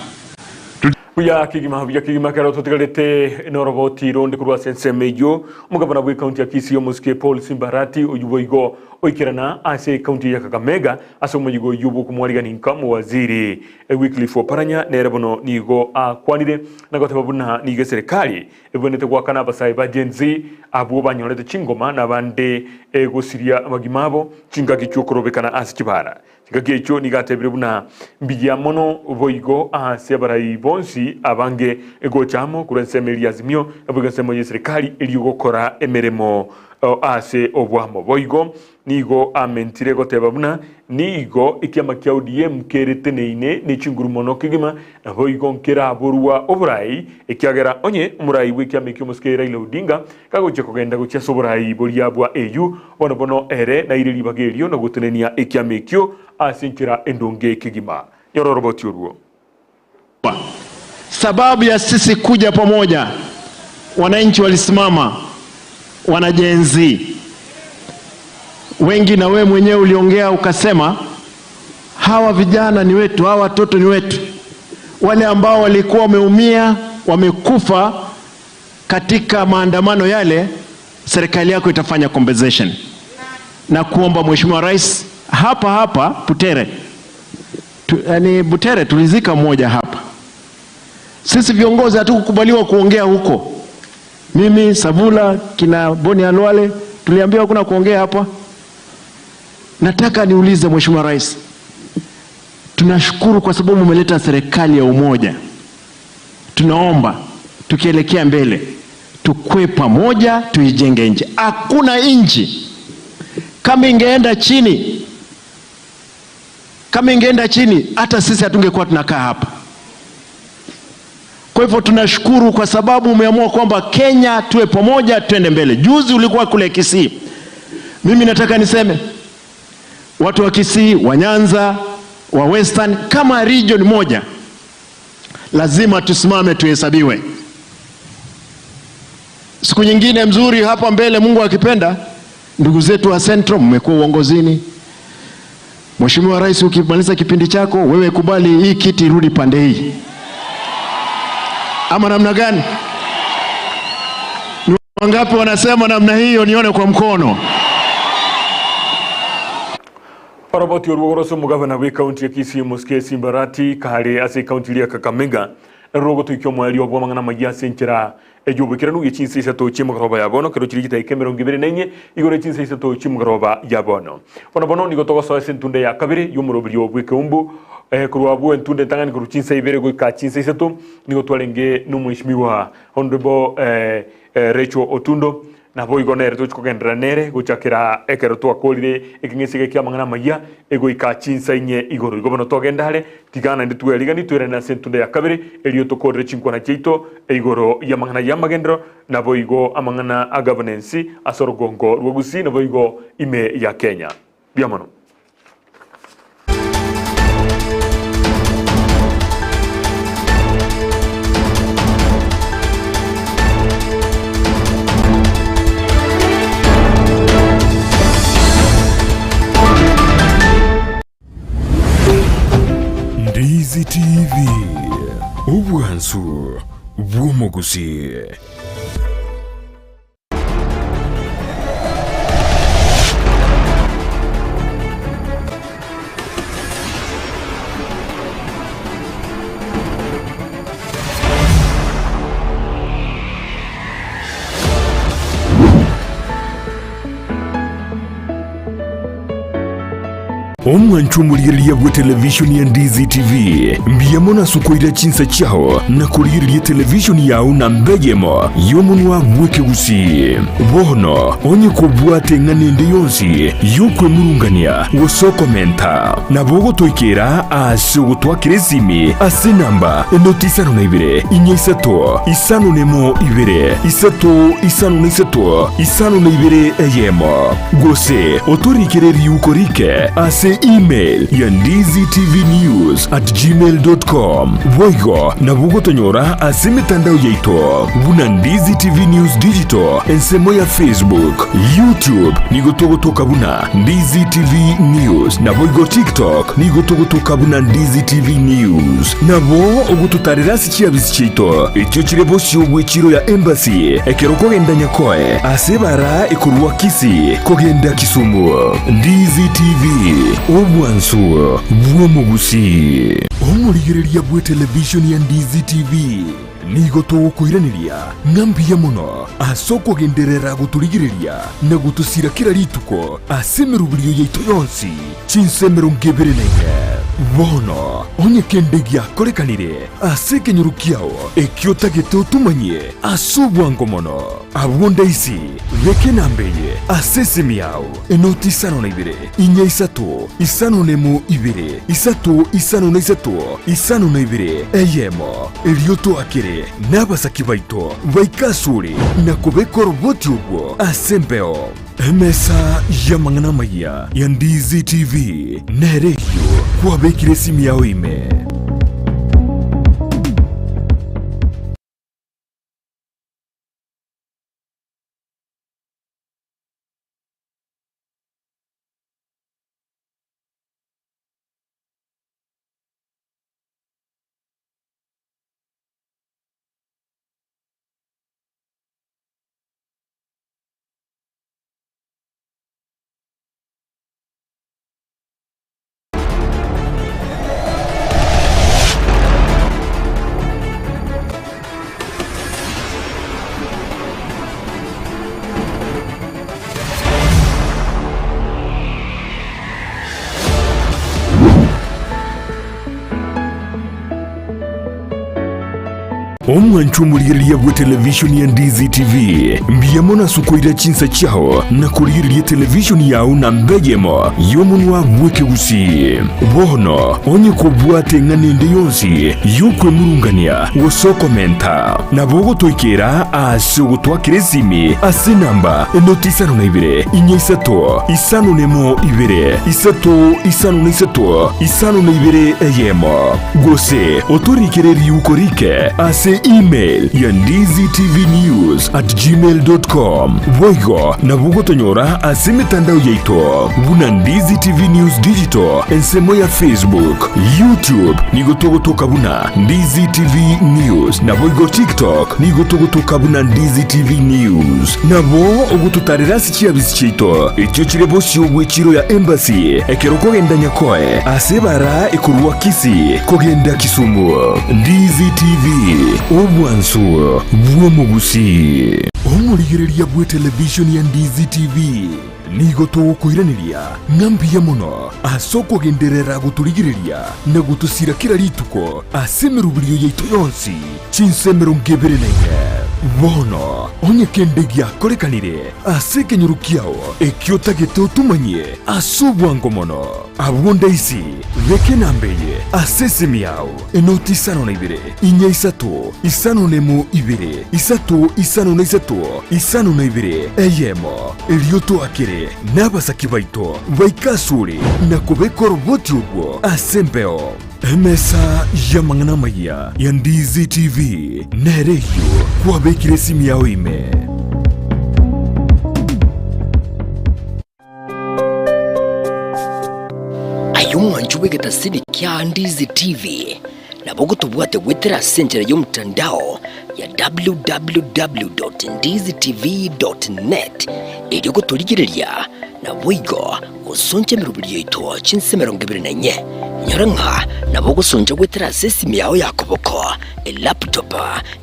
Speaker 2: Buya kegima, buya kegima ekero totigarete noroboti ronde korwa ase ensemo eyio, omogabana bw'ecounty ya Kisii omosike Paul Simbarati oyio boigo Oikerana ase ekaunti ya Kakamega ase omoyigo oyio bw'okomwarigania inka omowaziri Wycliffe Oparanya nere bono nigo akwanire na goteba buna nigo eserekari ebwenerete goakana abasae ba Gen Z abwo banyorete chingoma na abande gosiria amagima abo chingaki chi'okorobekana ase chibara. Chingaki echio nigo atebire buna mbuya mono boigo ase abarai bonsi abange gocha amo korwa ensemo eria Azimio naboigo ensemo y'eserekari erio gokora emeremo ase oboamo. Boigo nigo amentire goteba buna nigo ekiama kia ODM kereteneine ne chinguru mono kegima naboigo nkeraborwa oborai ekiagera onye omorai bw'ekiama ekio omosike Raila Odinga kagochia kogenda gochia ase oborai boria bwa AU bono bono ere naire ribaga erio na gotenenia ekiama ekio ase enchera endonge kegima. Nyora oroboti orwo.
Speaker 19: Sababu ya sisi kuja pamoja, wananchi walisimama, wana Gen Z wengi, na wewe mwenyewe uliongea ukasema, hawa vijana ni wetu, hawa watoto ni wetu, wale ambao walikuwa wameumia, wamekufa katika maandamano yale, serikali yako itafanya compensation. Na kuomba Mheshimiwa Rais hapa hapa Butere tu, yani Butere tulizika mmoja hapa. Sisi viongozi hatukukubaliwa kuongea huko. Mimi Savula kina Boni Alwale tuliambiwa hakuna kuongea hapa. Nataka niulize Mheshimiwa Rais, tunashukuru kwa sababu umeleta serikali ya umoja. Tunaomba tukielekea mbele tukue pamoja, tuijenge nchi. Hakuna nchi kama ingeenda chini, kama ingeenda chini, hata sisi hatungekuwa tunakaa hapa. Kwa hivyo tunashukuru kwa sababu umeamua kwamba Kenya tuwe pamoja, tuende mbele. Juzi ulikuwa kule Kisii. Mimi nataka niseme watu wa Kisii, wa Nyanza, wa Western kama region moja lazima tusimame tuhesabiwe. Siku nyingine mzuri hapa mbele, Mungu akipenda, ndugu zetu wa Central mmekuwa uongozini. Mheshimiwa Rais, ukimaliza kipindi chako wewe kubali hii kiti irudi pande hii, ama namna gani? Ni wangapi wanasema namna hiyo? Nione kwa mkono.
Speaker 2: Oroboti orwo ase omogabana bw'ekaunti ya Kisii Omosike Simbarati kare ase ekaunti eria ya Kakamega narwo rogotoikia omoerio bw'amang'ana amayia ase enchera ey'oboikeranu ye chinsa isato chi'emogoroba ya bono kero chire chidaika emerongo ebere na inye igoro ye chinsa isato chi'emogoroba ya bono. Bono bono nigo togosoa ase entunda ya kabere y'omoroberio bw'ekeumbu korwa abwo entunda entang'ani korwa chinsa ibere goika chinsa isato nigo twarenge n'omweshimiwa Honourable Rachel Otundo Naboigo nere tochi kogenderera nere gochakera ekero twakorire ekeng'ese eke ki'amang'ana amayia, egoika chinsa inye igoro. Igo bono togende are, tiga naende tweriganie twerane ase entunda ya kabere, erio tokorere chinkwana chiaito igoro y'amang'ana y'amagenderero, naboigo amang'ana a governance ase orogongo rwa Gusii, naboigo ime ya Kenya. Mbuya mono.
Speaker 1: Ndizi TV, obwansu bw'omogusii. Omwancho omorigereria bwe televishoni ya Ndizi TV, mbuya mono ase okoira chinsa chiao na korigereria televishoni yao namba eyemo y'omonwa bw'ekegusii. Bono onye kobwate eng'ana ende yonsi y'okwemurungania gose okomenta, nabo ogotoikera ase ogotwakera esimi ase enamba enoti isano na ibere, inya isato, isano nemo ibere, isato isano na isato, isano na ibere eyemo. Gose otorikere riuko rike ase email ya ndizitvnews at gmail dot com. Boigo nabo ogotonyora ase emetandao yaito buna Ndizi TV News Digital ensemo ya Facebook, YouTube nigo togotoka buna Ndizi TV News naboigo TikTok nigo togotoka buna Ndizi TV News. Nabo ogototarera ase chiabisi chiaito echio chire bosio bw'echiro ya Embassy ekero okogenda Nyakoe ase ebara ekorwa Kisii kogenda Kisumu. Ndizi TV, obwansu bw'omogusii. Omorigereria bw'etelevishoni ya Ndizi TV nigo togokoiraneria ng'a mbuya mono ase okogenderera gotorigereria na gotosira kera rituko ase emeroberio yaito yonsi chinsa 24. Bono onye kende giakorekanire ase ekenyoro kiao ekio otagete otomanyie ase obwango mono, abwo ndaisi beka enamba eye ase esimi yao, enoti 52 inya isato, isano nemo ibere, isato isano na isato, isano na ibere, eyemo. Erio toakere nabasaki baito baike asore na kobeka oroboti obwo ase embeo. Emesa y'amang'ana amayia ya Ndizi TV nere eyio kwabekire esimi yao ime. Omwancho omorigereria bwe televishoni ya Ndizi TV, mbuya mono ase okoira chinsa chiao na korigereria televishoni yao namba eyemo y'omonwa bw'ekegusii. Bono onye kobwate eng'ana ende yonsi y'okwemurungania gose okomenta, nabo ogotoikera ase ogotwakera esimi ase enamba enoti 52 4 5 1 2 3 5 3 52 1, gose otorikere riuko rike ase email ya ndizitvnews@gmail.com. Boigo nabo ogotonyora ase emetandao yaito buna Ndizi TV News Digital ensemo ya Facebook, YouTube nigo togotoka buna Ndizi TV News naboigo TikTok nigo togotoka buna Ndizi TV News. Nabo ogototarera ase chiabisi chiaito echio chire bosio bw'echiro ya Embassy ekero okogenda Nyakoe ase ebara ekorwa Kisii kogenda Kisumu. Ndizi TV, obwansu bw'omogusii. Omorigereria bw'etelevishoni ya Ndizi TV nigo togokoiraneria ng'a mbuya mono ase okogenderera gotorigereria na gotosira kera rituko ase emeroberio yaito yonsi chinsa 24. Bono onye kende giakorekanire ase ekenyoro kiao ekio otagete otomanyie ase obwango mono, abwo ndaisi beka enamba eye ase esimi yao, enoti 52 4 3 5 1 2 3 5 3 52 1, erio toakere nabasaki baito baike asore na kobeka oroboti orwo ase embeo. Emesa y'amang'ana amayia ya Ndizi TV nere eyio kwabekire esimi yao ime.
Speaker 4: Aye omwanchi bw'egetasini kia Ndizi TV, nabo ogotobwate goetera ase enchera y'omotandao ya www.ndizitv.net erio gotorigereria naboigo gosoncha emeroberio yaito chinse 24. Inyora ng'a nabo ogosoncha goetera ase esimi yao ya koboko, elaptop,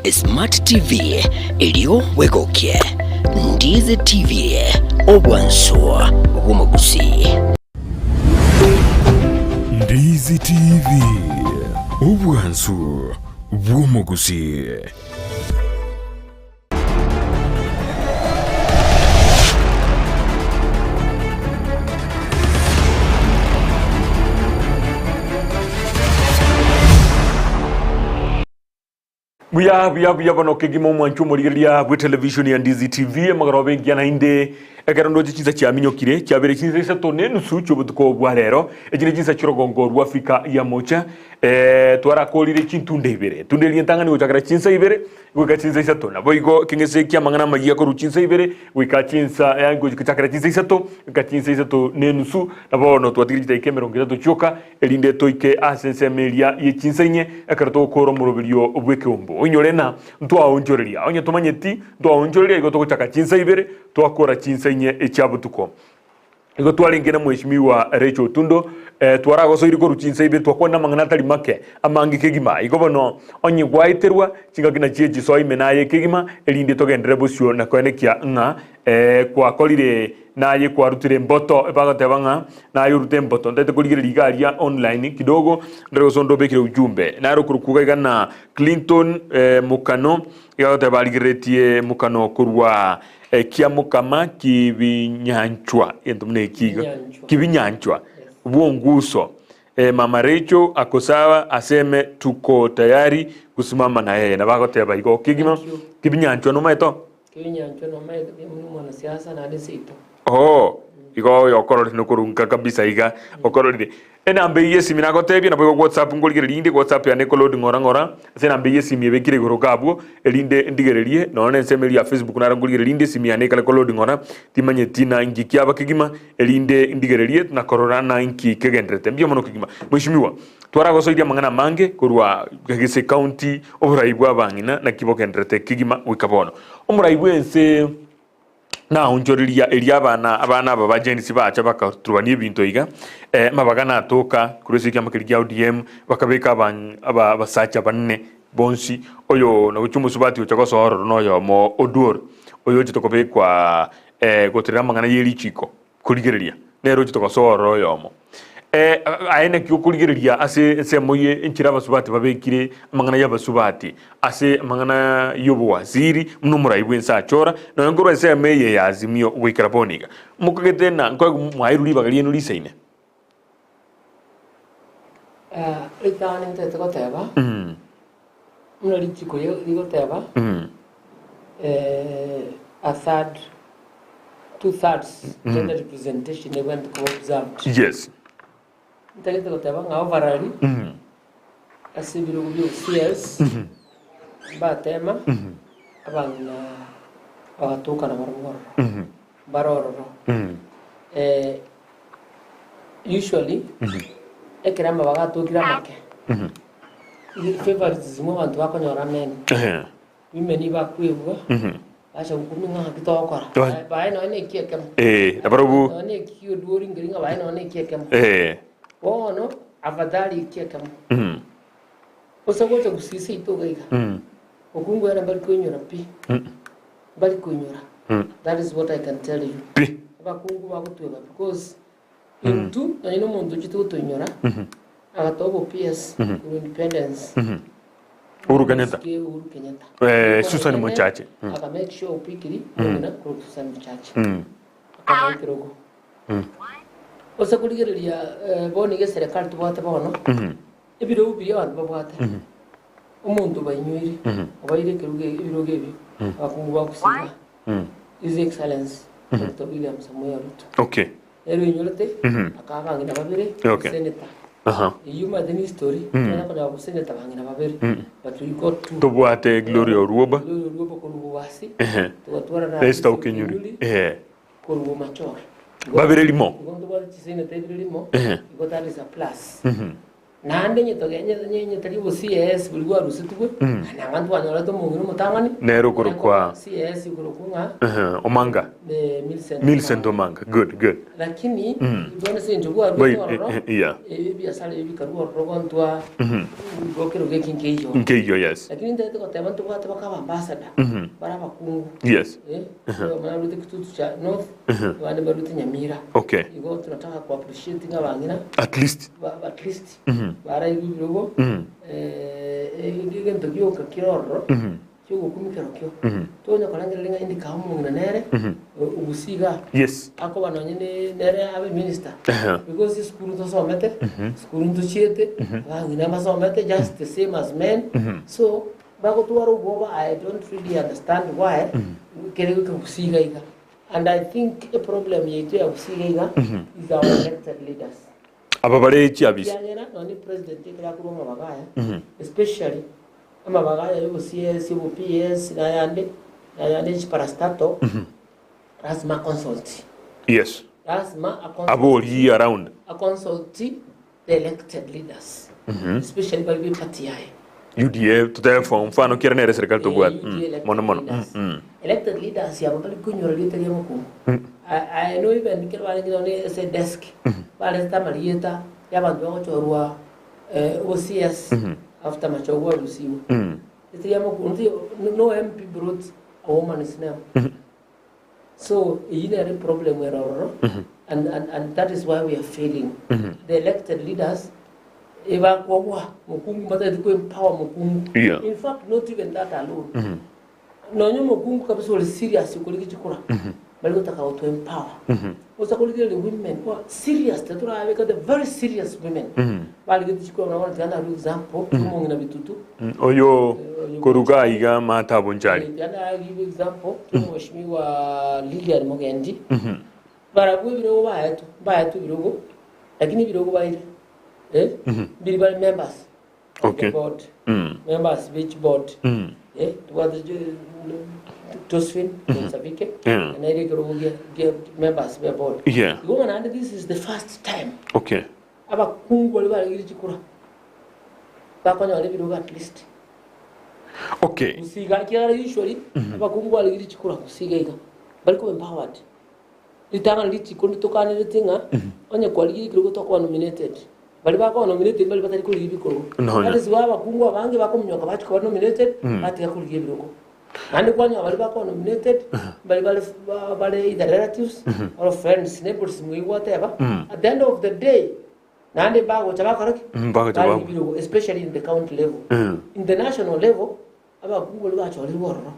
Speaker 4: esmart TV, erio bwegokie. Ndizi TV, obwansu bw'omogusii.
Speaker 1: Ndizi TV, obwansu bw'omogusii.
Speaker 2: Buya buya buya bono kegima omwancho omorigereria bwe television ya Ndizi TV amagoro abe engiya naende. Ekero ndoche chinsa chiaminyokire, chiabeire chinsa isato na enusu chi'obotuko bwa rero, echi ne chinsa chi'orogongo rw'Afrika ya Mocha. Eh, twarakorire chintunda ibere. Etunda eria entang'ani gochakera chinsa ibere goika chinsa isato. Naboigo ekeng'ese ki'amang'ana amayia korwa chinsa ibere goika chinsa yaani gochakera chinsa isato goika chinsa isato na enusu. Na bono twatigire chidaika emerongo etato chioka, erinde toike ase ensemo eria ye chinsa inye, ekero togokora omoroberio bw'ekeombe. Oinyore ng'a ntwaonchoreria, onye tomanyeti ntwaonchoreria, igo togochaka chinsa ibere, twakora chinsa inye echia botuko. Igo twarenge na Mheshimiwa Rachel Otundo, eh, twaragosoirie korwa chinsa ibere, twakwanire amang'ana atari make, amange kegima. Igo bono, onye gwaeterwa, chingaki nachio echisoa ime naye kegima, erinde togenderere bosio na koenekia ng'a eh, gwakorire naye kwarutire emboto, bagoteba ng'a naye orute emboto. Ntaete korigereria iga aria online kidogo, ndore gose onde obekire ujumbe. Nare okorokwa iga iga na Clinton eh, Mokano, iga agoteba arigereretie Mokano korwa Ekiamokama kibinyanchwa, egento buna eki iga, kibinyanchwa, bw'onguso. Eh, mama Rachel akosaba aseme tuko tayari kusimama na yeye. Nabo agoteba igo kegima kibinyanchwa nomaete oo?
Speaker 3: Kibinyanchwa nomaete buna omwanasiasa naende seito.
Speaker 2: Oo, igo oyo okororire nokorunka kabisa iga okororire. Enamba eyio y'esimi nagotebia, naboigo WhatsApp nkorigereria inde, WhatsApp yane ekoload ng'ora ng'ora, ase enamba eyio y'esimi ebekire igoro iga abwo, erinde ndigererie, nonya na ensemo eria ya Facebook naro nkorigereria inde esimi yane ekare koload ng'ora, timanyeti na inki kiaba kegima, erinde ndigererie na korora na inki kegendererete. Mbuya mono kegima. Mheshimiwa, twaragosoirie amang'ana amange korwa gese county, oborai bwa abang'ina naki bogendererete kegima goika bono. Omorai bwense. Naonchoreria erio abana abana aba ba Gen Z bacha bakaturwania ebinto iga, eh, amabaga natoka korwa ase ekiama keria kia ODM, bakabeka aban aba abasacha banne bonsi, oyo nagochia omosubati ocha gosoa ororo na oyomo Oduor, oyo ochete kobekwa goterera amang'ana ye richiko. Korigereria, nere ochete gosoa ororo oyomo. Eh, aye naki okorigereria ase ensemo ye enchera abasubati babekire amang'ana y'abasubati ase amang'ana y'obowaziri buna omorai bw'ense achora, nonya nkorwa ensemo eye ya Azimio goikera bono iga. Mokagete na nkoegwa mwaeirwe ribaga riaino risaine.
Speaker 3: Ah, ritang'ani ntagete goteba, buna richiko rigoteba, a third, two thirds gender representation ebwenerete koba observed. Ntagete goteba ng'a overall, ase ebirogo bia OCS, mbatema, abang'ina bagatoka nabarobwo ororo, mbare ororo. Usually, ekero amabaga atokire amake, favoritism abanto bakonyora men, women bakwebwa, bacha gokumia ng'a ng'aki togokora. Baye nonya na eki ekemo.
Speaker 2: Eh, nabarobwo.
Speaker 3: Nonya na eki oduori nkeri ng'a baye nonya na eki ekemo. Bono, afadhali eki ekemo. Gose gocha gusii seito iga iga, okungu ere mbari koinyora pi, mbari koinyora. That is what I can tell you.
Speaker 2: Pi.
Speaker 3: Abakungu bagotweba because intwe nonye na omonto ochete gotoinyora, agatoa obo PS korwa independence,
Speaker 2: Uhuru Kenyatta.
Speaker 3: Omosike Uhuru Kenyatta.
Speaker 2: Eh, Susan Mochache.
Speaker 3: Aka make sure opikiri omong'ina korwa Susan Mochache. Akamoa ekerogo. Gose korigereria bono iga eserekari tobwate bono, ebirogo biria abanto babwate, omonto obainyoire, obaire ekerogo ebirogo ebio, abakungu bagosiba, His Excellency Doctor William Samoei Ruto. Nere oinyorete, akaba abang'ina babere, senator. Eyio omanyete ni history, tonya konyora boseneta bang'ina babere, but we got two.
Speaker 2: Tobwate Gloria Orwoba.
Speaker 3: Gloria Orwoba korwa Bobasi, togatwara na
Speaker 2: Esther Okenyuri.
Speaker 3: Korwa Bomachoge.
Speaker 2: Babere rimo.
Speaker 3: Igo ntobwate chiseneta ibere rimo, igo that is a plus. Naende onye togenye onye onye tari bo CS boria bwarusetigwe, nanga ntwanyorete omong'ina omotang'ani,
Speaker 2: Nere okorokwa
Speaker 3: CS okorokwa ng'a
Speaker 2: Ehe, Omanga.
Speaker 3: eh, Millicent
Speaker 2: Millicent Omanga. Good, good.
Speaker 3: Lakini bono ase eng'encho
Speaker 2: Bai,
Speaker 3: bwarwete ororo,
Speaker 2: eh, eh, yeah.
Speaker 3: ebiasara ebi bikarwa ororo gontwa igo kero geki nkeiyo.
Speaker 2: Nkeiyo, yes.
Speaker 3: Lakini ntagete goteba ntobwate baka abambassador, bare abakungu. Eh, abamura barwete Kitutu cha North, abande barwete Nyamira. Igo tunataka ku appreciate ng'a abang'ina
Speaker 2: At least.
Speaker 3: ba- at least baraigwe ebirogo, egento gioka kere ororo kiogokumia kerokio. Tonya korengereria ng'a indi kaa omong'ina nere ogusia igaa, akoba nonye ne nere abe minister. Because esukuru ntosomete, esukuru ntochiete, abang'ina mbasomete just the same as men, so bagotwara obwoba I don't really understand why kere goika gusii iga iga. And I think a problem yaito ya Gusii iga iga is our elected leaders.
Speaker 2: Aba bare chiabisi.
Speaker 3: Ekiagera nonye president ekero akorwa amabaga aya, especially amabaga aya ya obo-CS, obo-PS na ayande, na ayande chiparastato, lazima aconsult. Lazima aconsult.
Speaker 2: Aborie around.
Speaker 3: Aconsult the elected leaders, especially baria be party yaye.
Speaker 2: UDA totebe for mfano kiera nere serikali tobwate.
Speaker 3: UDA elected
Speaker 2: Mono mono.
Speaker 3: leaders. Elected leaders aba mbari konyora rieta ria mokungu. I know even ekero barenge nonye ase edesk, barete amarieta ya abanto bagochorwa obo CS after Machogu arusiwe. Rieta ria mokungu, no MP brought a woman's name. So eyio nere problem ere ororo and, and, and that is why we are failing. The elected leaders ebakogwa mokungu mbatagete ko empower mokungu. In fact not even that alone. Nonye omokungu kabisa ore serious okorigia chikura bari gotaka goto empower. Osa korigereria women who are serious tetorabeka the very serious women barigete chikura buna bono tiga narue example omong'ina Bitutu.
Speaker 2: Oyo koruga aiga Martha Bonchari.
Speaker 3: Tiga nagive example Mheshimiwa Lilian Mugendi. Barabwo ebirogo baetwe, mbaetwe ebirogo, lakini ebirogo baire eh, mbiri bare members of the board, members b'echi board eh, tobwate Josephine Sabike naire ekerogo gia gia members be board. Igo ng'a naende this is the first time abakungu baria baregire chikura bakonyora ebirogo at least. Gusii iga ekiagera usually abakungu baregire chikura gusii iga iga bari koba empowered. Ritang'ani richiko nditokanereti ng'a onye kwarigirie ekerogo tokoba nominated. Baria bakoba nominated mbari batari korigia ebikorogo.
Speaker 2: Nonya.
Speaker 3: That is why abakungu abange bakominyoka bachia koba nominated batiga korigia ebirogo. Naende kwanyora baria bakoba nominated mbari bare bare either relatives or friends neighbors moigwateba at the end of the day naende mbagocha bakora ki?
Speaker 2: Mbagocha
Speaker 3: Barigia
Speaker 2: babo.
Speaker 3: ebirogo especially in the county level. In the national level Abakungu baria bachorirwe ororo,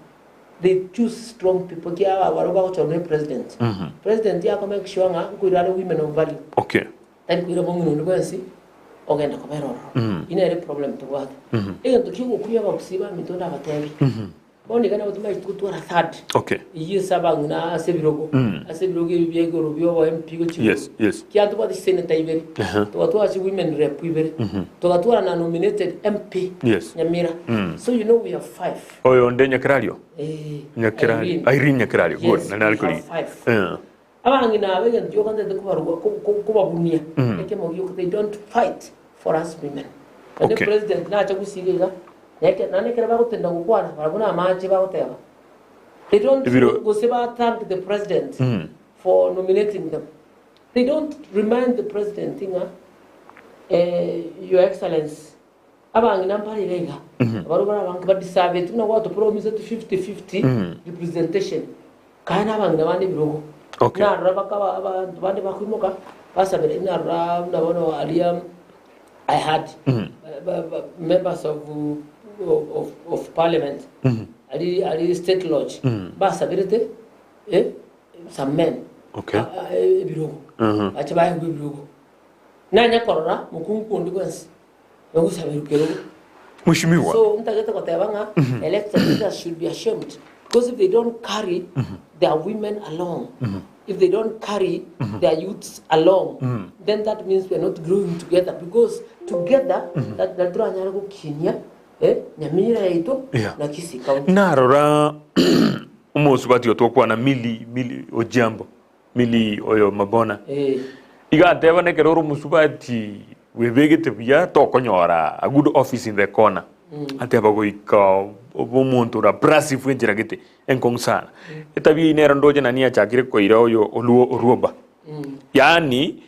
Speaker 3: they choose strong people ekiagera aba barabwo bagochorwa ne president. President ako make sure ng'a nkoira are women of value. Tari koira mong'ina onde bwensi ogenda kobera ororo. Eyio nere problem tobwate. Egento kia ogokumia abagusii baminto ndabatebie, bono iga nabo tomaete gotwara third. Eyio ase abang'ina ase ebirogo, ase ebirogo ebi bia igoro bia obo MP gochia igoro. Ekiagera tobwate chiseneta ibere, togatwara chi women rep ibere, togatwara na nominated MP Nyamira. So you know we have five.
Speaker 2: Oyo onde Nyakerario?
Speaker 3: Eh,
Speaker 2: Nyakerario.
Speaker 3: Irene.
Speaker 2: Irene Nyakerario. Good.
Speaker 3: Yes,
Speaker 2: Na nare
Speaker 3: we have
Speaker 2: korigia.
Speaker 3: five. Abang'ina aba egento gioka ntagete kobarwa kobabunia ekemo gioka they don't fight for us women. Naende president nacha gosiga iga, neke naende ekero bagotenda gokwana barabwo na amache bagoteba. They don't
Speaker 2: Ebiro-
Speaker 3: gose ba thank the president for nominating them. They don't remind the president ng'a eh, your excellency abang'ina mbare iga iga abarobwo bare abange badeserveti buna gwatopromiseti 50-50 representation Kare nabang'ina bande ebirogo, narora bakaba abanto bande bakoimoka, basabera, narora buna bono aria I had members of, of, of parliament ari ari state lodge basaberete eh, some men ebirogo bache baegwe ebirogo nanya korora mokungu onde bwensi nogosaberwa kerogo.
Speaker 2: Mheshimiwa.
Speaker 3: So ntagete goteba ng'a elected leaders should be ashamed because if they don't carry their women along, if they don't carry their youths along, then that means we are not growing together because together that that turanyare gokinia eh, Nyamira yaito na Kisii County.
Speaker 2: Narora omosubati otokwana Milly Milly Ojiambo Milly oyo Mabona
Speaker 3: Eh.
Speaker 2: Iga ateba nekero ore omosubati bwebegete buya tokonyora a good office in the corner. Ateba goika obe omonto ore abrasive enchera gete enkong'u sana. Etabia eyio nero ndoche nani yachakire koira oyo oluo oruoba. Yaani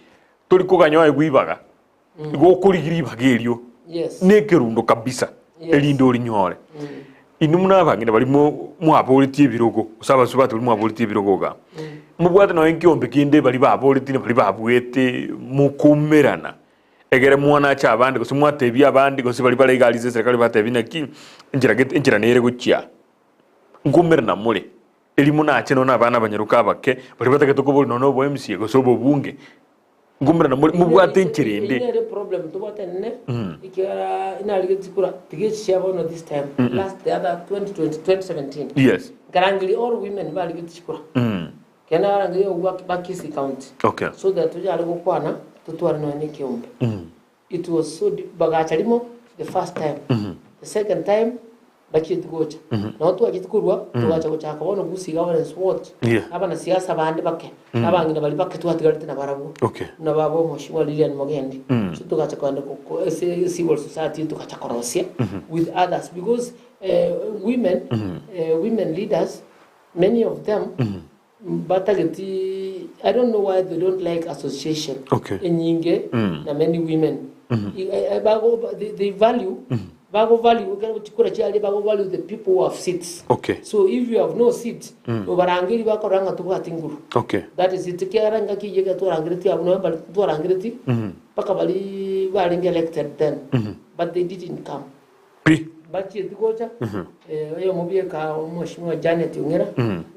Speaker 2: tori koganya oegwe ibaga, igo okorigia ribaga erio nekerundo kabisa erinde orinyore. Inwe buna abang'ina baria mwaboretie ebirogo, gose abasubati baria mwaboretie ebirogo igaa, mobwate nonye ekiombe kende baria baboretie na baria babuete mokoumerana, egere mwanache abande gose mwatebia abande gose baria bare iga aria ase eserekari batebie naki, enchera gete enchera nere gochia aa. Nkoumerana more, erio monache nonye na abana abanyaroka abake, baria batagete koboria nonye obo MCA gose obobunge, Nkomerana more mobwate enchera ende.
Speaker 3: Eyio nere problem tobwate enene ekiagera inarigetie chikura tiga echi chia bono this time last the other 2020 2017 nkarangeria all women barigetie chikura. Kero narangeria ogwa ba Kisii County
Speaker 2: Okay.
Speaker 3: so that tonyare gokwana totware nonya na ekeombe.
Speaker 2: Mhm.
Speaker 3: It was so di- bagacha rimo the first time. The second time bachieti gocha. Nabo twacheti korwa togacha gochaka bono Gusii Governance Watch.
Speaker 2: Yeah.
Speaker 3: Abanasiasa bande bake abang'ina baria bake twatigarete nabarabwo.
Speaker 2: Okay.
Speaker 3: Buna baba omweshimiwa Lilian Mogendi. So togacha kogenda ko- ko- ase civil society togacha korosia with others because women women leaders many of them mbatageti I don't know why they don't like association
Speaker 2: Okay.
Speaker 3: enyinge na many women bago they value bago value ekero chikura chiaria bago value the people who have seats
Speaker 2: Okay.
Speaker 3: so if you have no seat obarangeri bakorora ng'a tobwati nguru
Speaker 2: Okay.
Speaker 3: that is it ekiagera engaki eyio ekero twarangeretie abwo nabo mbari twarangeretie mpaka baria barenge elected then but they didn't come
Speaker 2: Pi.
Speaker 3: Mbachieti gocha, oyomo bieka omweshimiwa Janet Ong'era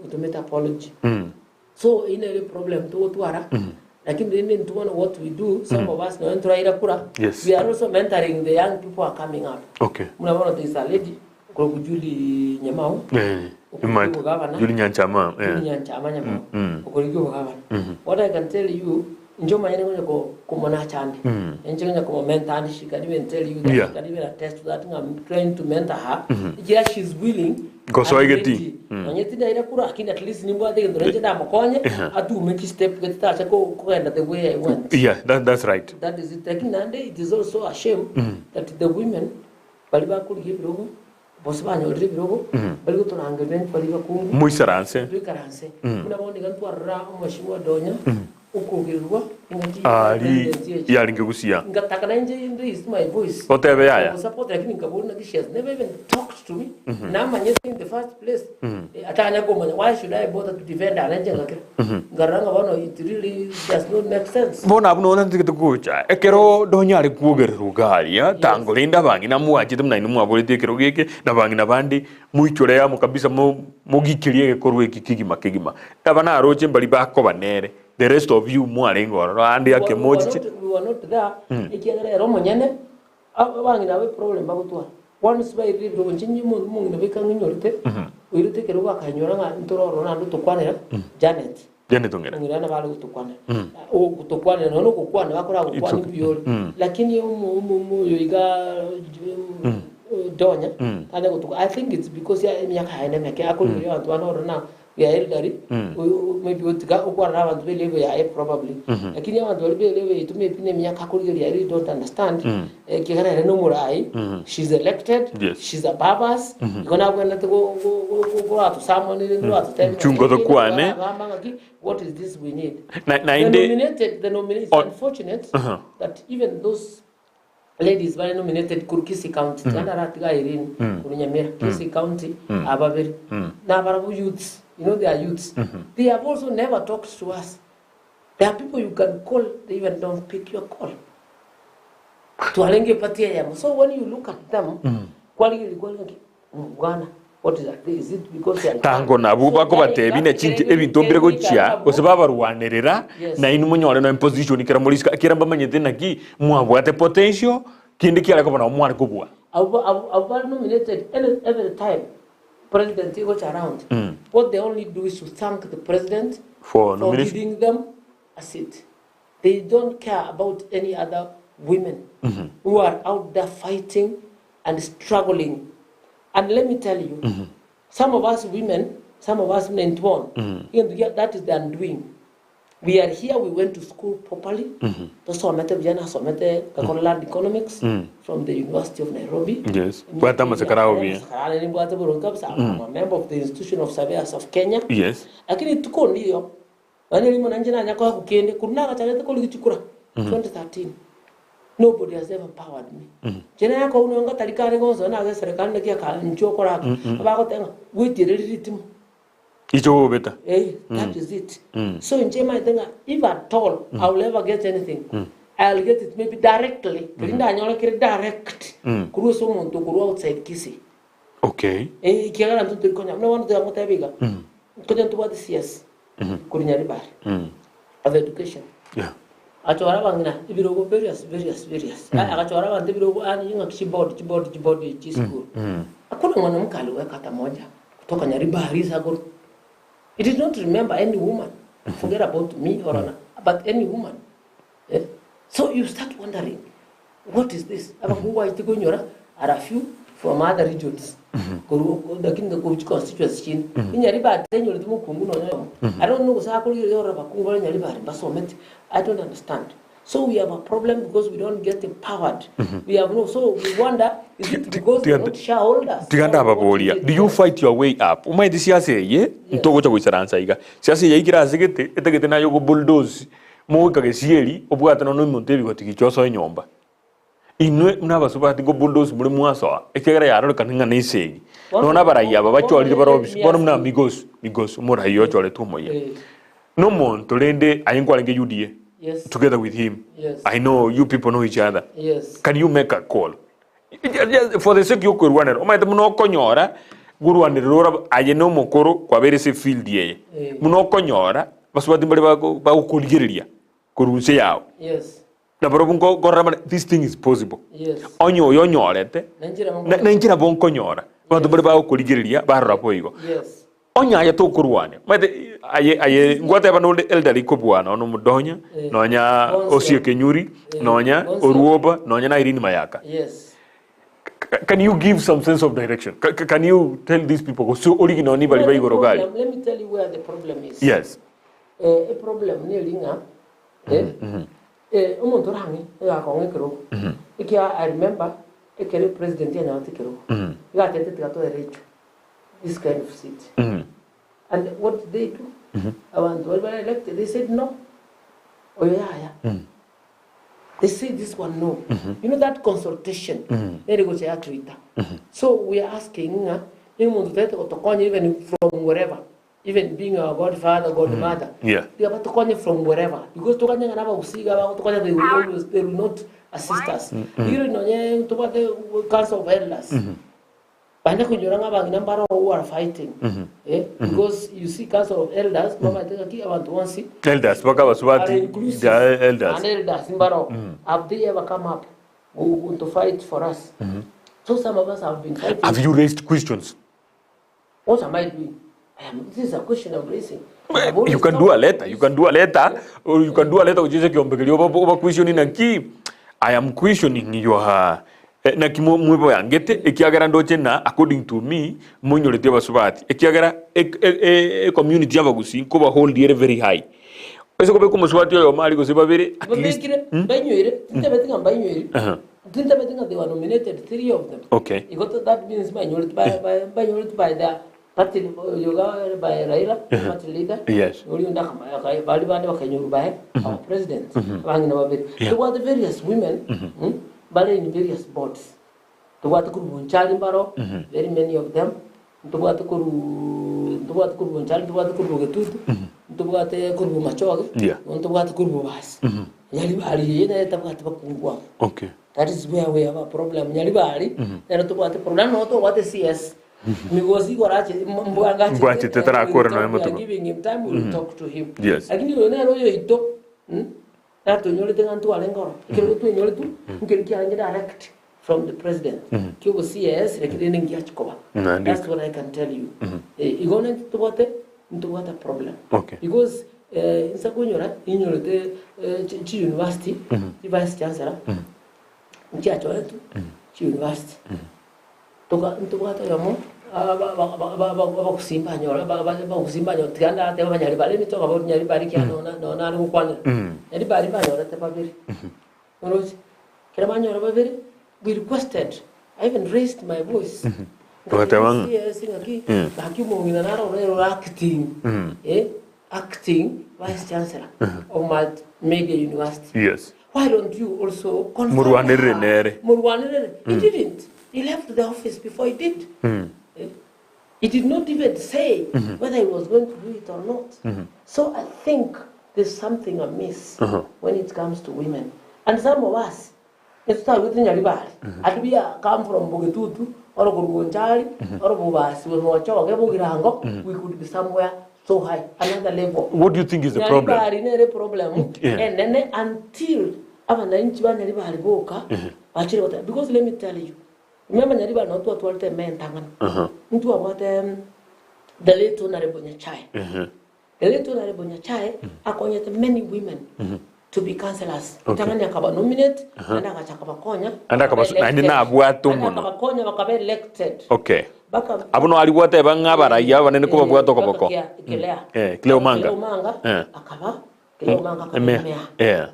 Speaker 3: otomete apology. So eyio nere problem togotwara, lakini rende intwe bono what we do, some of us nonye ntoraira kura,
Speaker 2: Yes.
Speaker 3: we are also mentoring the young people who are coming up.
Speaker 2: Okay.
Speaker 3: Buna bono there is a lady okorokwa Julie Nyamau, okorokwa
Speaker 2: Imate.
Speaker 3: obogavana,
Speaker 2: Julie Nyanchama.
Speaker 3: Julie Nyanchama Nyamau, okorokwa obogavana. What I can tell you, Inche omanyene konya komonacha ande, inche konya komomenta ande, she can even tell you that, she can even attest to that ng'a I'm trying to mentor her, ekiagera she is willing
Speaker 2: Gosoa
Speaker 3: and
Speaker 2: egetii.
Speaker 3: ready. Nonye tindaira kura, lakini at least nimbwate egento nainche ndamokonye, atume chistep gete tacha kogenda the way I went.
Speaker 2: Yeah, that's right.
Speaker 3: That is it. Lakini naende it is also a shame that the women baria bakorigia ebirogo, gose banyorire ebirogo, bari gotorangeria intwe baria bakungu.
Speaker 2: Moisaranse.
Speaker 3: Toikaranse. Buna bono iga ntwarora omweshimiwa Donya, okogererwa engaki ya
Speaker 2: Ari
Speaker 3: presidency eche.
Speaker 2: yaringe gusia.
Speaker 3: Ngataka nainche raise my voice.
Speaker 2: Otebe yaya.
Speaker 3: Support lakini nkabona naki she has never even talked to me. Namanyete in the first place. Atanya komanya why should I bother to defend her nainche ngakira. Nkarora ng'a bono it really does not make sense.
Speaker 2: Bono abwo nonya ntigete gocha ekero donyare kwogererwa iga aria tango rende abang'ina mwachete buna inwe mwaboretie ekero geke na abang'ina bande moichore amo kabisa mo mogikerie egekorwa eki kegima kegima. Aba naroche mbari bakoba nere the rest of you mwarenge ororo ande
Speaker 3: We
Speaker 2: ake
Speaker 3: were
Speaker 2: mochiche.
Speaker 3: not, we were not there ekiagera ere omonyene abang'ina aba eproblem bagotwara once bairire ebirogo inche omong'ina bweka ng'inyorete oirete ekerogo akanyora ng'a ntore ororo naende otokwanera Janet
Speaker 2: Janet Ong'era.
Speaker 3: Ong'era nabo are gotokwanera ogotokwanera nonya ogokwana bakoragokwana
Speaker 2: It's okay.
Speaker 3: mbuya ore lakini omo omo omo oyo iga Donya tanya gotokwa I think it's because ya emiaka yaye nemeke akorigereria abanto bande ororo na we are elderly maybe otiga okwana na abanto be level yaye probably lakini abanto baria be level yaito maybe na emiaka akorigereria I really don't understand ekiagera ere na omorai she's elected she's above us igo nabwenerete go go go koratosamonire koratotebia
Speaker 2: Mchungo tokwane.
Speaker 3: ng'aki what is this we need
Speaker 2: Na-
Speaker 3: the
Speaker 2: naende
Speaker 3: nominated the nominated it's unfortunate that even those ladies bare nominated korwa Kisii County tiga naratiga Irene korwa Nyamira Kisii County ababere nabarabwo youths you know they are youths they have also never talked to us there are people you can call they even don't pick your call twarenge party eyemo so when you look at them kwarigereria kwarigereria ng'aki bwana what is that is it because they are
Speaker 2: Tango nabwo bakobatebia na chinche ebinto mbire gochia gose babarwanerera
Speaker 3: Yes.
Speaker 2: na inwe monyore nonya position ekero more isiko ekero mbamanyete naki mwabwate potential kende kiare koba nabo mware kobua.
Speaker 3: Abwo abwo abwo bare nominated any every time president igocha around what they only do is to thank the president
Speaker 2: For
Speaker 3: for
Speaker 2: nomination.
Speaker 3: giving them a seat they don't care about any other women who are out there fighting and struggling And let me tell you, some of us women, some of us men born, that is the undoing. We are here, we went to school properly. Tosomete buya nasomete ngakora land economics from the University of Nairobi.
Speaker 2: Yes. Bwate amasekara ao buya.
Speaker 3: Amasekara nimbwate boronge kabisa. I'm a member of the Institution of Surveyors of Kenya.
Speaker 2: Yes.
Speaker 3: Lakini tuko ndiyo. Nonye rimo nainche nanya koa kende korwa nagachagete korigia chikura 2013. Nobody has ever powered me. Inche nakoa buna ngatari kare gonsi nonye ase eserekari naki aka inche okoraka. Abagoteba ng'a gwetiereri ritimo.
Speaker 2: Iche ogobeta.
Speaker 3: Eh, that is it. So inche maete ng'a if at all I will ever get anything, I'll get it maybe directly. Keri ndanyore kere direct korwa ase omonto okorwa outside Kisii.
Speaker 2: Okay.
Speaker 3: Eh, ekiagera intwe tori konya buna bono tiga ngotebe iga, nkonya ntobwate CS korwa Nyaribari of education. Agachora abang'ina ebirogo various various various. Agachora abanto ebirogo yaani ng'a chiboard chiboard chiboard chi school. Hakuna mwanamke aliweka hata moja kutoka Nyaribari Sagoro. He did not remember any woman. Forget about me or an, but any woman. Eh? So you start wondering, what is this? Abakungu baito koinyora are a few from other regions. Korwa lakini korwa constituency chinde. Inyaribari tenyoreti mokungu nonya oyomo. I don't know gose akorigereria orore abakungu bare Nyaribari mbasometi. I don't understand. So we have a problem because we don't get empowered. We have no, so we wonder, is it because we are not shareholders?
Speaker 2: Tiga ndababoria, do you fight your way up? Omanyete siasa eye, ntogocha goisaransa iga. Siasa eye yaikire ase gete, etagete naye ogobulldoze, mogoika gesieri, obwate nonya omonto ebigoti gicha osoe nyomba. Inwe buna abasubati ngobulldoze more mwasoa, ekiagera yarorekana ng'a nesegi. Nonya abarai aba bachorire bare obisi, bono buna Migos, Migos omorai ochoretwe omoyia. Nomonto rende aye nkwarenge UDA
Speaker 3: Yes.
Speaker 2: together with him.
Speaker 3: Yes.
Speaker 2: I know you people know each other.
Speaker 3: Yes.
Speaker 2: Can you make a call? Just for the sake yokorwanera omanyete buna okonyora gorwanerera ora aye na omokoro kwabeire ase efield eye
Speaker 3: Eh.
Speaker 2: buna okonyora basubati mbare bago- bagokorigereria korwa inse yao
Speaker 3: Yes.
Speaker 2: na barobwo nko- nkorora bare this thing is possible
Speaker 3: Yes.
Speaker 2: onye oyo onyorete
Speaker 3: Nenchera
Speaker 2: na-
Speaker 3: bonkonyora.
Speaker 2: nenchera bonkonyora abanto mbare bagokorigereria barora boigo
Speaker 3: Yes.
Speaker 2: Onye aye tokorwania, omanyete aye aye ngwateba nonde elderly kobua nonya omodonya,
Speaker 3: Eh.
Speaker 2: nonya
Speaker 3: Bonsi.
Speaker 2: Osie Kenyuri,
Speaker 3: Eh,
Speaker 2: nonya
Speaker 3: bonsi.
Speaker 2: Oruoba, nonya na Irene Mayaka.
Speaker 3: Yes.
Speaker 2: Can you give some sense of direction? Ca- ca- Can you tell these people gose origi nonye bari
Speaker 3: Where the
Speaker 2: baigoro gari?
Speaker 3: problem, let me tell you where the problem is.
Speaker 2: Yes.
Speaker 3: Eh, eproblem neri ng'a eh, eh, omonto orang'e egakong'a ekerogo ekia I remember ekero president yanyorete ekerogo iga atebete tiga toere echo this kind of seat and what did they do abanto baria bare elected they said no oyo yaya they say this one no you know that consultation nere gocha yatoita so we are asking ng'a nigo omonto otagete gotokonya even from wherever even being our godfather godmother
Speaker 2: Yeah.
Speaker 3: tiga batokonye from wherever because tokanye ng'a nabagusii iga bagotokonya they will always they will not assist us Rigireria nonye tobwate council of elders Bande koinyora ng'a abang'ina mbare oo who are fighting eh, because you see council of elders mbabate ng'aki abanto bonsi
Speaker 2: Elders, baka
Speaker 3: are
Speaker 2: abasubati,
Speaker 3: inclusive
Speaker 2: they are elders.
Speaker 3: and elders mbare oo have they ever come up go- to fight for us so some of us have been fighting
Speaker 2: Have you raised questions?
Speaker 3: what am I doing I am, this is a question I'm raising I've always
Speaker 2: You can do a letter, you can do a letter, or you can do a letter gochia ekiombe keria oba oba questioning naki I am questioning your eh, naki mo- mweboyangete ekiagera ndoche na according to me monyoreti abasubati ekiagera e- e- e- e community y'abagusii nkoba hold ere very high ase kobeka omosubati oyomo aria gose babere at least
Speaker 3: babekire bainywere tintabeti ng'a mbainyweri
Speaker 2: Aha.
Speaker 3: tintabeti ng'a they were nominated three of them
Speaker 2: Okay.
Speaker 3: Igo to- that means banyoret by, by, banyoret by the party yoga by Raila party leader
Speaker 2: Yes.
Speaker 3: ori onda akama- bari bande bakanyoru by our president abang'ina babere
Speaker 2: Yeah.
Speaker 3: tobwate various women bare in various boards tobwate korwa Bonchari mbaro very many of them ntobwate korwa ntobwate korwa Bonchari ntobwate korwa Bogetutu ntobwate korwa Bomachoge
Speaker 2: Yeah.
Speaker 3: ntobwate korwa Bobasi Nyaribari eye nere tabwate bakungu abo
Speaker 2: Okay.
Speaker 3: That is where we have a problem. Nyaribari nere tobwate problem no tobwate CS. Migosi igorache mbwanga
Speaker 2: Mbwachete tarakora nonya motuko.
Speaker 3: Giving him time we will talk to him.
Speaker 2: Yes.
Speaker 3: Lakini oyo nere oyoito natonyorete ng'a ntware nkoro. Ekero twenyoretu nkeri kiarenge direct from the president. Kiogo CS lakini rende ngiachi koba.
Speaker 2: Naende.
Speaker 3: That's what I can tell you. Eh, igo nento tobwate ntobwate problem.
Speaker 2: Okay.
Speaker 3: Because eh, insa konyora inyorete eh, chi chi university chi vice chancellor nchiachoretwe chi university toka ntobwate oyomo abagusimba anyora abagusimba anyora tiga ndateba banyaribari let me talk about nyaribari ekiagera nona nona nare gokwanera nyaribari mbanyorete babere oroche ekero banyora babere we requested I even raised my voice
Speaker 2: Ogateba ng'a
Speaker 3: Yes, ng'aki gaki omong'ina naro ore ore acting eh, acting vice chancellor of Multimedia University
Speaker 2: Yes.
Speaker 3: why don't you also confirm
Speaker 2: Morwanerere
Speaker 3: her?
Speaker 2: nere.
Speaker 3: Morwanerere. He didn't. He left the office before he did. Eh? He did not even say whether he was going to do it or not. So I think there's something amiss when it comes to women. And some of us, let's start with Nyaribari. And we are come from Bogetutu or Gorgonchari or Bobasi, Mochoge, Bogirango, we could be somewhere so high, another level.
Speaker 2: What do you think is the problem?
Speaker 3: Nyaribari nere problem.
Speaker 2: Yeah.
Speaker 3: And then until abananchi ba Nyaribari boka bachire bata because let me tell you remember Nyaribari no twatwarete mentang'ano
Speaker 2: Uh-huh.
Speaker 3: ntwabwate the late honorable Nyachae. The late Honorable Nyachae akonyete many women to be councillors.
Speaker 2: Okay.
Speaker 3: Ritang'ani akaba nominate,
Speaker 2: Aha.
Speaker 3: naende agacha akabakonya,
Speaker 2: Naende
Speaker 3: bakaba
Speaker 2: akabasu- naende
Speaker 3: elected.
Speaker 2: nabwate
Speaker 3: Naende
Speaker 2: omonwa.
Speaker 3: akabakonya bakaba elected.
Speaker 2: Okay.
Speaker 3: Baka
Speaker 2: Abwo no aria gwateba ng'a abarai abanene kobabwate
Speaker 3: baka
Speaker 2: okoboko.
Speaker 3: Kia- Kilea.
Speaker 2: Eh, Kilea Omanga.
Speaker 3: Kilea Omanga
Speaker 2: Eh.
Speaker 3: akaba Kilea Omanga akaba
Speaker 2: Emea.
Speaker 3: emea.
Speaker 2: Eh.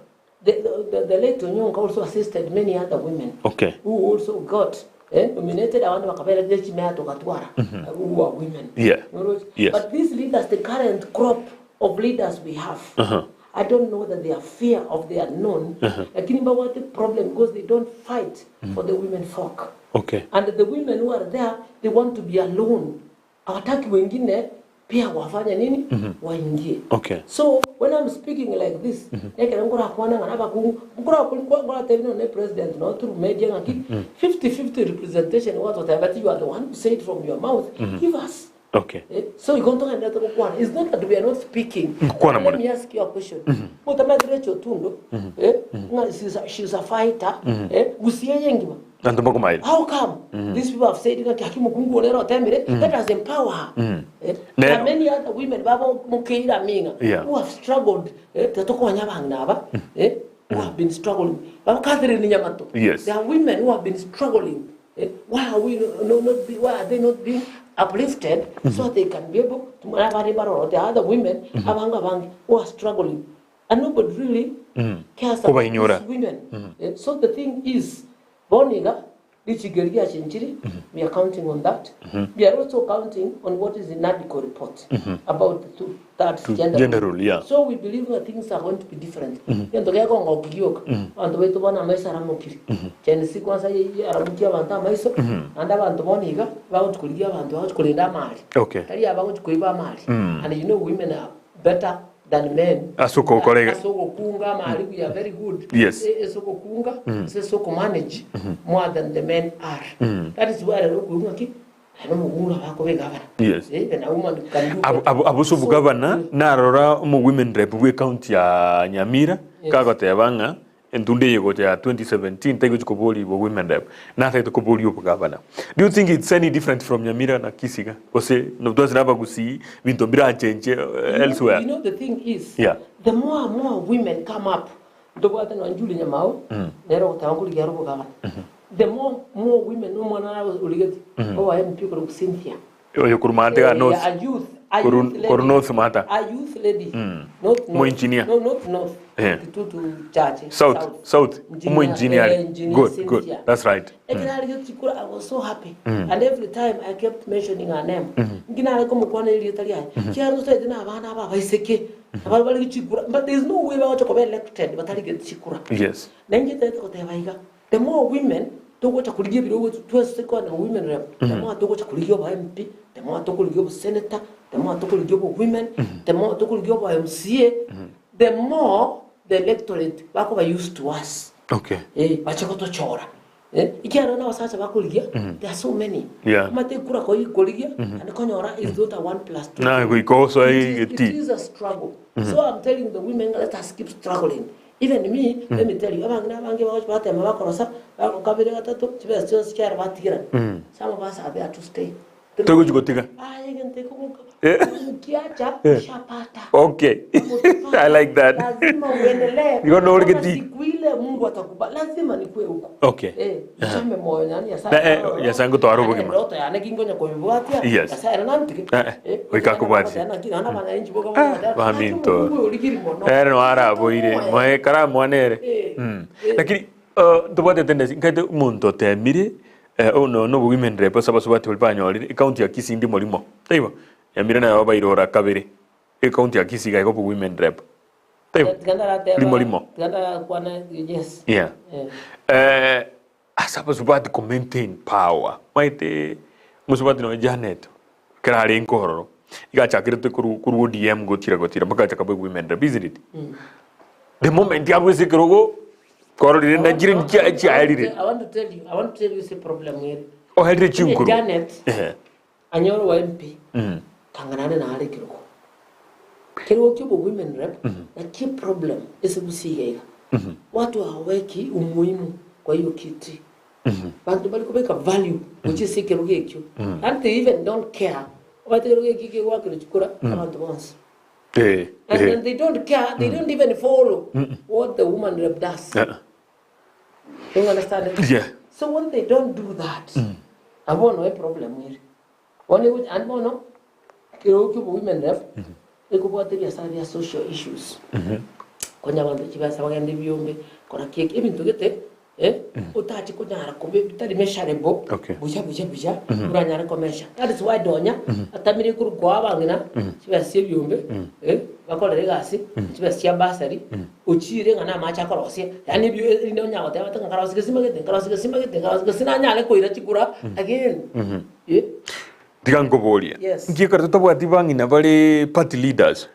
Speaker 3: The late Onyonka also assisted many other women
Speaker 2: Okay.
Speaker 3: who also got nominated abande bakaba elected chimea togatwara who are women.
Speaker 2: Yeah.
Speaker 3: Noroche?
Speaker 2: Yes.
Speaker 3: But these leaders, the current crop of leaders we have, I don't know that they are fear of the unknown, lakini mbabwate problem because they don't fight for the women folk.
Speaker 2: Okay.
Speaker 3: And the women who are there, they want to be alone. Hawataki wengine pia wafanye nini? Waingie.
Speaker 2: Okay.
Speaker 3: So when I'm speaking like this, nekero nkorakwana ng'a abakungu, nkoratebi nonye president no through media ng'aki, 50-50 representation gwatoteba ati you are the one who said from your mouth, give us.
Speaker 2: Okay.
Speaker 3: So igo ntogenderete gokwana. It's not that we are not speaking.
Speaker 2: Nkokwana
Speaker 3: Let
Speaker 2: mono.
Speaker 3: me ask you a question. Motamanyete Rachel Otundo, ng'a she's a fighter, gusii eye engima.
Speaker 2: Abanto mbakomaete.
Speaker 3: How come these people have said ng'a ki mokungu one ere otemire, let us empower her. There are many other women babo mokeire aming'a who have struggled, tiga tokonya abang'ina aba, who have been struggling. Babo Catherine Nyamato. There are women who have been struggling. Why are we no, not be, why are they not being uplifted so they can be able to abare baroro there are other women abange abange who are struggling and nobody really cares about
Speaker 2: Kobainyora.
Speaker 3: these women. So the thing is, bono iga, richiko eri riachenchire, we are counting on that. We are also counting on what is in NADCO report about the two thirds
Speaker 2: Two
Speaker 3: gender,
Speaker 2: gender rule, yeah.
Speaker 3: So we believe that things are going to be different. Gento gekongoki gioka, abanto baito bono amaiso aramokire. Gen Z kwanza aramokia abanto amaiso, naende abanto bono iga, bagochi korigia abanto bagochi korenda amari. Tari aba bagochi koiba amari. And you know women are better than men.
Speaker 2: Ase ogokora iga.
Speaker 3: Ase ogokunga amari we are very good. Ase ogokunga, ase ase okomanage more than the men are. That is why rero okoigwa ng'aki, naende omokungu nabo akoba egavana. Even a woman can do
Speaker 2: Abo-
Speaker 3: better.
Speaker 2: abo- Abo ase obogavana narora omo women rep bwe county ya Nyamira kagoteba ng'a entunde eye gocha ya 2017 taigochi koborigwa women rep natagete koboria obogavana. Do you think it's any different from Nyamira na Kisii iga? Gose twensi na abagusii binto mbirachenche elsewhere?
Speaker 3: You know the thing is, the more and more women come up, ntobwate nonye Julie Nyamao, nere ogoteba nkorigia are obogavana. The more more women, omwana origeti, owa MP okorokwa Cynthia.
Speaker 2: Oyo korwa maate ga north.
Speaker 3: A youth, a
Speaker 2: Korwa
Speaker 3: youth lady.
Speaker 2: korwa north maata.
Speaker 3: A youth lady. Not
Speaker 2: Mo
Speaker 3: north.
Speaker 2: engineer.
Speaker 3: No, not north. Kitutu chache.
Speaker 2: South, south.
Speaker 3: Engineer,
Speaker 2: Mo engineer.
Speaker 3: engineer
Speaker 2: Good,
Speaker 3: Cynthia.
Speaker 2: good. That's right.
Speaker 3: Ekero arenge chikura, I was so happy. And every time I kept mentioning her name. Nki nare komokwana erieta riaye. Kiagera totaete na abana aba abaiseke. Abare bare chikura. But there is no way bagocha koba elected batarigeti chikura. Na inche ntaete goteba iga, the more women togocha korigia ebirogo twese kwane women rep, the more togocha korigia obo MP, the more tokorigia obo senator, the more tokorigia obo women, the more tokorigia obo MCA, the more the electorate bakoba used to us. Bache gotochora. Ekiagera na abasacha bakorigia, there are so many. Omanyete ekura koi korigia, naende konyora is not a one plus two.
Speaker 2: Na goika osoe
Speaker 3: It
Speaker 2: egetii.
Speaker 3: is a struggle. So I'm telling the women, let us keep struggling. Even me, let me tell you, abang'ina abange bagochi batema bakorosa, kabere gatato, chibesa chionsi chiare batigerana. Some of us are there to stay.
Speaker 2: Togochi gotiga.
Speaker 3: Aye, egento ekogoka. Ukiacha, ushapata.
Speaker 2: Okay. I like that.
Speaker 3: Lazima uendelee.
Speaker 2: Igo nore
Speaker 3: Mpaka
Speaker 2: geti.
Speaker 3: siku ile Mungu atakubali. Lazima nikue huko. Chame moyo yani ya
Speaker 2: Na, Nyasaye ngotwara obogima.
Speaker 3: Ndoto yane kingonya kobibwatia. Nyasaye ere nantike.
Speaker 2: Goika akobwatie.
Speaker 3: Naki naende abananchi boka boka.
Speaker 2: Baminto.
Speaker 3: Mungu origiri mono.
Speaker 2: Ere no araboire. Moe karamwane ere. Lakini ntobwate tendency nkaete omonto otemire ono no women rep ase abasubati baria banyorire ecounty ya Kisii ndimo rimo. Taibo? Nyamira nayo bairora kabere. Ecounty ya Kisii iga igo women rep. Taibo? Rimo rimo.
Speaker 3: Yes.
Speaker 2: Ase abasubati ko maintain power. Maete mosubati nonya Janet ekero arenge ororo iga achakerete korwa korwa ODM gotira gotira mpaka agacha akaba women rep isn't it? The moment abwese ekerogo kwarorire nachire nchia chiaerire.
Speaker 3: I want to tell you, I want to tell you ase problem ere.
Speaker 2: Oerire chinkuru.
Speaker 3: Janet anyore wa MP kang'anane nare ekerogo. Kerogo kia obo women rep naki eproblem ase gusii iga iga. Watu hawaweki umuhimu kwa hiyo kiti. Banto bari kobeka value gochia ase ekerogo ekio. And they even don't care. Omanyete ekerogo eki kegoakerwa chikura abanto bonsi. And then they don't care, they don't even follow what the woman rep does. You understand it?
Speaker 2: Yeah.
Speaker 3: So when they don't do that, abwo bono eproblem ere. Bono egochi and bono, ekerogo kia obo-women rep, ekobwata ebiasara bia social issues. Konya abanto chibesa bagende ebiombe, kora ki eki, ebinto gete, eh, otache konyara kobe bitari measurable,
Speaker 2: Okay.
Speaker 3: buya buya buya, oranyare komesha. That is why donya, atamire korwa koa abang'ina, chibesa chia ebiombe, eh, bakorere egasi, chibesa chia bursary, ochire ng'a namache akorosia, yaani ebio erinde onya goteba ati ng'a nkarosie gesima gete, nkarosie gesima gete, nkarosie gose nanyare koira chikura again. Eh.
Speaker 2: Tiga nkoborie,
Speaker 3: Yes.
Speaker 2: nki ekero totabwati bang'ina bare party leaders,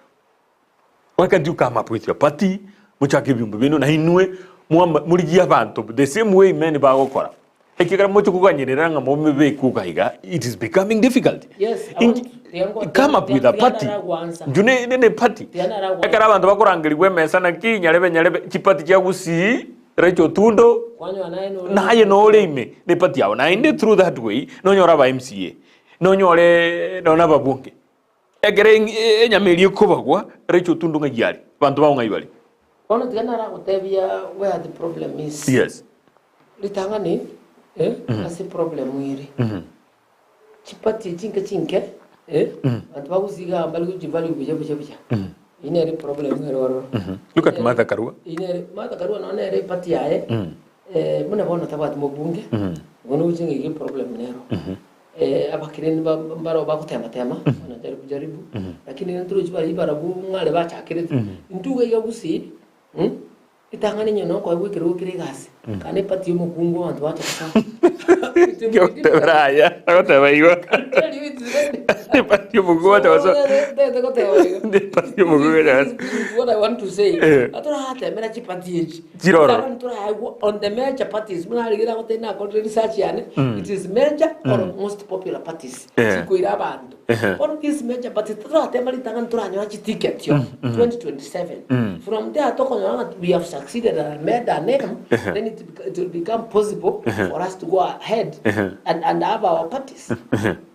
Speaker 2: why can't you come up with your party, mochake ebiombe biaino na inwe mwama morigie abanto the same way men bagokora, ekiagera moche koganyerera ng'a momebeke iga iga, it is becoming difficult.
Speaker 3: Yes, I want
Speaker 2: Inki
Speaker 3: tiga nko-
Speaker 2: come up with a
Speaker 3: tiga
Speaker 2: party,
Speaker 3: naragoansa.
Speaker 2: inchu ne ne ne party,
Speaker 3: Tiga naragoansa.
Speaker 2: ekero abanto bakorangerigwa emesa naki nyarebe nyarebe, chiparty chia gusii, Rachel Otundo,
Speaker 3: Kwanyora naye nore
Speaker 2: naye nore ime ne party yao naende through that way nonyore aba MCA nonyore nonya ababunge ekere enyama eria ekobagwa Rachel Otundo ng'ai are abanto bao ng'ai bare.
Speaker 3: Bono tiga naragotebia where the problem is.
Speaker 2: Yes.
Speaker 3: Ritang'ani eh, ase problem ere. Chipati chinke chinke eh, abanto bagosiga mbari gochivalue buya buya buya. Eyio nere eproblem ere ororo.
Speaker 2: Look at Martha Karua.
Speaker 3: Eyio nere Martha Karua nonya nere epati yaye buna bono tabwati mobunge, bono ogochia ng'a iga eproblem nero. Abakireni ba mbaro bagotema tema, wanajaribu jaribu, lakini ntorochi baria barabwo ng'are bachakerete. Intwe iga iga gusii. Ritang'ani onye nokoegwa ekerogo kere egasi, kana epati y'omokungu abanto bache gosaba.
Speaker 2: Gotebera aya, agoteba igo. Epati y'omokungu bache gosaba.
Speaker 3: Ntagete goteba igo.
Speaker 2: Epati y'omokungu bache gosaba.
Speaker 3: This is what I want to say.
Speaker 2: Eh.
Speaker 3: Toratemera chipati echi.
Speaker 2: Chiroro.
Speaker 3: Ritang'ani toraegwa on the major parties. Buna arigere agoteba nakorire research yane, it is major or most popular parties.
Speaker 2: Eh.
Speaker 3: Chikoira abanto.
Speaker 2: Ehe.
Speaker 3: Bono these major parties toratema ritang'ani toranyora chiticket yo 2027 from there tokonyora ng'a we have succeeded and made a name
Speaker 2: Ehe.
Speaker 3: then it, bec- it will become possible
Speaker 2: Ehe.
Speaker 3: for us to go ahead
Speaker 2: Ehe.
Speaker 3: and, and have our parties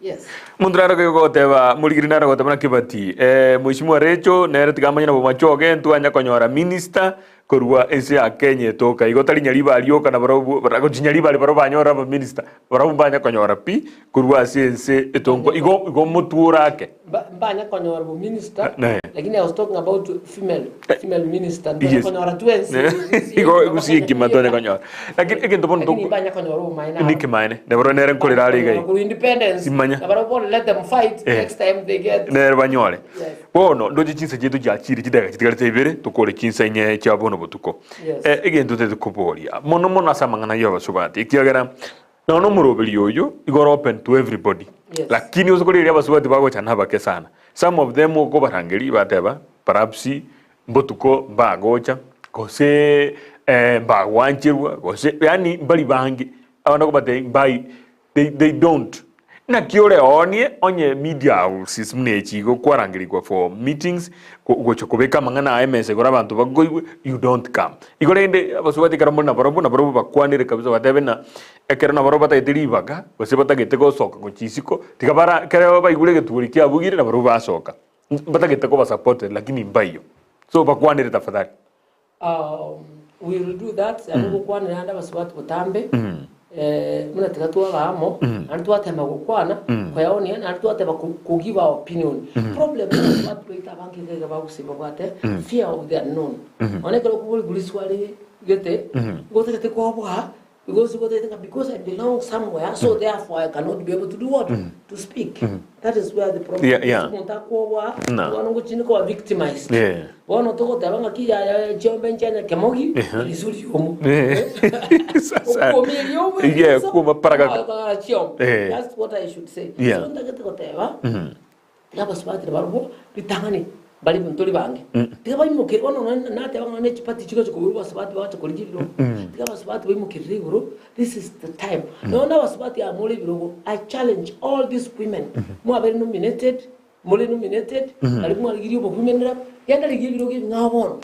Speaker 3: yes
Speaker 2: Omonto nare goteba morigiri nare goteba naki bati eh, Mheshimiwa Rachel nere tiga amanye nabo machoge ntwanya konyora minister Korwa ense ya Kenya etoka igo tari nyaribari rioka na barabwo gochi nyaribari barabwo banyore abaminista barabwo mbanya konyora pi korwa ase ense etonkwa igo igo motwore ake.
Speaker 3: Mba- mbanya konyora bominister
Speaker 2: Ne.
Speaker 3: lakini I was talking about female female minister mbanya
Speaker 2: Yes.
Speaker 3: konyora twensi
Speaker 2: Igo gusii ekima twanya konyora. Lakini egento bono
Speaker 3: lakini
Speaker 2: toko
Speaker 3: mbanya konyora obomaene aro.
Speaker 2: nikimaene nabo nere nkorera are iga iga.
Speaker 3: Korwa independence
Speaker 2: Imanya.
Speaker 3: na barabwo bono let them fight
Speaker 2: Eh.
Speaker 3: next time they get
Speaker 2: Nere banyore.
Speaker 3: Yes.
Speaker 2: Bono ndoche chinsa chiaito chiachire chidakika chitigarete ibere tokore chinsa inye chia bono botuko.
Speaker 3: Yes.
Speaker 2: Eh, egento tete koboria mono mono ase amang'ana ya abasubati ekiagera nonya omoroberi oyo igo ore open to everybody
Speaker 3: Yes.
Speaker 2: lakini ase korigereria abasubati bagocha nabake sana some of them okobarangeria bateba perhaps mbotuko mbagocha gose eh, mbagwancherwa gose yaani mbari bange abande okobatebia mbai They, they don't. Naki oreoonie onye media houses buna echi igo kwarangerigwa for meetings go- gocha kobeka amang'ana aya emesa igoro abanto bakoigwe you don't come. Igo rende abasubati ekero more nabarobwo nabarobwo bakwanere kabisa batebe ng'a ekero nabarobwo batagete ribaga gose batagete gosoka gochia isiko tiga bara ekero baigure egetwori kiabugire nabarobwo basoka. Mbatagete koba supported lakini mbaiyo. So bakwanere tafadhali.
Speaker 3: Um, we will do that mm. gokwanera ande abasubati botambe mm. eh, buna tiga twaba amo mm. naende twatema gokwana mm. koyaonia naende twateba ku, ku give our opinion mm. problem abasubati baito abange iga iga bagusii babwate mm. fear of the unknown mm. one ekero okobori riswali gete mm. gotagete koboa Because what they think, because I belong somewhere, so therefore I cannot be able to do what? To speak. That is where the problem is. Omonto akwoboa,
Speaker 2: No.
Speaker 3: bono ngochia koba victimized. Bono togoteba ng'aki yaya chiombe nchianya kemogi, risu riomo.
Speaker 2: Sasa.
Speaker 3: Okwomia eriomo,
Speaker 2: Yeah,
Speaker 3: eriso,
Speaker 2: kwoma paraga.
Speaker 3: okonyora chiombe. That's what I should say. So ntagete goteba, Tiga abasubati nabarobwo ritang'ani bare ntori bange. Tiga baimokerere, bono nonye nateba ng'a ne chipati chigocha koburwa abasubati bagocha korigia ebirogo. Tiga abasubati baimokerere igoro, this is the time. Nonya na abasubati aba more ebirogo, I challenge all these women, mwabere nominated, more nominated, baria mwarigirie obo women rep, genda rigia ebirogo ebing'ao bono.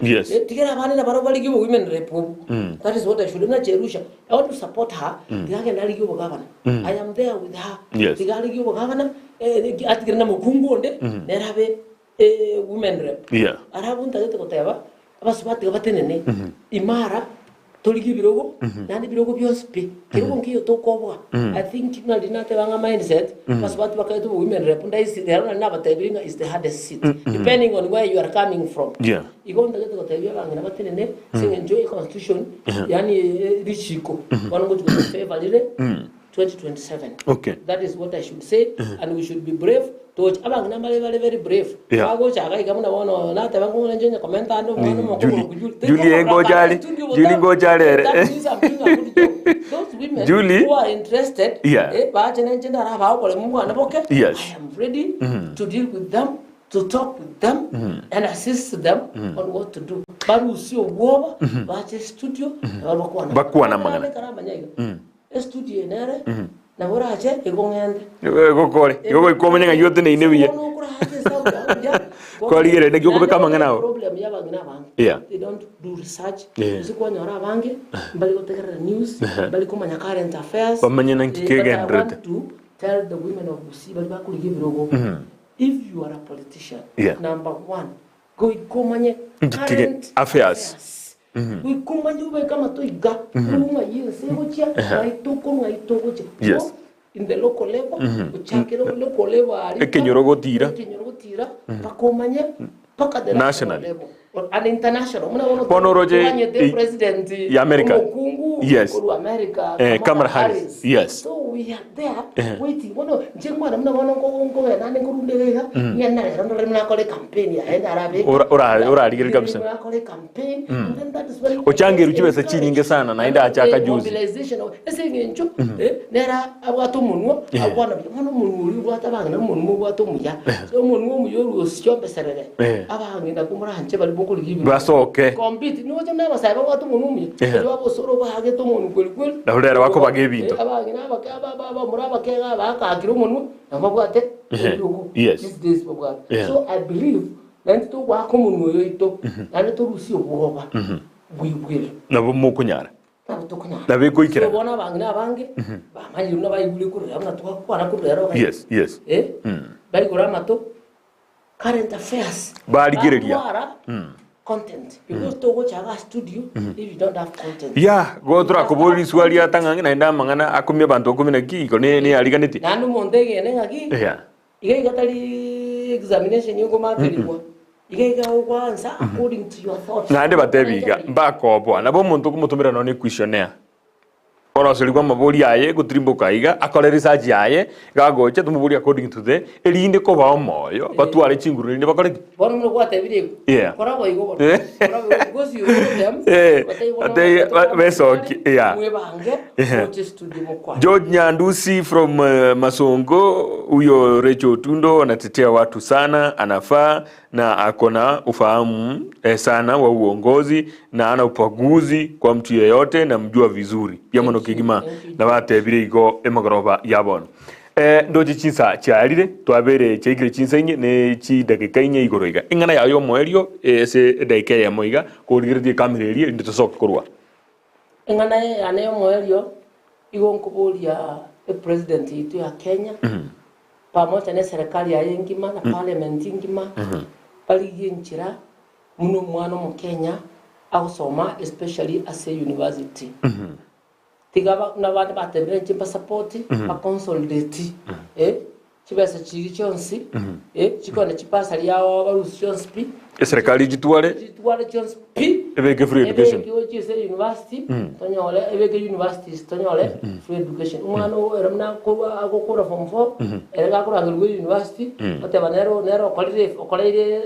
Speaker 3: Tigera abande nabarobwo barigie obo women rep obwo. That is what I should, buna Cherusha, I want to support her, tiga agende arigie obogavana. I am there with her. Tiga arigie obogavana, Eh, atigere na mokungu onde, nere abe Women rep.
Speaker 2: Yeah.
Speaker 3: Ara abwo ntagete goteba, abasubati iga batenene, imara, torigie ebirogo, naende ebirogo bionsi pi, kerogo nkeiyo tokoboa. I think buna riria nateba ng'a mindset, abasubati bakaetwa obo women rep, ndaisi rero nari nabatebirie ng'a is the hardest seat, depending on where you are coming from.
Speaker 2: Yeah.
Speaker 3: Igo ntagete gotebia abang'ina batenene, ase eng'encho e constitution, yaani richiko, bono ngochi gocha favor rire, 2027.
Speaker 2: Okay.
Speaker 3: That is what I should say and we should be brave toche abang'ina mbare bare very brave
Speaker 2: Yeah.
Speaker 3: bagocha iga iga buna bono nateba ng'o inche onye komenta ande omwana omoko
Speaker 2: Julie.
Speaker 3: okorokwa Julie.
Speaker 2: Julie ngocha are- Julie ngocha are ere.
Speaker 3: That means I'm doing a good job. Those women
Speaker 2: Julie.
Speaker 3: who are interested
Speaker 2: Yeah.
Speaker 3: eh, bache nenche ndarabae oboremu bwane boke
Speaker 2: Yes.
Speaker 3: I am ready to deal with them to talk with them and assist them on what to do. Barusie obwoba bache studio nabo bakwana.
Speaker 2: Bakwane amang'ana.
Speaker 3: Ekero amanya iga. Estudio eye nere, nabo orache egong'ende.
Speaker 2: Egokore, igo goika omanye ng'a oteneine buya.
Speaker 3: Bono okorache esabu yao buya.
Speaker 2: Kwarigereria naki okobeka amang'ana ao.
Speaker 3: Problem ya abang'ina abange.
Speaker 2: Yeah.
Speaker 3: They don't do research.
Speaker 2: Yeah.
Speaker 3: Gose kwanyora abange mbari gotegerera news, mbari komanya current affairs.
Speaker 2: Bamanye naki
Speaker 3: Eh, but I
Speaker 2: kegendererete.
Speaker 3: want to tell the women of Gusii bari bakorigia ebirogo. If you are a politician,
Speaker 2: Yeah.
Speaker 3: number one, goika omanye
Speaker 2: Nki kege-
Speaker 3: current
Speaker 2: affairs.
Speaker 3: Goika omanye obeke amato iga, orue ng'ai ense egochia, ng'ai tokorwa, ng'ai togochia.
Speaker 2: Yes.
Speaker 3: So, in the local level, ochakere local level aria,
Speaker 2: Ekenyoro gotira.
Speaker 3: ekenyoro gotira, mpaka omanye, mpaka the national
Speaker 2: Nationally.
Speaker 3: level. Or- And international. Buna bono
Speaker 2: Bono oroche
Speaker 3: twanyete president
Speaker 2: ya America.
Speaker 3: omokungu
Speaker 2: Yes.
Speaker 3: korwa America,
Speaker 2: Eh, Kamala Harris. Yes.
Speaker 3: So we are there waiting. Bono inche nkwana buna bono nkogenda ande nkorunde iga iga, ng'ende rero ndore buna akore campaign yaye narabe.
Speaker 2: Ora- ora- orarigereria kabisa.
Speaker 3: Buna akore campaign, and then that is when
Speaker 2: Ochangerwe chibesa chinyinge sana naende achaka
Speaker 3: Eh,
Speaker 2: juzi.
Speaker 3: mobilization of- ase eng'encho eh, nera abwate omonwa akwana buya. Bono omonwa oria obwate abang'ina omonwa obwate omuya. So omonwa omuya orwo osiombeserere. Abang'ina komoranche baria bokorigia ebinto.
Speaker 2: Basoke.
Speaker 3: Compete. Noche buna abasae babwate omonwa omuya.
Speaker 2: Ehe.
Speaker 3: Oche babosore obaagete omonwa kweri kweri.
Speaker 2: Nabo rero bakobaga ebinto.
Speaker 3: Eh, abang'ina abake aba- aba- abamura abake iga bakakire omonwa, nabo babwate
Speaker 2: Ehe.
Speaker 3: ebirogo.
Speaker 2: Yes.
Speaker 3: These days babwate.
Speaker 2: Yeah.
Speaker 3: So I believe, naende togoaka omonwa oyo oito, naende torusie obwoba, we will.
Speaker 2: Nabo mokonyara.
Speaker 3: Nabo tokonyara.
Speaker 2: Nabo ekoikerana.
Speaker 3: So bono abang'ina abange, bamanyire buna baigure korera buna twakwana korera ero iga.
Speaker 2: Yes, yes.
Speaker 3: Eh, baigure amato, Current affairs.
Speaker 2: Barigereria.
Speaker 3: Batwara content. Because togocha iga studio if you don't have content.
Speaker 2: Ya, go torakoboria riswali riatang'ang'e naende amang'ana akumia abanto bakumia naki iko ne neyariganetie.
Speaker 3: Naende omonto egene ng'aki,
Speaker 2: Yeah.
Speaker 3: iga iga tari examination yokomakerigwa, iga iga ogoansa according to your thoughts.
Speaker 2: Naende batebi iga, mbakoboa, nabo omonto okomotomera nonya ne questionnaire. Oroserigwe amabori aye gotirimboka iga, akore research yaye, iga agocha tomoborie according to the, erinde kobaa omoyo, batware chinguru erinde bakore ki?
Speaker 3: Bono buna gwatebire igo,
Speaker 2: Yeah.
Speaker 3: kora boigo bono. Kora boigo because you know them,
Speaker 2: Eh,
Speaker 3: batebie bono
Speaker 2: batebie
Speaker 3: abanto ba-
Speaker 2: besokie, yeah.
Speaker 3: mwebange,
Speaker 2: Yeah.
Speaker 3: moche studio mokwane.
Speaker 2: George Nyandusi from Masongo, huyo Rachel Otundo anatetea watu sana, anafaa na ako na ufahamu sana wa uongozi na ana upaguzi kwa mtu yeyote namjua vizuri buya mono kegima nabatebire igo emogoroba ya bono Eh, ndoche chinsa chiarire twabere chiaikire chinsa inye ne chidakika inye igoro iga eng'ana yaye omoerio ase edakika eyemo iga korigeretie ekamera eria erinde tosoke korwa
Speaker 3: Eng'ana yane y'omoerio igo nkoboria epresident yaito ya Kenya pamoja ne serikali yaye engima na parliament engima barigie enchera buna omwana omokenya agosoma especially ase university. Tiga buna abande batebire inche mbasapoti baconsolidate eh, chibesa chiria chionsi eh, chikone chibasari yao barusie chionsi pi.
Speaker 2: Eserekari chitware.
Speaker 3: Chitware chionsi pi.
Speaker 2: Ebeke free education.
Speaker 3: Ebeke gochia ase university tonyore ebeke universities tonyore free education. Omwana oyo ere buna akorwa agokora form four ere gakorangerigwa university oteba nere nere okorire okoreire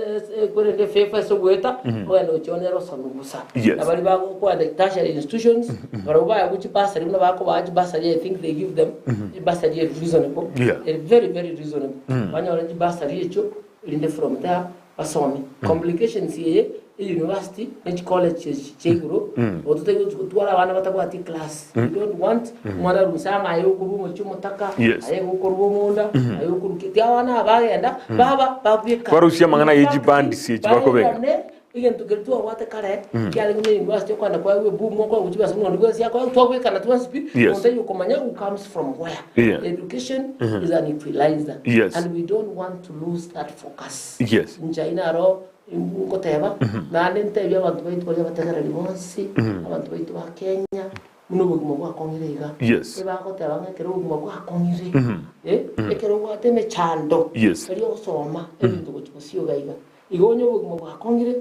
Speaker 3: kwerende efavor ase ogoeta ogenda gochia nere osome bosa. Na baria bagokwenda tertiary institutions barabwo baegwa chibasari buna bakobaa chibasari I think they give them ebasari ere reasonable ere very very reasonable. Banyore chibasari echio erinde from there basome. Complications eye e university ne chicollege echi chia igoro ototari gotwara abana batabwati eclass. We don't want omwana aruse ang'e aye okorwa omochie omotaka, aye gokorwa omonda, aye okorwa ki. Tiga abana aba bagenda baba babeka.
Speaker 2: Barusie amang'ana ye chibandisi echi bakobeka.
Speaker 3: Bairane. Egento keria twabwate kare,
Speaker 2: Mhm.
Speaker 3: kiarenge buna university okogenda kwaegwa eboom okoegwa chibesa buna onde bwensi akoegwa, twabwekana twensi pi,
Speaker 2: Yes.
Speaker 3: monto aye okomanya who comes from where.
Speaker 2: Yeah.
Speaker 3: Education
Speaker 2: Mhm.
Speaker 3: is an equalizer
Speaker 2: Yes.
Speaker 3: and we don't want to lose that focus.
Speaker 2: Yes.
Speaker 3: Inche ayio naro ngoteba,
Speaker 2: Mhm.
Speaker 3: naende ntebie abanto baito baria abategereri bonsi,
Speaker 2: Mhm.
Speaker 3: abanto baito ba Kenya, buna obogima bwakong'ire iga.
Speaker 2: Yes.
Speaker 3: Ebagoteba ng'a ekero obogima bwakong'ire,
Speaker 2: Mhm.
Speaker 3: eh,
Speaker 2: Mhm.
Speaker 3: ekero obwate emechando,
Speaker 2: Yes.
Speaker 3: erio ogosoma ebinto gochia gosioga iga. Igo onye obogima bwakong'ire,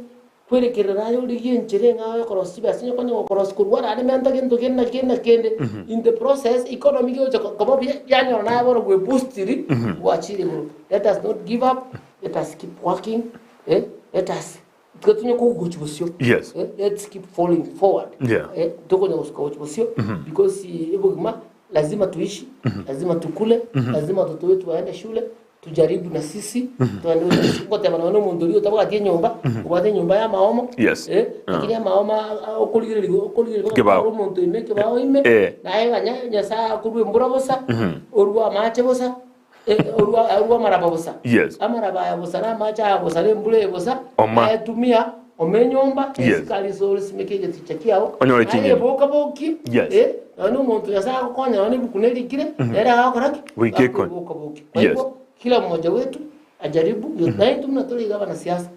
Speaker 3: kwerekerera aye origie enchera eng'ao yokorosia chibesa onye konya gokorosia korwa arare menta gento kende na kende na kende, in the process economy gegocha koba buya yanyora naye bono gwe boostiri gwachire igoro. Let us not give up, let us keep working, eh, let us tiga tonye kogochia bosio,
Speaker 2: Yes.
Speaker 3: eh, let's keep falling forward,
Speaker 2: Yeah.
Speaker 3: eh, tokonya gosuka gochia bosio because obogima lazima tuishi, lazima tukule, lazima watoto wetu waende shule, Tujaribu na sisi togende gocha ase ngoteba nonya na omonto oria otabwati enyomba, obwate enyomba y'amaomo,
Speaker 2: Yes.
Speaker 3: eh,
Speaker 2: Ah.
Speaker 3: lakini amaomo okorigereria okorigereria
Speaker 2: Kebao.
Speaker 3: ore omonto ime ekebao ime,
Speaker 2: Eh.
Speaker 3: naye ganya Nyasaye akorwa embura bosa, orwa amache bosa, eh, orwa orwa amaraba bosa.
Speaker 2: Yes.
Speaker 3: Amaraba aya bosa na amache aya bosa na embura eye bosa,
Speaker 2: Oma.
Speaker 3: naye tumia ome enyomba,
Speaker 2: Yes.
Speaker 3: esukari ase orisimeke egeticha kiao,
Speaker 2: Onyore
Speaker 3: naye
Speaker 2: chinyeni.
Speaker 3: eboka boki,
Speaker 2: Yes.
Speaker 3: eh, nonya na omonto Nyasaye agokonya nonya na ebuku nerikire, nere agakora ki?
Speaker 2: Goika ekoni.
Speaker 3: Akoboka boki. Kwa
Speaker 2: Yes.
Speaker 3: hivyo kila mmoja wetu ajaribu mm -hmm. Na mna tuli gava siasa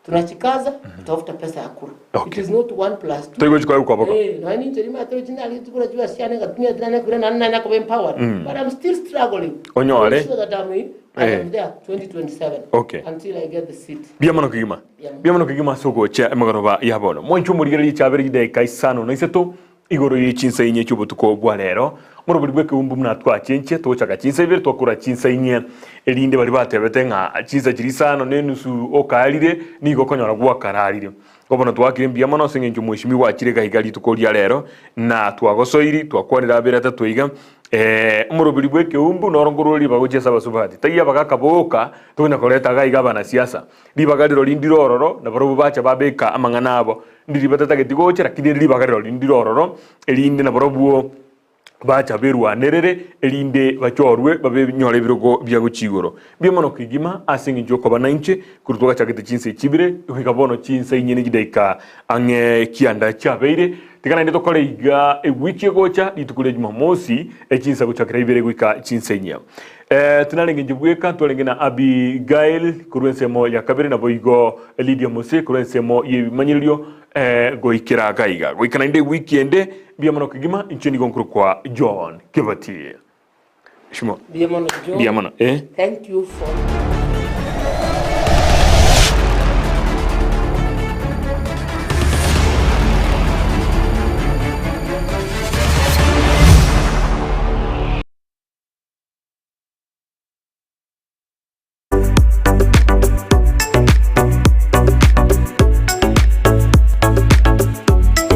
Speaker 3: tunachikaza kutafuta pesa ya kura.
Speaker 2: Okay.
Speaker 3: It is not one plus two.
Speaker 2: Toigo chikwaye kwaboka.
Speaker 3: Eh, na ni nje rima tuli china ali tukura jua siane ngatumia tena kura na nana kwa empowered. But I'm still struggling.
Speaker 2: Onyore.
Speaker 3: To ensure that I'm, I
Speaker 2: Eh.
Speaker 3: am there 2027.
Speaker 2: Okay.
Speaker 3: Until I get the seat.
Speaker 2: Mbuya mono kegima. Mbuya mono kegima ase ogochia emegoroba ya bono. Mwanche omorigererie chiabere chidaeka isano na isato Igoro ye chinsa inye chi'obotuko bwa rero, morobori bw'ekeumbu buna twachenchia, togochaka chinsa ibere twakora chinsa inye, erinde baria batebete ng'a chinsa chiria isano na enusu okaarire, nigo okonyora gwakararire. Igo bono twaakire mbuya mono ase engencho mweshimiwa achire iga iga rituko ria rero, na twagosoiri, twakwanire abere atato iga, omoroberi bw'ekeumbu noro nkorwa ribaga gochia ase abasubati, taiyo abagaka boka tokonya koreta iga iga abanasiasa. Ribaga rirorio ndire ororo, na barobwo bacha babeka amang'ana abo. Ndiri batatageti gocha, lakini ribaga rirorio ndire ororo, erinde nabarobwo bacha berwanerere, erinde bachorwe babenyore ebirogo bia gochia igoro. Mbuya mono kegima ase engencho y'okoba nainche, korwa twagachagete chinsa echi ibere, goika bono chinsa inye ne chidaika ang'e kianda chiabeire. Tiga naende tokore iga ewiki egocha, rituko ria Jumamosi, echinsa gochakera ibere goika chinsa inye. Eh, tinarenge inche bweka, ntwarenge na Abigail korwa ensemo ya kabere, naboigo Lydia Mose korwa ensemo y'ebimanyererio, eh, goikera iga iga. Goika naende ewiki ende, mbuya mono kegima, inche nigo nkorokwa John Kebati. Shimo.
Speaker 3: Mbuya mono John.
Speaker 2: Mbuya mono, eh.
Speaker 3: Thank you for.